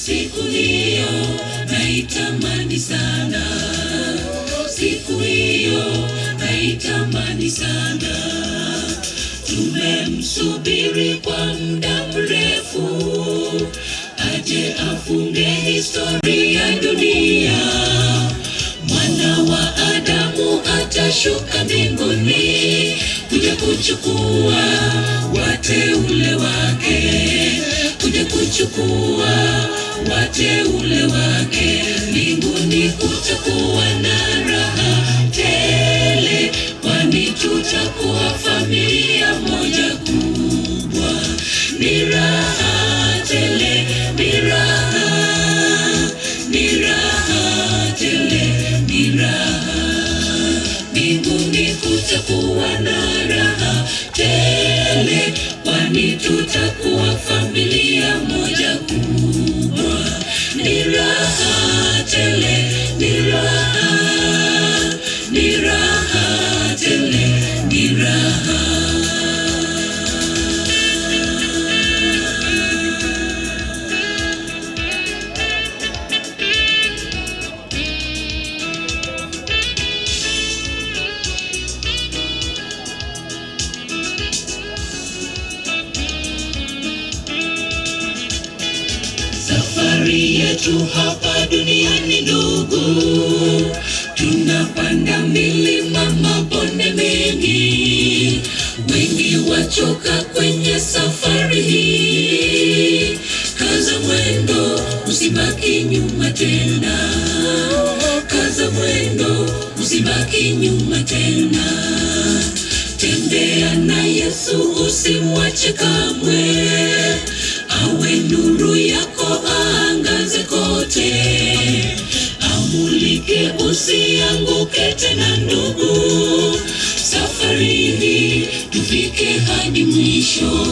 Speaker 4: Siku hiyo naitamani sana, siku hiyo naitamani sana. Tumemsubiri kwa muda mrefu, aje afunge historia dunia. Mwana wa Adamu atashuka mbinguni kuja kuchukua wateule wake, kuja kuchukua wateule wake. Mbinguni kutakuwa na raha tele, kwani tutakuwa familia moja kubwa. Ni raha tele, ni raha, ni raha tele, ni raha. Mbinguni kutakuwa na raha tele, kwani tutakuwa familia moja kubwa. Ni raha tele, Safari yetu hapa duniani ndugu, tunapanda milima, mabonde mengi, wengi wachoka kwenye safari hii. Kaza mwendo, usibaki nyuma tena. Kaza mwendo, usibaki nyuma tena. Tembea na Yesu, usimwache kamwe, awe nuru yako, aangaze kote, amulike, usianguke tena ndugu. Safari hii tufike hadi mwisho,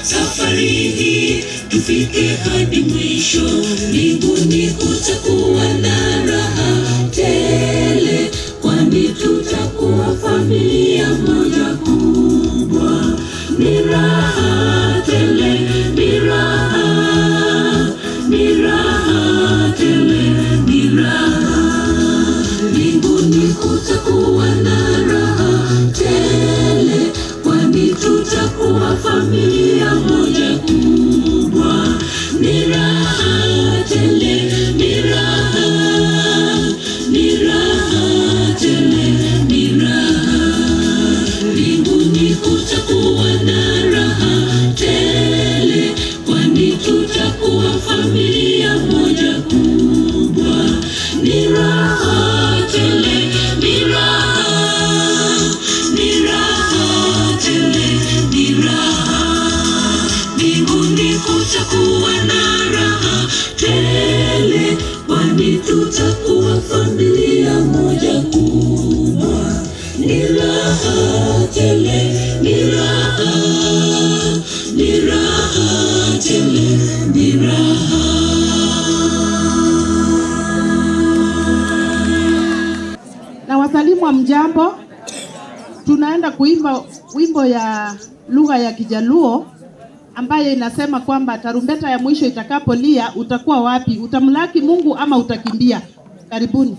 Speaker 4: safari hii tufike hadi mwisho. Mbinguni kutakuwa na raha tele, kwani tutakuwa familia moja kubwa. Ni raha tele, ni raha, ni raha tele, ni raha. Mbinguni kutakuwa na raha tele, kwani tutakuwa familia moja kubwa. Ni raha tele, ni raha, ni raha tele, ni raha. Mbinguni kutakuwa na raha tele, kwani tutakuwa familia moja kubwa. Ni raha tele, ni raha, ni raha tele, ni raha. Mbinguni kutakuwa na raha tele, kwani tutakuwa familia moja kubwa. Ni raha tele, ni raha, ni raha tele, ni raha.
Speaker 6: Na wasalimu wa mjambo, tunaenda kuimba wimbo ya lugha ya Kijaluo ambayo inasema kwamba tarumbeta ya mwisho itakapolia utakuwa wapi? Utamlaki Mungu ama utakimbia? Karibuni.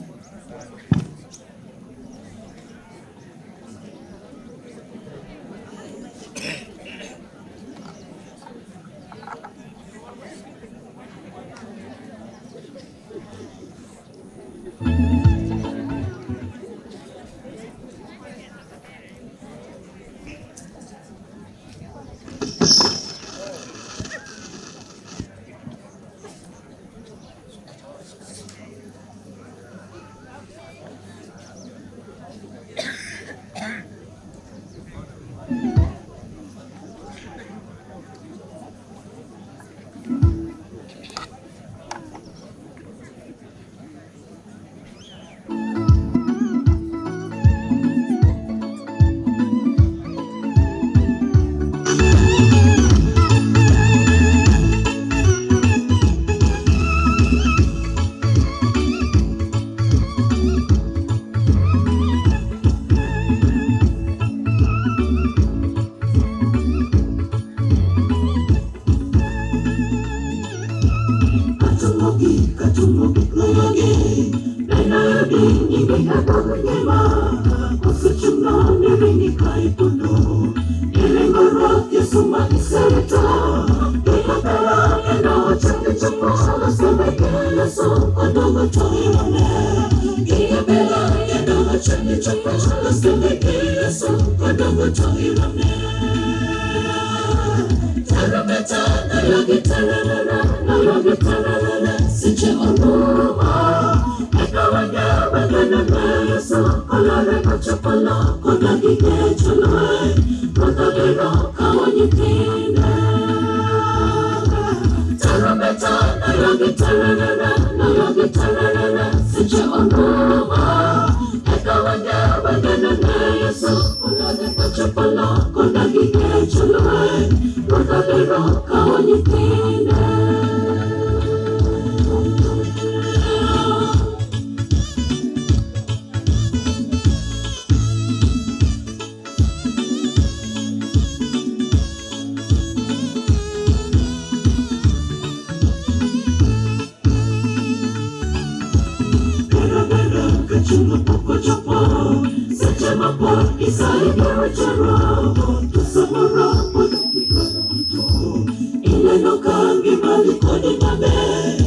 Speaker 4: Ineno kangi mali kodi maber.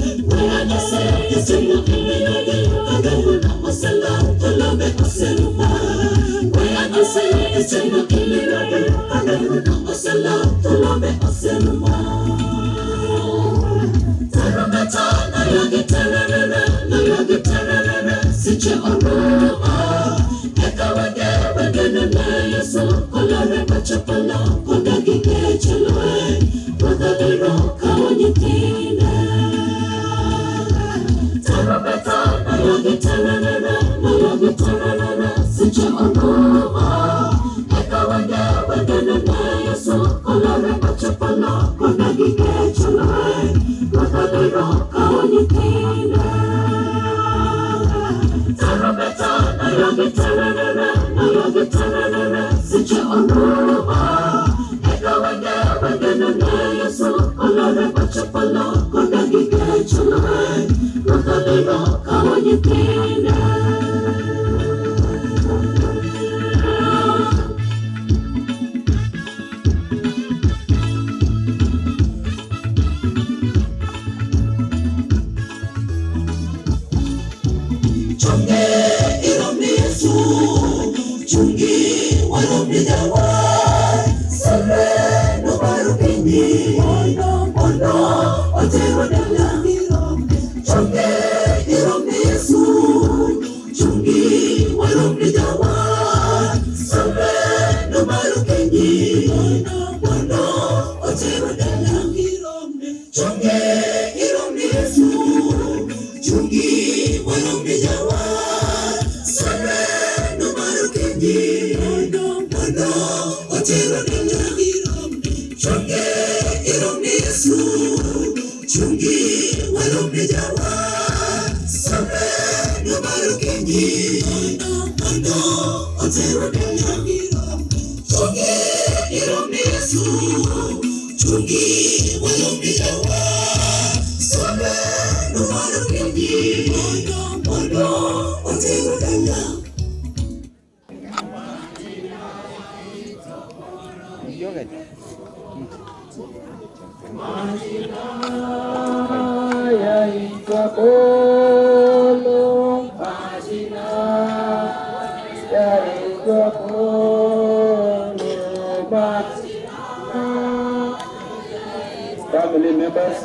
Speaker 1: Family members.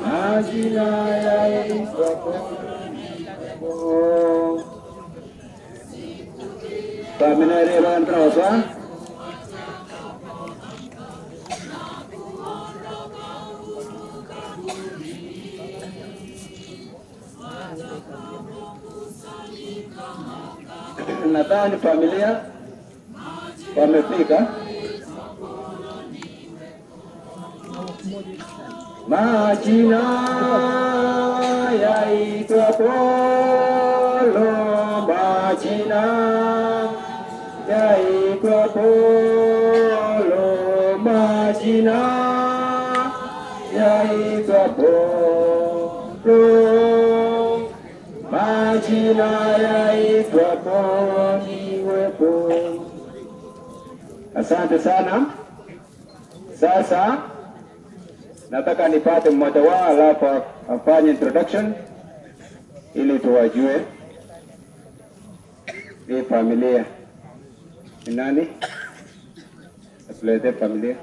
Speaker 1: Majina yaitwa Polo. Family Revantrosa. Nadhani familia wamefika. Majina yaitwa Polo, majina yaitwa Polo, majina yaitwa Polo, majina yaitwa Polo, niwepo. Asante sana. Sasa nataka nipate mmoja wao alafu afanye introduction ili tuwajue hii familia ni nani. Atuletee familia.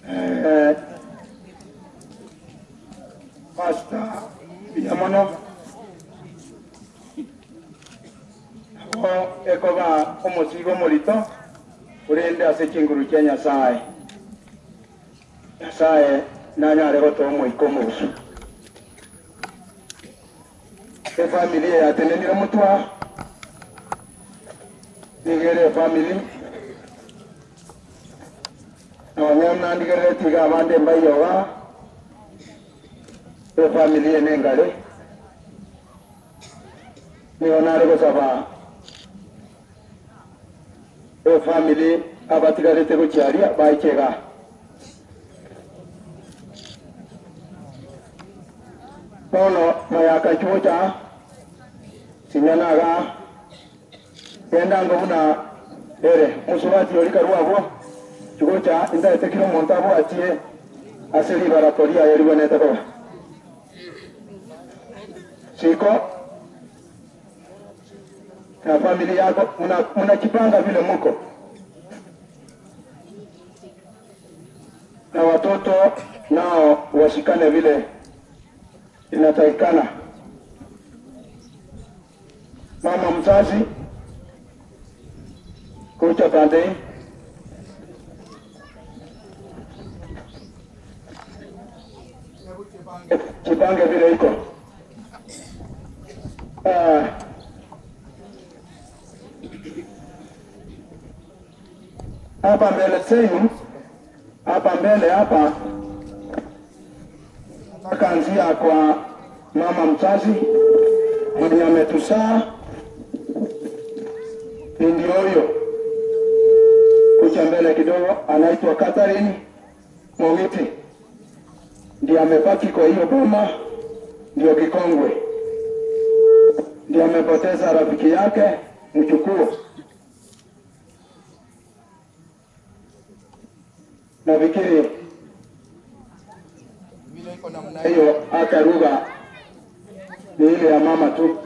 Speaker 7: Eh, Pastor Biamono nabo ekoba omusigo omorito orende ase chinguru chia Nyasaye. Nyasaye nanyare gotoa omoika omogusu. Efamily yatenenire omotwaro nigo ere efamily nonya nandigerereti iga abande mbayoga efamily ene engare nigo nare gosaba efamily abatigarete gochiaria baichega. Bono mayaka chigocha sinyana igaa, genda ango buna ere mosubati oria karue abwo, chigocha intaete kera omonto abwatie ase ribarako riaye rigwenerete koba. Siko na family yako mnajipanga vile muko na watoto nao washikane vile inatakikana. Mama mzazi kucha pande hii. Jipange vile iko. Hapa mbele zenu, hapa mbele hapa, nataka anzia kwa mama mzazi mwenye ametuzaa, ndio huyo kucha mbele kidogo, anaitwa Catherine Mong'iti, ndiye amebaki kwa hiyo boma, ndio kikongwe, ndiye amepoteza rafiki yake mchukuu. Nafikiri hiyo hata lugha ni ile ya mama tu,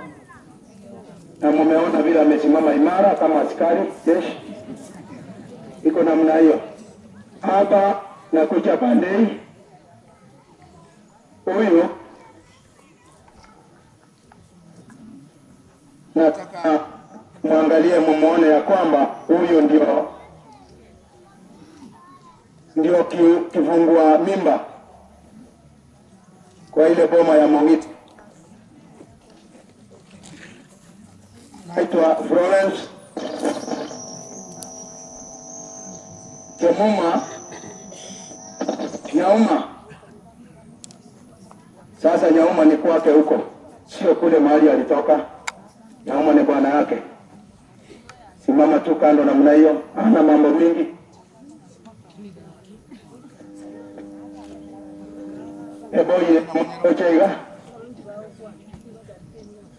Speaker 7: na mumeona vile amesimama imara kama askari jeshi, iko namna hiyo. Hapa nakuja pande hii, huyu nataka mwangalie, mumuone ya kwamba huyu ndio kifungua mimba kwa ile boma ya Mong'iti. Naitwa Florence Kemuma Nyauma. Sasa Nyauma ni kwake huko, sio kule mahali alitoka. Nyauma ni bwana yake. Simama tu kando namna hiyo, hana mambo mingi. Eboye ocheiga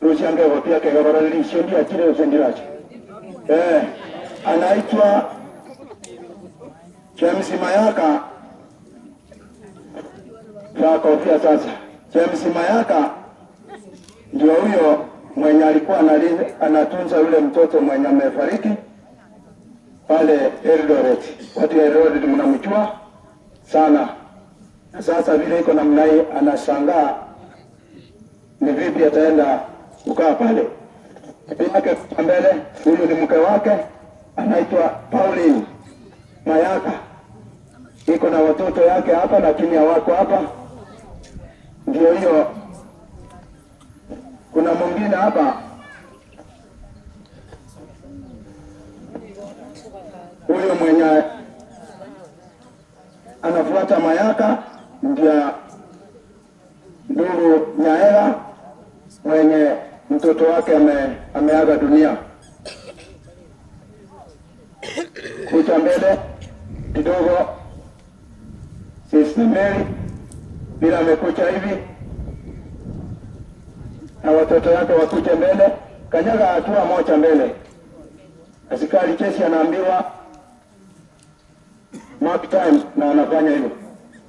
Speaker 7: rushange gopia kegorora lisho ndio achire usendirache. Anaitwa James Mayaka. Vaa kofia sasa. James Mayaka ndio huyo mwenye alikuwa anatunza yule mtoto mwenye amefariki pale Eldoret. Watu ya Eldoret mnamjua sana. Na sasa vile iko namna hii, anashangaa ni vipi ataenda kukaa pale. Bibi yake mbele, huyu ni mke wake, anaitwa Pauline Mayaka. Iko na watoto yake hapa, lakini hawako hapa. Ndio hiyo. Kuna mwingine hapa, huyo mwenye anafuata Mayaka ndio ndugu Nyaera mwenye mtoto wake ameaga dunia. Kucha mbele kidogo, Sister Mary bila amekucha hivi na watoto wake wakuje mbele, kanyaga hatua moja mbele. Askari jeshi anaambiwa mark time na anafanya hivyo.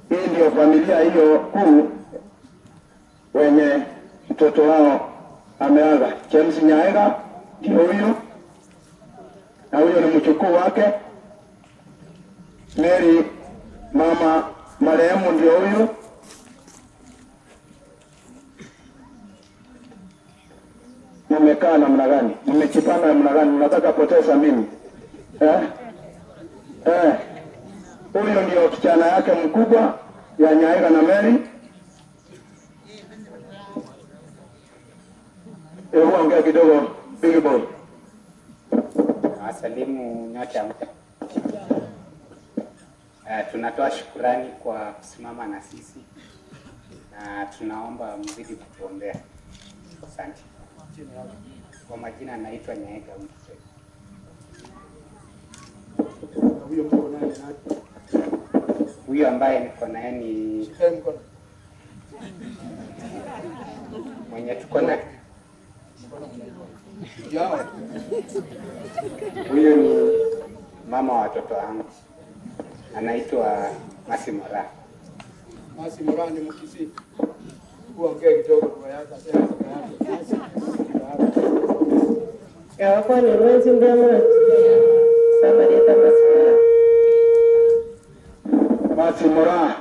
Speaker 7: Hii ndio familia hiyo kuu wenye mtoto wao ameaga. James Nyaega ndio huyu, na huyo ni mchukuu wake. Mary mama marehemu ndio huyu. Mmekaa namna gani? Mmejipanga namna gani? Mnataka poteza mimi? Huyo ndio kijana yake mkubwa ya Nyaega na Mary. Hebu ongea kidogo big boy.
Speaker 8: Nawasalimu nyote. Tunatoa shukurani kwa kusimama na sisi na tunaomba mzidi kutuombea. Asante. Kwa majina naitwa Nyaega Wilfred. Huyo ambaye niko naye ni Mwenye tuko na huyu ni mama wa watoto wangu, anaitwa Masi Moraa.
Speaker 7: Masi Moraa ni Mkisii. Uongee kidogo kwa yako, asema kwa yako. Masi
Speaker 9: Abakwana lwenzi mbyamwe Samarieta Masi
Speaker 7: Masi Moraa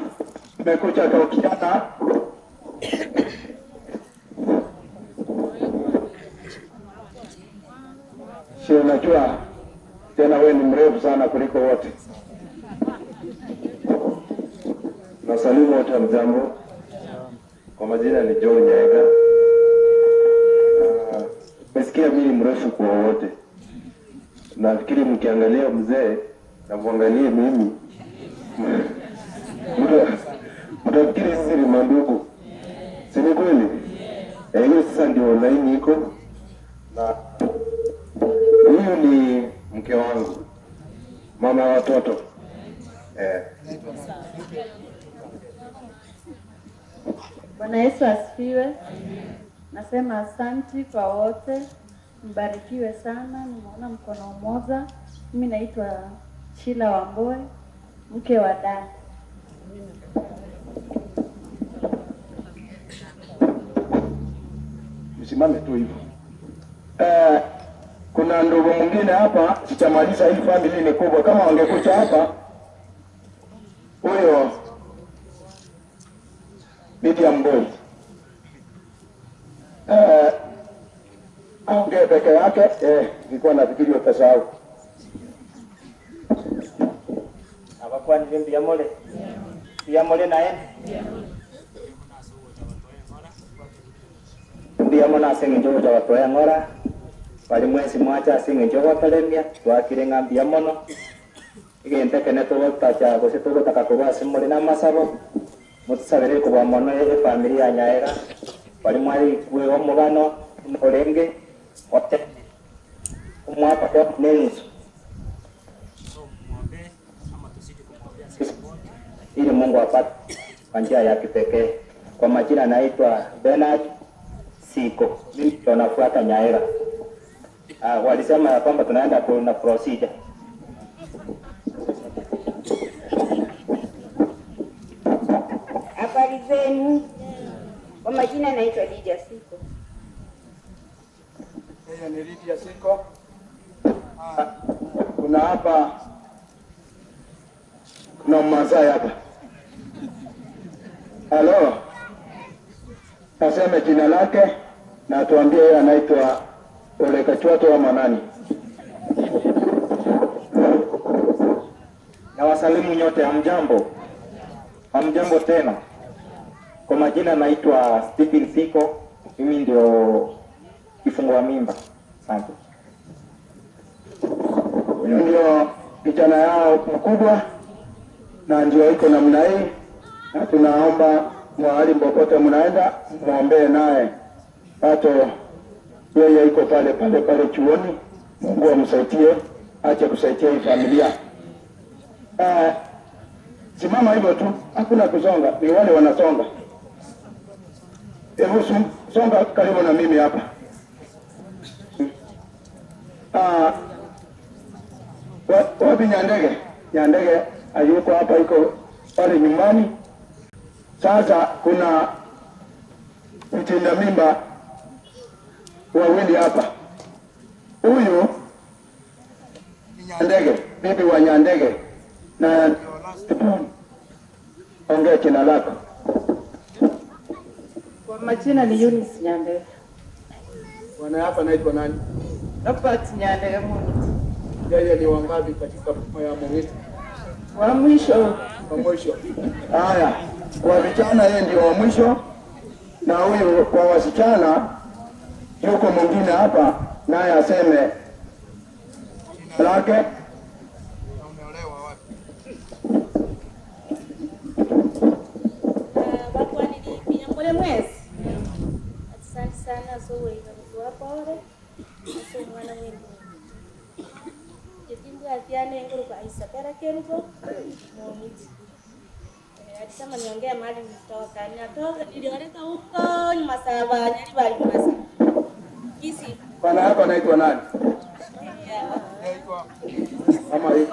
Speaker 7: umekuja kwa kijana si unajua tena wewe ni mrefu sana kuliko wote.
Speaker 11: Nasalimu wote mjambo. Kwa majina ni John Nyaega. Ah, Umesikia mimi ni mrefu kwa wote. Nafikiri mkiangalia mzee na muangalie mimi mta- mtafikiri sisi ni mandugu, si ni kweli? Eh, Hiyo sasa ndio laini iko na huyu ni mke wangu, mama wa watoto eh.
Speaker 9: Bwana Yesu asifiwe. Nasema asanti kwa wote, mbarikiwe sana. Nimeona mkono mmoja. Mimi naitwa Sheila Wamboe, mke wa Dan.
Speaker 7: Msimame tu hivyo. Eh, kuna ndugu mwingine hapa, sichamaliza hii family ni kubwa. Kama wangekuja hapa, huyo Lydia Boy eh, aongee peke yake. Eh, nilikuwa nafikiri utasahau.
Speaker 14: abakwanire mbiyamole mbiyamole naye mbiyamo ase eng'encho gocha gotoa eng'ora bari mwensi mwacha ase eng'encho gotoremia twakire ng'a mbuya mono egento ekene togotacha gose togotaka korwa ase more na amasabo motusabere kobua mono efamiri ya nyaega bari mwarikwe omogano orenge ote omwaka na enusu ili Mungu apate kwa njia ya kipekee. Kwa majina naitwa Bernard Siko, mimi ndo nafuata Nyaera. Ah, walisema ya kwamba tunaenda kuna procedure.
Speaker 15: Habari zenu. Kwa majina naitwa Lydia Siko.
Speaker 7: Yeye ni Lydia Siko. Ah, Kuna hapa kuna Mmasai hapa. Halo, aseme jina lake na atuambie yeye anaitwa Ole Kachwato ama nani?
Speaker 16: Na wasalimu nyote, hamjambo? Hamjambo tena. Kwa majina naitwa Stephen Siko, mimi ndio kifungua mimba. Asante.
Speaker 7: Huyu ndio kijana yao mkubwa na ndio iko namna hii, na tunaomba mahali popote mnaenda mwombee naye pato, yeye iko pale pale pale chuoni. Mungu amsaidie, ache kusaidia hii familia. Eh, simama hivyo tu, hakuna kusonga, ni wale wanasonga. Hebu songa karibu na mimi hapa. Ah, wapi Nyandege? Nyandege hayuko hapa, iko pale nyumbani. Sasa kuna mtinda mimba wawili hapa. Huyu ni Nyandege, bibi wa Nyandege, na ongea jina lako.
Speaker 9: Kwa majina ni Eunice Nyandege.
Speaker 7: Bwana hapa anaitwa nani?
Speaker 9: Robert Nyandege Mungu.
Speaker 7: Yeye ni wangapi katika boma ya Mung'iti?
Speaker 9: Wa mwisho.
Speaker 7: Wa mwisho. Haya, kwa vijana yeye ndio wa mwisho, na huyu kwa wasichana yuko mwingine hapa, naye aseme lake.
Speaker 24: Muyamule mwezi. Asante sana zoweka kuwa pole. Ase omwana wenu. Etimbu atiane enguru kwa Isabella Kerubo. Momiti. Ati Lazima niongee mahali nilitoka. Ninatoka nilioleka huko nyuma saba Nyaribari Masa. Kisii.
Speaker 7: Bwana yako anaitwa nani? Ama hii.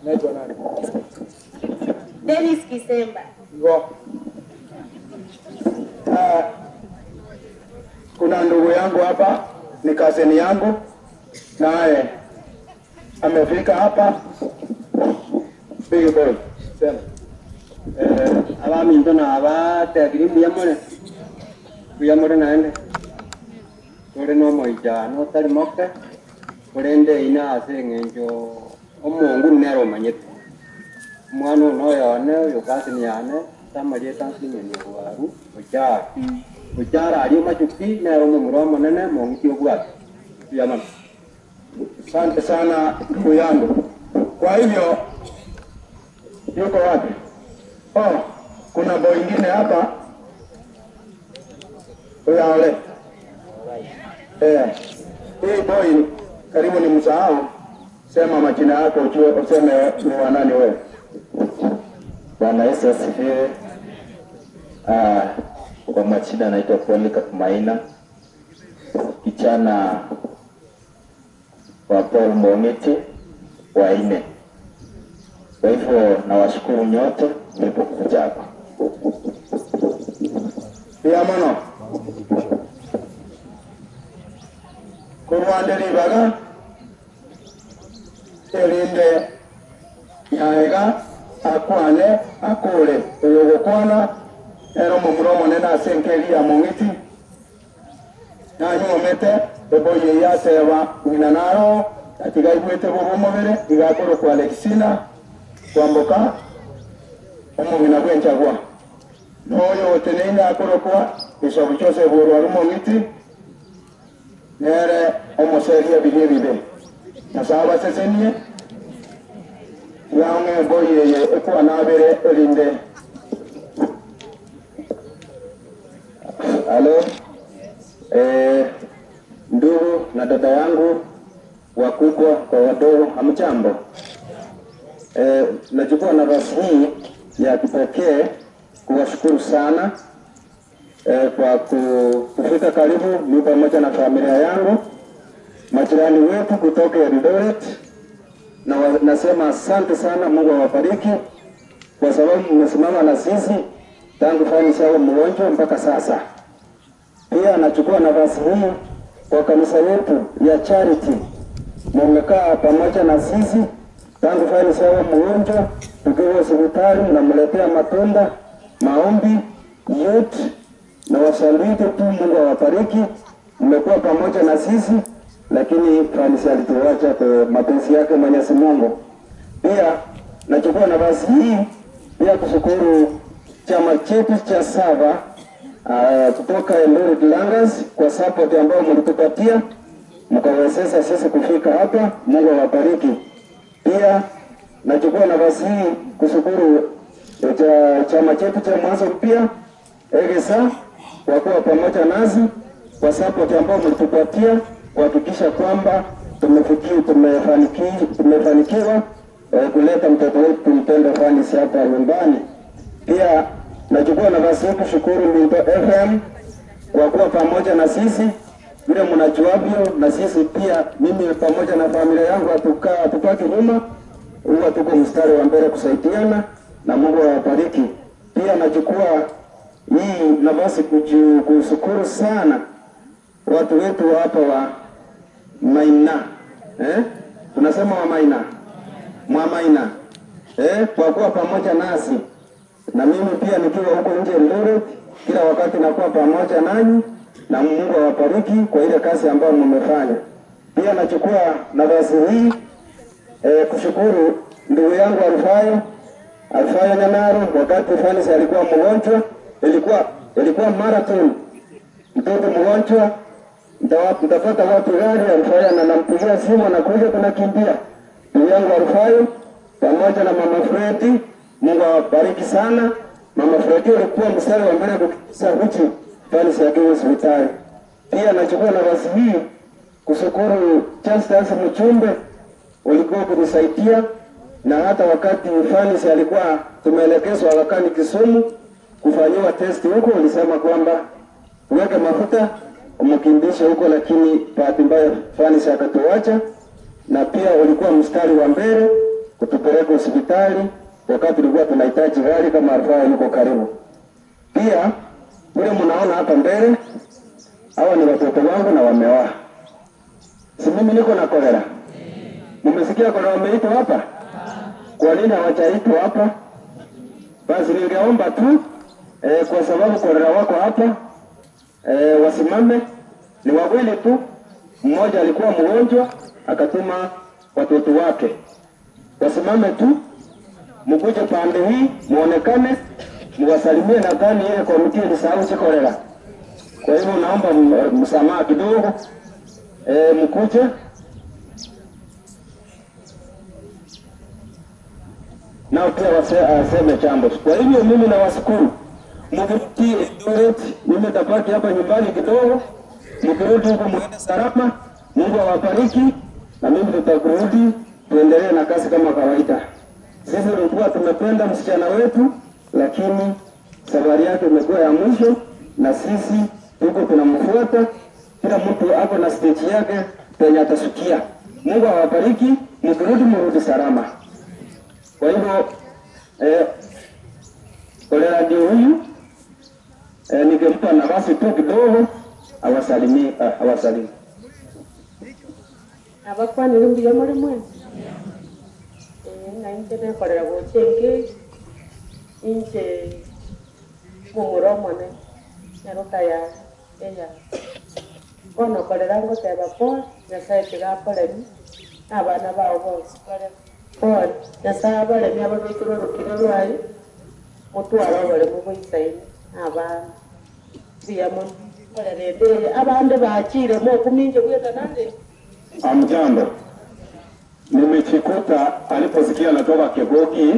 Speaker 7: Anaitwa nani?
Speaker 24: Dennis Kisemba.
Speaker 7: Ngo. Ah, kuna ndugu yangu hapa ni kazini yangu naye amefika hapa. Big boy, sema.
Speaker 2: Eh, abaminto nabatebire mbuya more mbuya more naende tore na omoichano otari moke korende ina ase eng'encho omonguru nere omanyete omwana oyo noyone oyo cousin yane ase amarieta nsinyeni obwaru ochara ochara aria omachuki nere omomura omonene mong'iti obwate mbuya mono.
Speaker 7: Asante sana ndugu yangu. Kwa hivyo yuko wapi? Oh, kuna boy ingine hapa Uyaole. Eh, hii boy karibu ni msahau. Sema majina yako ujue, useme ni wa nani wewe.
Speaker 5: Bwana Yesu asifiwe. Ah, kwa majina naitwa Polycarp Maina, kijana wa Paul Mong'iti wa nne. Kwa hivyo nawashukuru nyote mlipokuja hapa.
Speaker 7: Mbuya mono. Korwande ribaga erinde Nyaega akwane akore oyogokwana nere omomura omonene ase enka eria ya Mong'iti. Nanyuomete eboyi eyio aseba ng'ina naro, na tiga aigwete bobe omobere, iga akorokwa Alexina kwamboka omong'ina bw'enchagwa. Na oyo oteneine akorokwa Bishop Joseph Orwaru Mong'iti, nere omoseria biria ebibe. Nyasae abasesenie, tiga ong'e eboyi eye ekwane abere, erinde.
Speaker 5: Halo, eh, ndugu na dada yangu wakubwa kwa wadogo, hamjambo? Eh, nachukua nafasi hii ya kipekee kuwashukuru sana eh, kwa kufika karibu ni pamoja na familia yangu, majirani wetu kutoka Eldoret, na nasema asante sana, Mungu awabariki kwa sababu mmesimama na sisi tangu Fanisi awe mgonjwa mpaka sasa. Pia nachukua nafasi hii kwa kanisa yetu ya Charity, mumekaa pamoja na sisi tangu Fanisi awe mgonjwa, tukiwa hospitali mnamletea matunda, maombi yote na wasaliti tu. Mungu awabariki, mmekuwa pamoja na sisi, lakini Fanisi alituacha kwa mapenzi yake Mwenyezi Mungu. Pia nachukua nafasi hii pia kushukuru chama chetu cha Sava kutoka Eldoret Langas kwa support ambayo mlitupatia mkawezesha sisi kufika hapa. Mungu awabariki. Pia nachukua nafasi hii kushukuru chama chetu cha Mwanzo Mpya EGESA kwa kuwa pamoja nasi kwa support ambayo mlitupatia kuhakikisha kwamba tumefanikiwa kuleta mtoto wetu mpendwa Fanisi hapa nyumbani. Pia nachukua nafasi hii kushukuru Minto FM kwa kuwa pamoja na sisi vile mnajuavyo, na sisi pia, mimi pamoja na familia yangu hatupaki nyuma, huwa tuko mstari wa mbele kusaidiana, na Mungu awabariki. Pia nachukua hii nafasi kushukuru sana watu wetu hapa wa Maina, eh? Tunasema wa Maina, mwa Maina, eh? Kwa kuwa pamoja nasi, na mimi pia nikiwa huko nje Eldoret, kila wakati nakuwa pamoja nanyi, na Mungu awabariki kwa ile kazi ambayo mmefanya. Pia nachukua nafasi hii kushukuru ndugu yangu Alfayo, Alfayo Nyanaro, wakati Fanisi alikuwa mgonjwa, ilikuwa marathon, mtoto mgonjwa, mtapata watu gari, Alfayo na nampigia simu anakuja, tunakimbia. Ndugu yangu Alfayo pamoja na mama Fredi, Mungu awabariki sana. Mama Fredi alikuwa mstari wa mbele kukisa huchi Fanisi akiwa hospitali. Pia nachukua nafasi hii kushukuru Justus Mchumbe, ulikuwa kunisaidia na hata wakati Fanisi alikuwa tumeelekezwa Aga Khan Kisumu kufanyiwa testi huko, ulisema kwamba tuweke mafuta umkimbishe huko, lakini bahati mbaya Fanisi akatuacha, na pia ulikuwa mstari wa mbele kutupeleka hospitali wakati tulikuwa tunahitaji gari kama rufaa yuko karibu. Pia vile mnaona hapa mbele, hawa ni watoto wangu na wameoa. Si mimi niko na kolera? Mmesikia kolera wameitwa hapa? Kwa nini hawajaitwa hapa? Basi ningeomba tu eh, kwa sababu kolera wako hapa eh, wasimame. Ni wawili tu, mmoja alikuwa mgonjwa akatuma watoto wake. Wasimame tu, mkuje pande hii muonekane, muwasalimie. Nadhani ile komiti ilisahau si kolera. Kwa hivyo naomba msamaha kidogo e, mkuje nao pia waseme jambo. Kwa hivyo mimi nawashukuru, mkirudi Eldoret, mimi nitabaki hapa nyumbani kidogo, mkirudi huko muende salama. Mungu awabariki, na mimi tutakurudi tuendelee na kazi kama kawaida. Sisi tulikuwa tumependa msichana wetu, lakini safari yake imekuwa ya mwisho, na sisi tuko tunamfuata. Kila mtu ako na stage yake penye atasukia. Mungu awabariki, mkirudi mrudi salama. Kwa hivyo eh, kolera ndio huyu eh, nikimpa nafasi tu kidogo awasalimie, awasalimie.
Speaker 12: Abakwanire mbuya more mwensi? Ee, ng'a inche nekorera gocha enka eye, inche momura omone, nyaroka ya eya. Bono korera ngoteba pole, Nyasaye tiga akoremie, na abana bao bonsi bare pole. Nyasaye abaremie ababekere orokire rwaye, motware oboremu boisaine na abana. Mbuya mono. Korera ende eye, abande bachire mokumia inche bweka nande.
Speaker 7: Amjambo. Nimejikuta aliposikia natoka Kegogi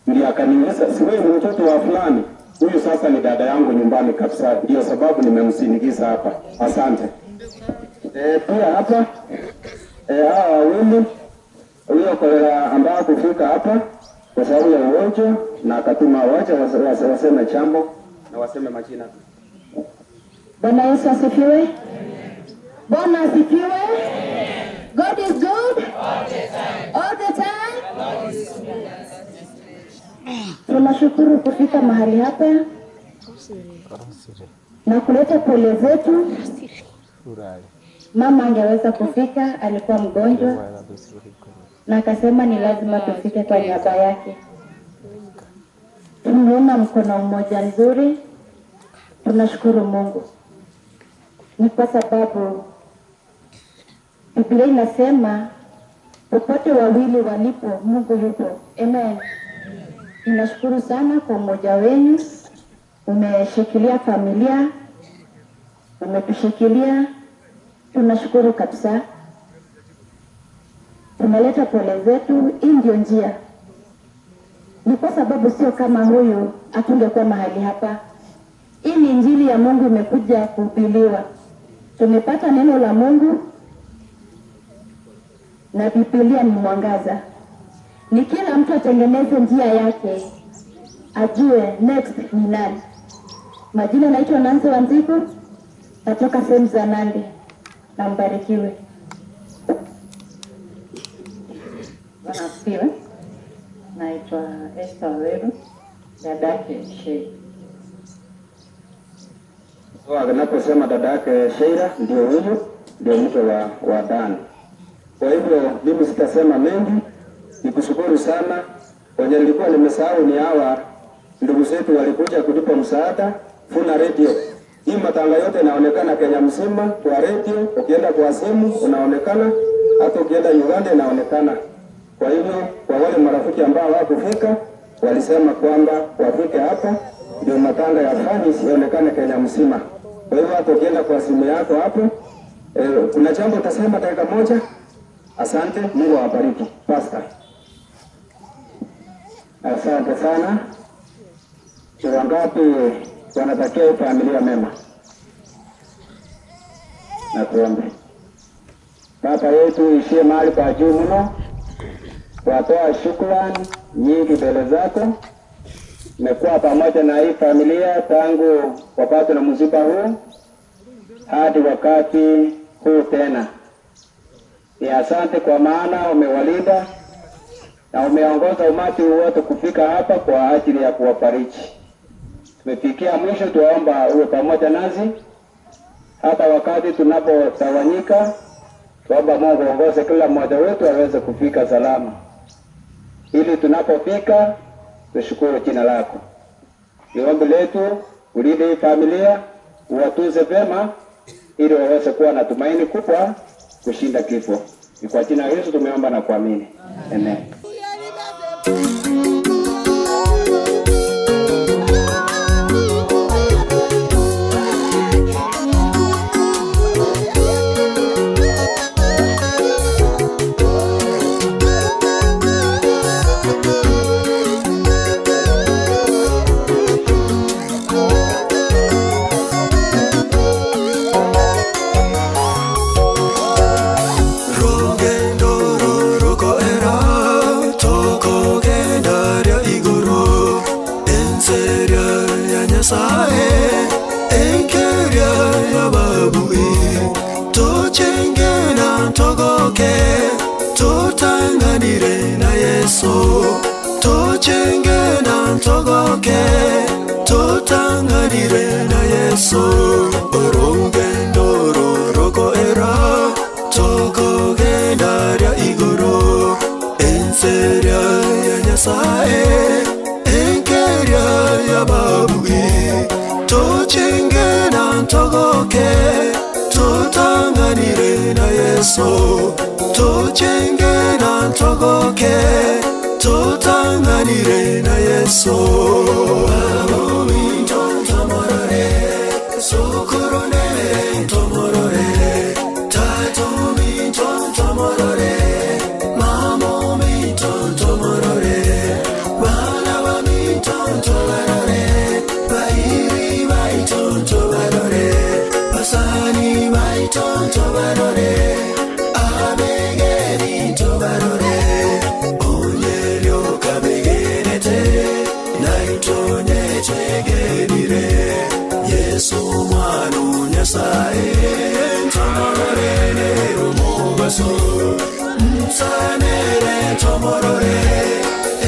Speaker 7: ndiye akaniuliza, si wewe ni mtoto wa fulani? Huyu sasa ni dada yangu nyumbani kabisa, ndio sababu nimemsindikiza hapa. Asante.
Speaker 5: E, pia hapa e, hawa wawili huyo kolera ambao kufika hapa kwa sababu ya ugonjwa na akatuma wacha waseme chambo
Speaker 3: na waseme majina.
Speaker 18: Bwana Yesu asifiwe. Bwana asifiwe. God is good all the time. Tunashukuru kufika mahali hapa na kuleta pole zetu. Mama angeweza kufika, alikuwa mgonjwa na akasema ni lazima tufike kwa niaba yake. Tumeona mkono mmoja nzuri, tunashukuru Mungu. Ni kwa sababu Biblia inasema popote wawili walipo Mungu yupo. Amen. Ninashukuru sana kwa umoja wenu, umeshikilia familia, umetushikilia, tunashukuru kabisa. Tumeleta pole zetu, hii ndio njia. Ni kwa sababu sio kama huyu hatungekuwa mahali hapa. Hii ni injili ya Mungu imekuja kuhubiriwa. Tumepata neno la Mungu na Biblia ni mwangaza. Ni kila mtu atengeneze njia yake, ajue next ni nani. Majina naitwa Nancy Wanjiku, natoka sehemu za Nandi, na mbarikiwe.
Speaker 19: Bwana asifiwe. Naitwa Esther Waweru, dadake Sheila.
Speaker 5: So anaposema dada yake Sheila ndio huyu, ndio mke wa Dan. Kwa hivyo mimi sitasema mengi, nikushukuru sana. Wenye nilikuwa nimesahau ni hawa ndugu zetu walikuja kutupa msaada Funa Radio. Hii matanga yote inaonekana Kenya mzima kwa radio, ukienda kwa simu unaonekana, hata ukienda Uganda inaonekana. Kwa hivyo kwa wale marafiki ambao hawakufika walisema kwamba wafike hapa ndio matanga ya Fanis ionekane Kenya mzima. Kwa hivyo hata ukienda kwa simu yako hapo kuna jambo utasema dakika moja. Asante, Mungu awabariki. Pastor.
Speaker 7: Asante sana. Ni wangapi wanatakia familia mema? Na tuombe. Baba yetu ishie mahali pa juu mno,
Speaker 14: Twatoa shukrani nyingi mbele zako. Umekuwa pamoja na hii familia tangu wapatwe na msiba huu hadi wakati huu tena. Ni asante kwa maana umewalinda na umeongoza umati huu wote kufika hapa kwa ajili ya kuwafariji. Tumefikia mwisho, tuwaomba uwe pamoja nasi hata wakati tunapotawanyika. Tuomba Mungu aongoze kila mmoja wetu aweze kufika salama, ili tunapofika tushukuru jina lako. Ni ombi letu, ulinde hii familia, uwatunze vyema, ili waweze kuwa na tumaini kubwa kushinda kifo. Ni kwa jina la Yesu tumeomba na kuamini, amen.
Speaker 10: Rugendo rurukoera tokogenda ria igoro enseria ya Nyasaye enkeria ya babui tochenge na togoke totanganire na Yesu tochenge na togoke totanganire na Yesu orugendo rurukoera tokogenda ria igoro enseria ya Nyasaye enkeria ya babui tochenge na togoke totanganire na Yesu tochenge na togoke totanganire na Yesu Babomintontomorore sokoronere tomorore tatomintontomorore mamomintontomorore bana bamintontobarore bairi baitontobarore basani baitontobarore abegerintobarore onyeriokabegerete naitonyechegerire Yesu mwana Nyasaye ntomorore omubaso nsanere ntomorore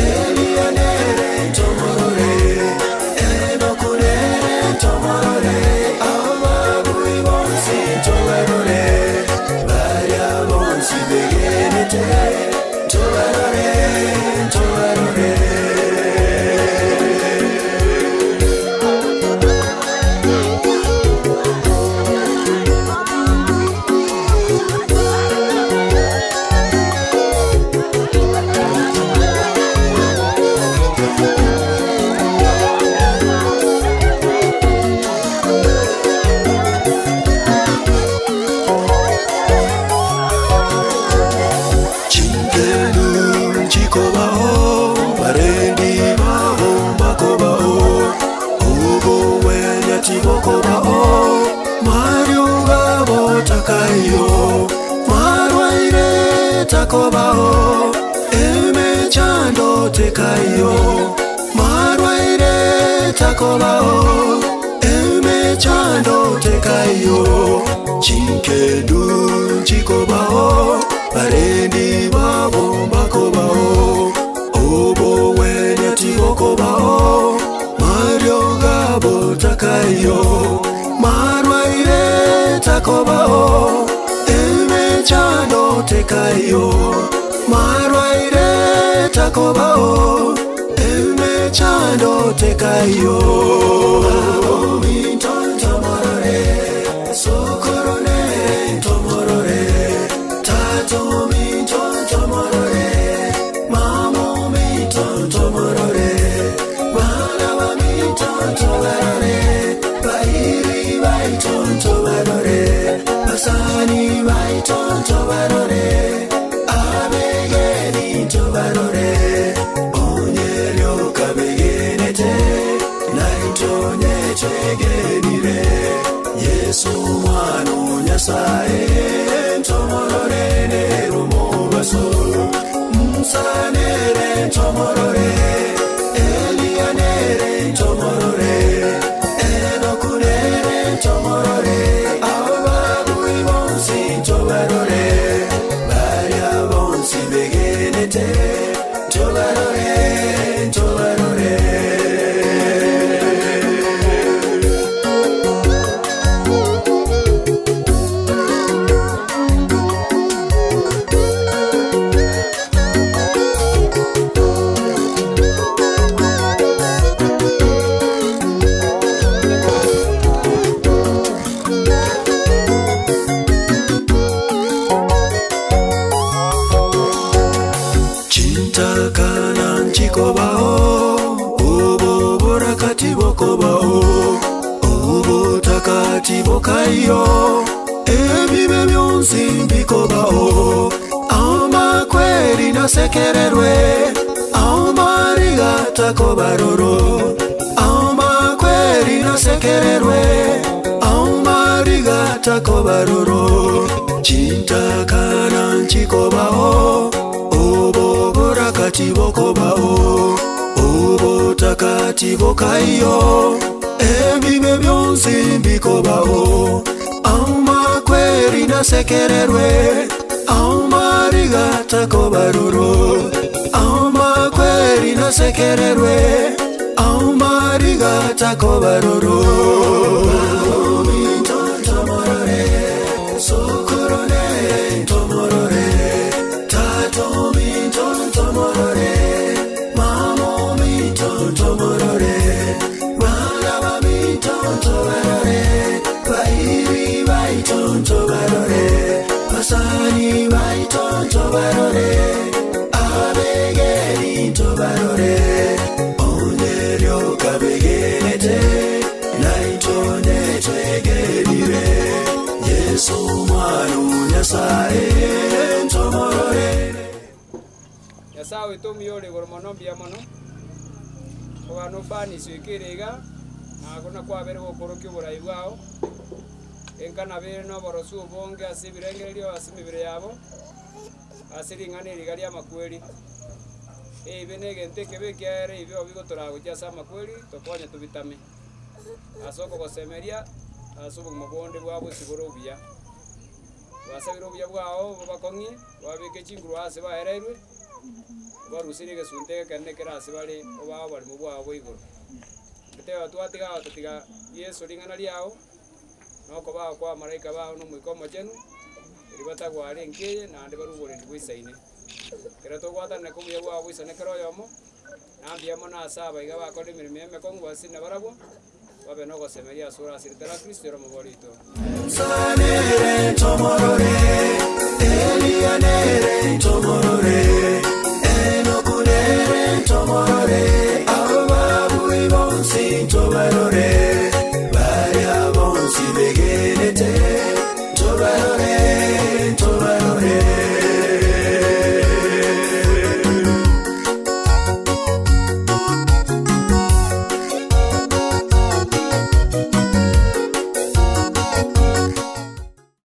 Speaker 10: Elianere ntomorore Enokunere ntomorore Ababui bonsi ntobarore Baria bonsi begenete Ntobarore, ntobarore. Chinkelu chikobao barendi babo bakobao ubu wenya tibokobao mariuga botakayo marwaire takobao emechando tekayo marwaire takobao emechando tekayo chinkendu chikobao barendi babo bakobao obo wenya tibokobao marioga botakayo marwaire takobao emechando tekayo marwaire takobao emechando tekayo Babomintontomorore, sokoronere ntomorore tatomintontomorore mamomintontomorore bana bamintontobarore bairi baitontobarore basani baitontobarore abegenintobarore onyeriokabegenete naitonyechegenire Yesu mwana Nyasaye ntomorore nerumobaso. Musa nere ntomorore, Eliya nere ntomorore, Enoku nere ntomorore, abo babui bonsi ntobarore, baria bonsi begenete, ntobarore, ntobarore. Chintakana nchikobao obo borakati bokobao obotakati bokaiyo ebibe byonsi mbikobao amakweri nasekererwe amarigatakobaroro amakweri nasekererwe amarigatakobaroro chintakana nchikobao obo borakati bokobao obotakati bokaiyo ebibe byonsi mbikobao amakweri nasekererwe amarigatakobaroro amakweri nasekererwe amarigatakobaroro Sokoronere ntomorore Tato minto ntomorore Mamo minto ntomorore Bana ba minto ntobarore Bairi baito ntobarore Basani baito ntobarore Abegeri ntobarore Onyerio kabegenete Naito netwegerire Yesu mwana Nyasaye ntomorore
Speaker 3: Nyasaye oito omuya ore igoro mono mbuya mono, kobana ofaniswe ekere iga, nago nakwabere gokorokia oborai bwao, enka nabere na oborosu obonge ase ebirengererio ase emebere yabo, ase ring'ana eri iga ri'amakweri. Eibe na egento ekebe ekiagera eibe obigotoraa gochia ase amakweri, tokonye tobitame, ase okogosemeria, ase obogima bonde bwa bosio bore obuya. Twasabire obuya bwao bobakong'ie, obabeke chinguru aase baereirwe, obaruserie egesunte egekenene kere ase bare, obae oborimo bwao bwa igoro. Toteba twatiga agwo totiga Yeso ring'ana riao, na okobao kwa abamalaika bao na Omoika Omochenu, erio batagware enka eye naende barue oborendi boisaine. Ekero togwatananeka obuya bwao boisane kera oyomo, na mbuya mono ase aba iga bakorire emeremo y'emekong'u baseseni nabarabwo, babe nogosemeria asore ase erieta ria Kristo ere omobori oito.
Speaker 10: Musa nere ntomorore, Eliya nere ntomorore.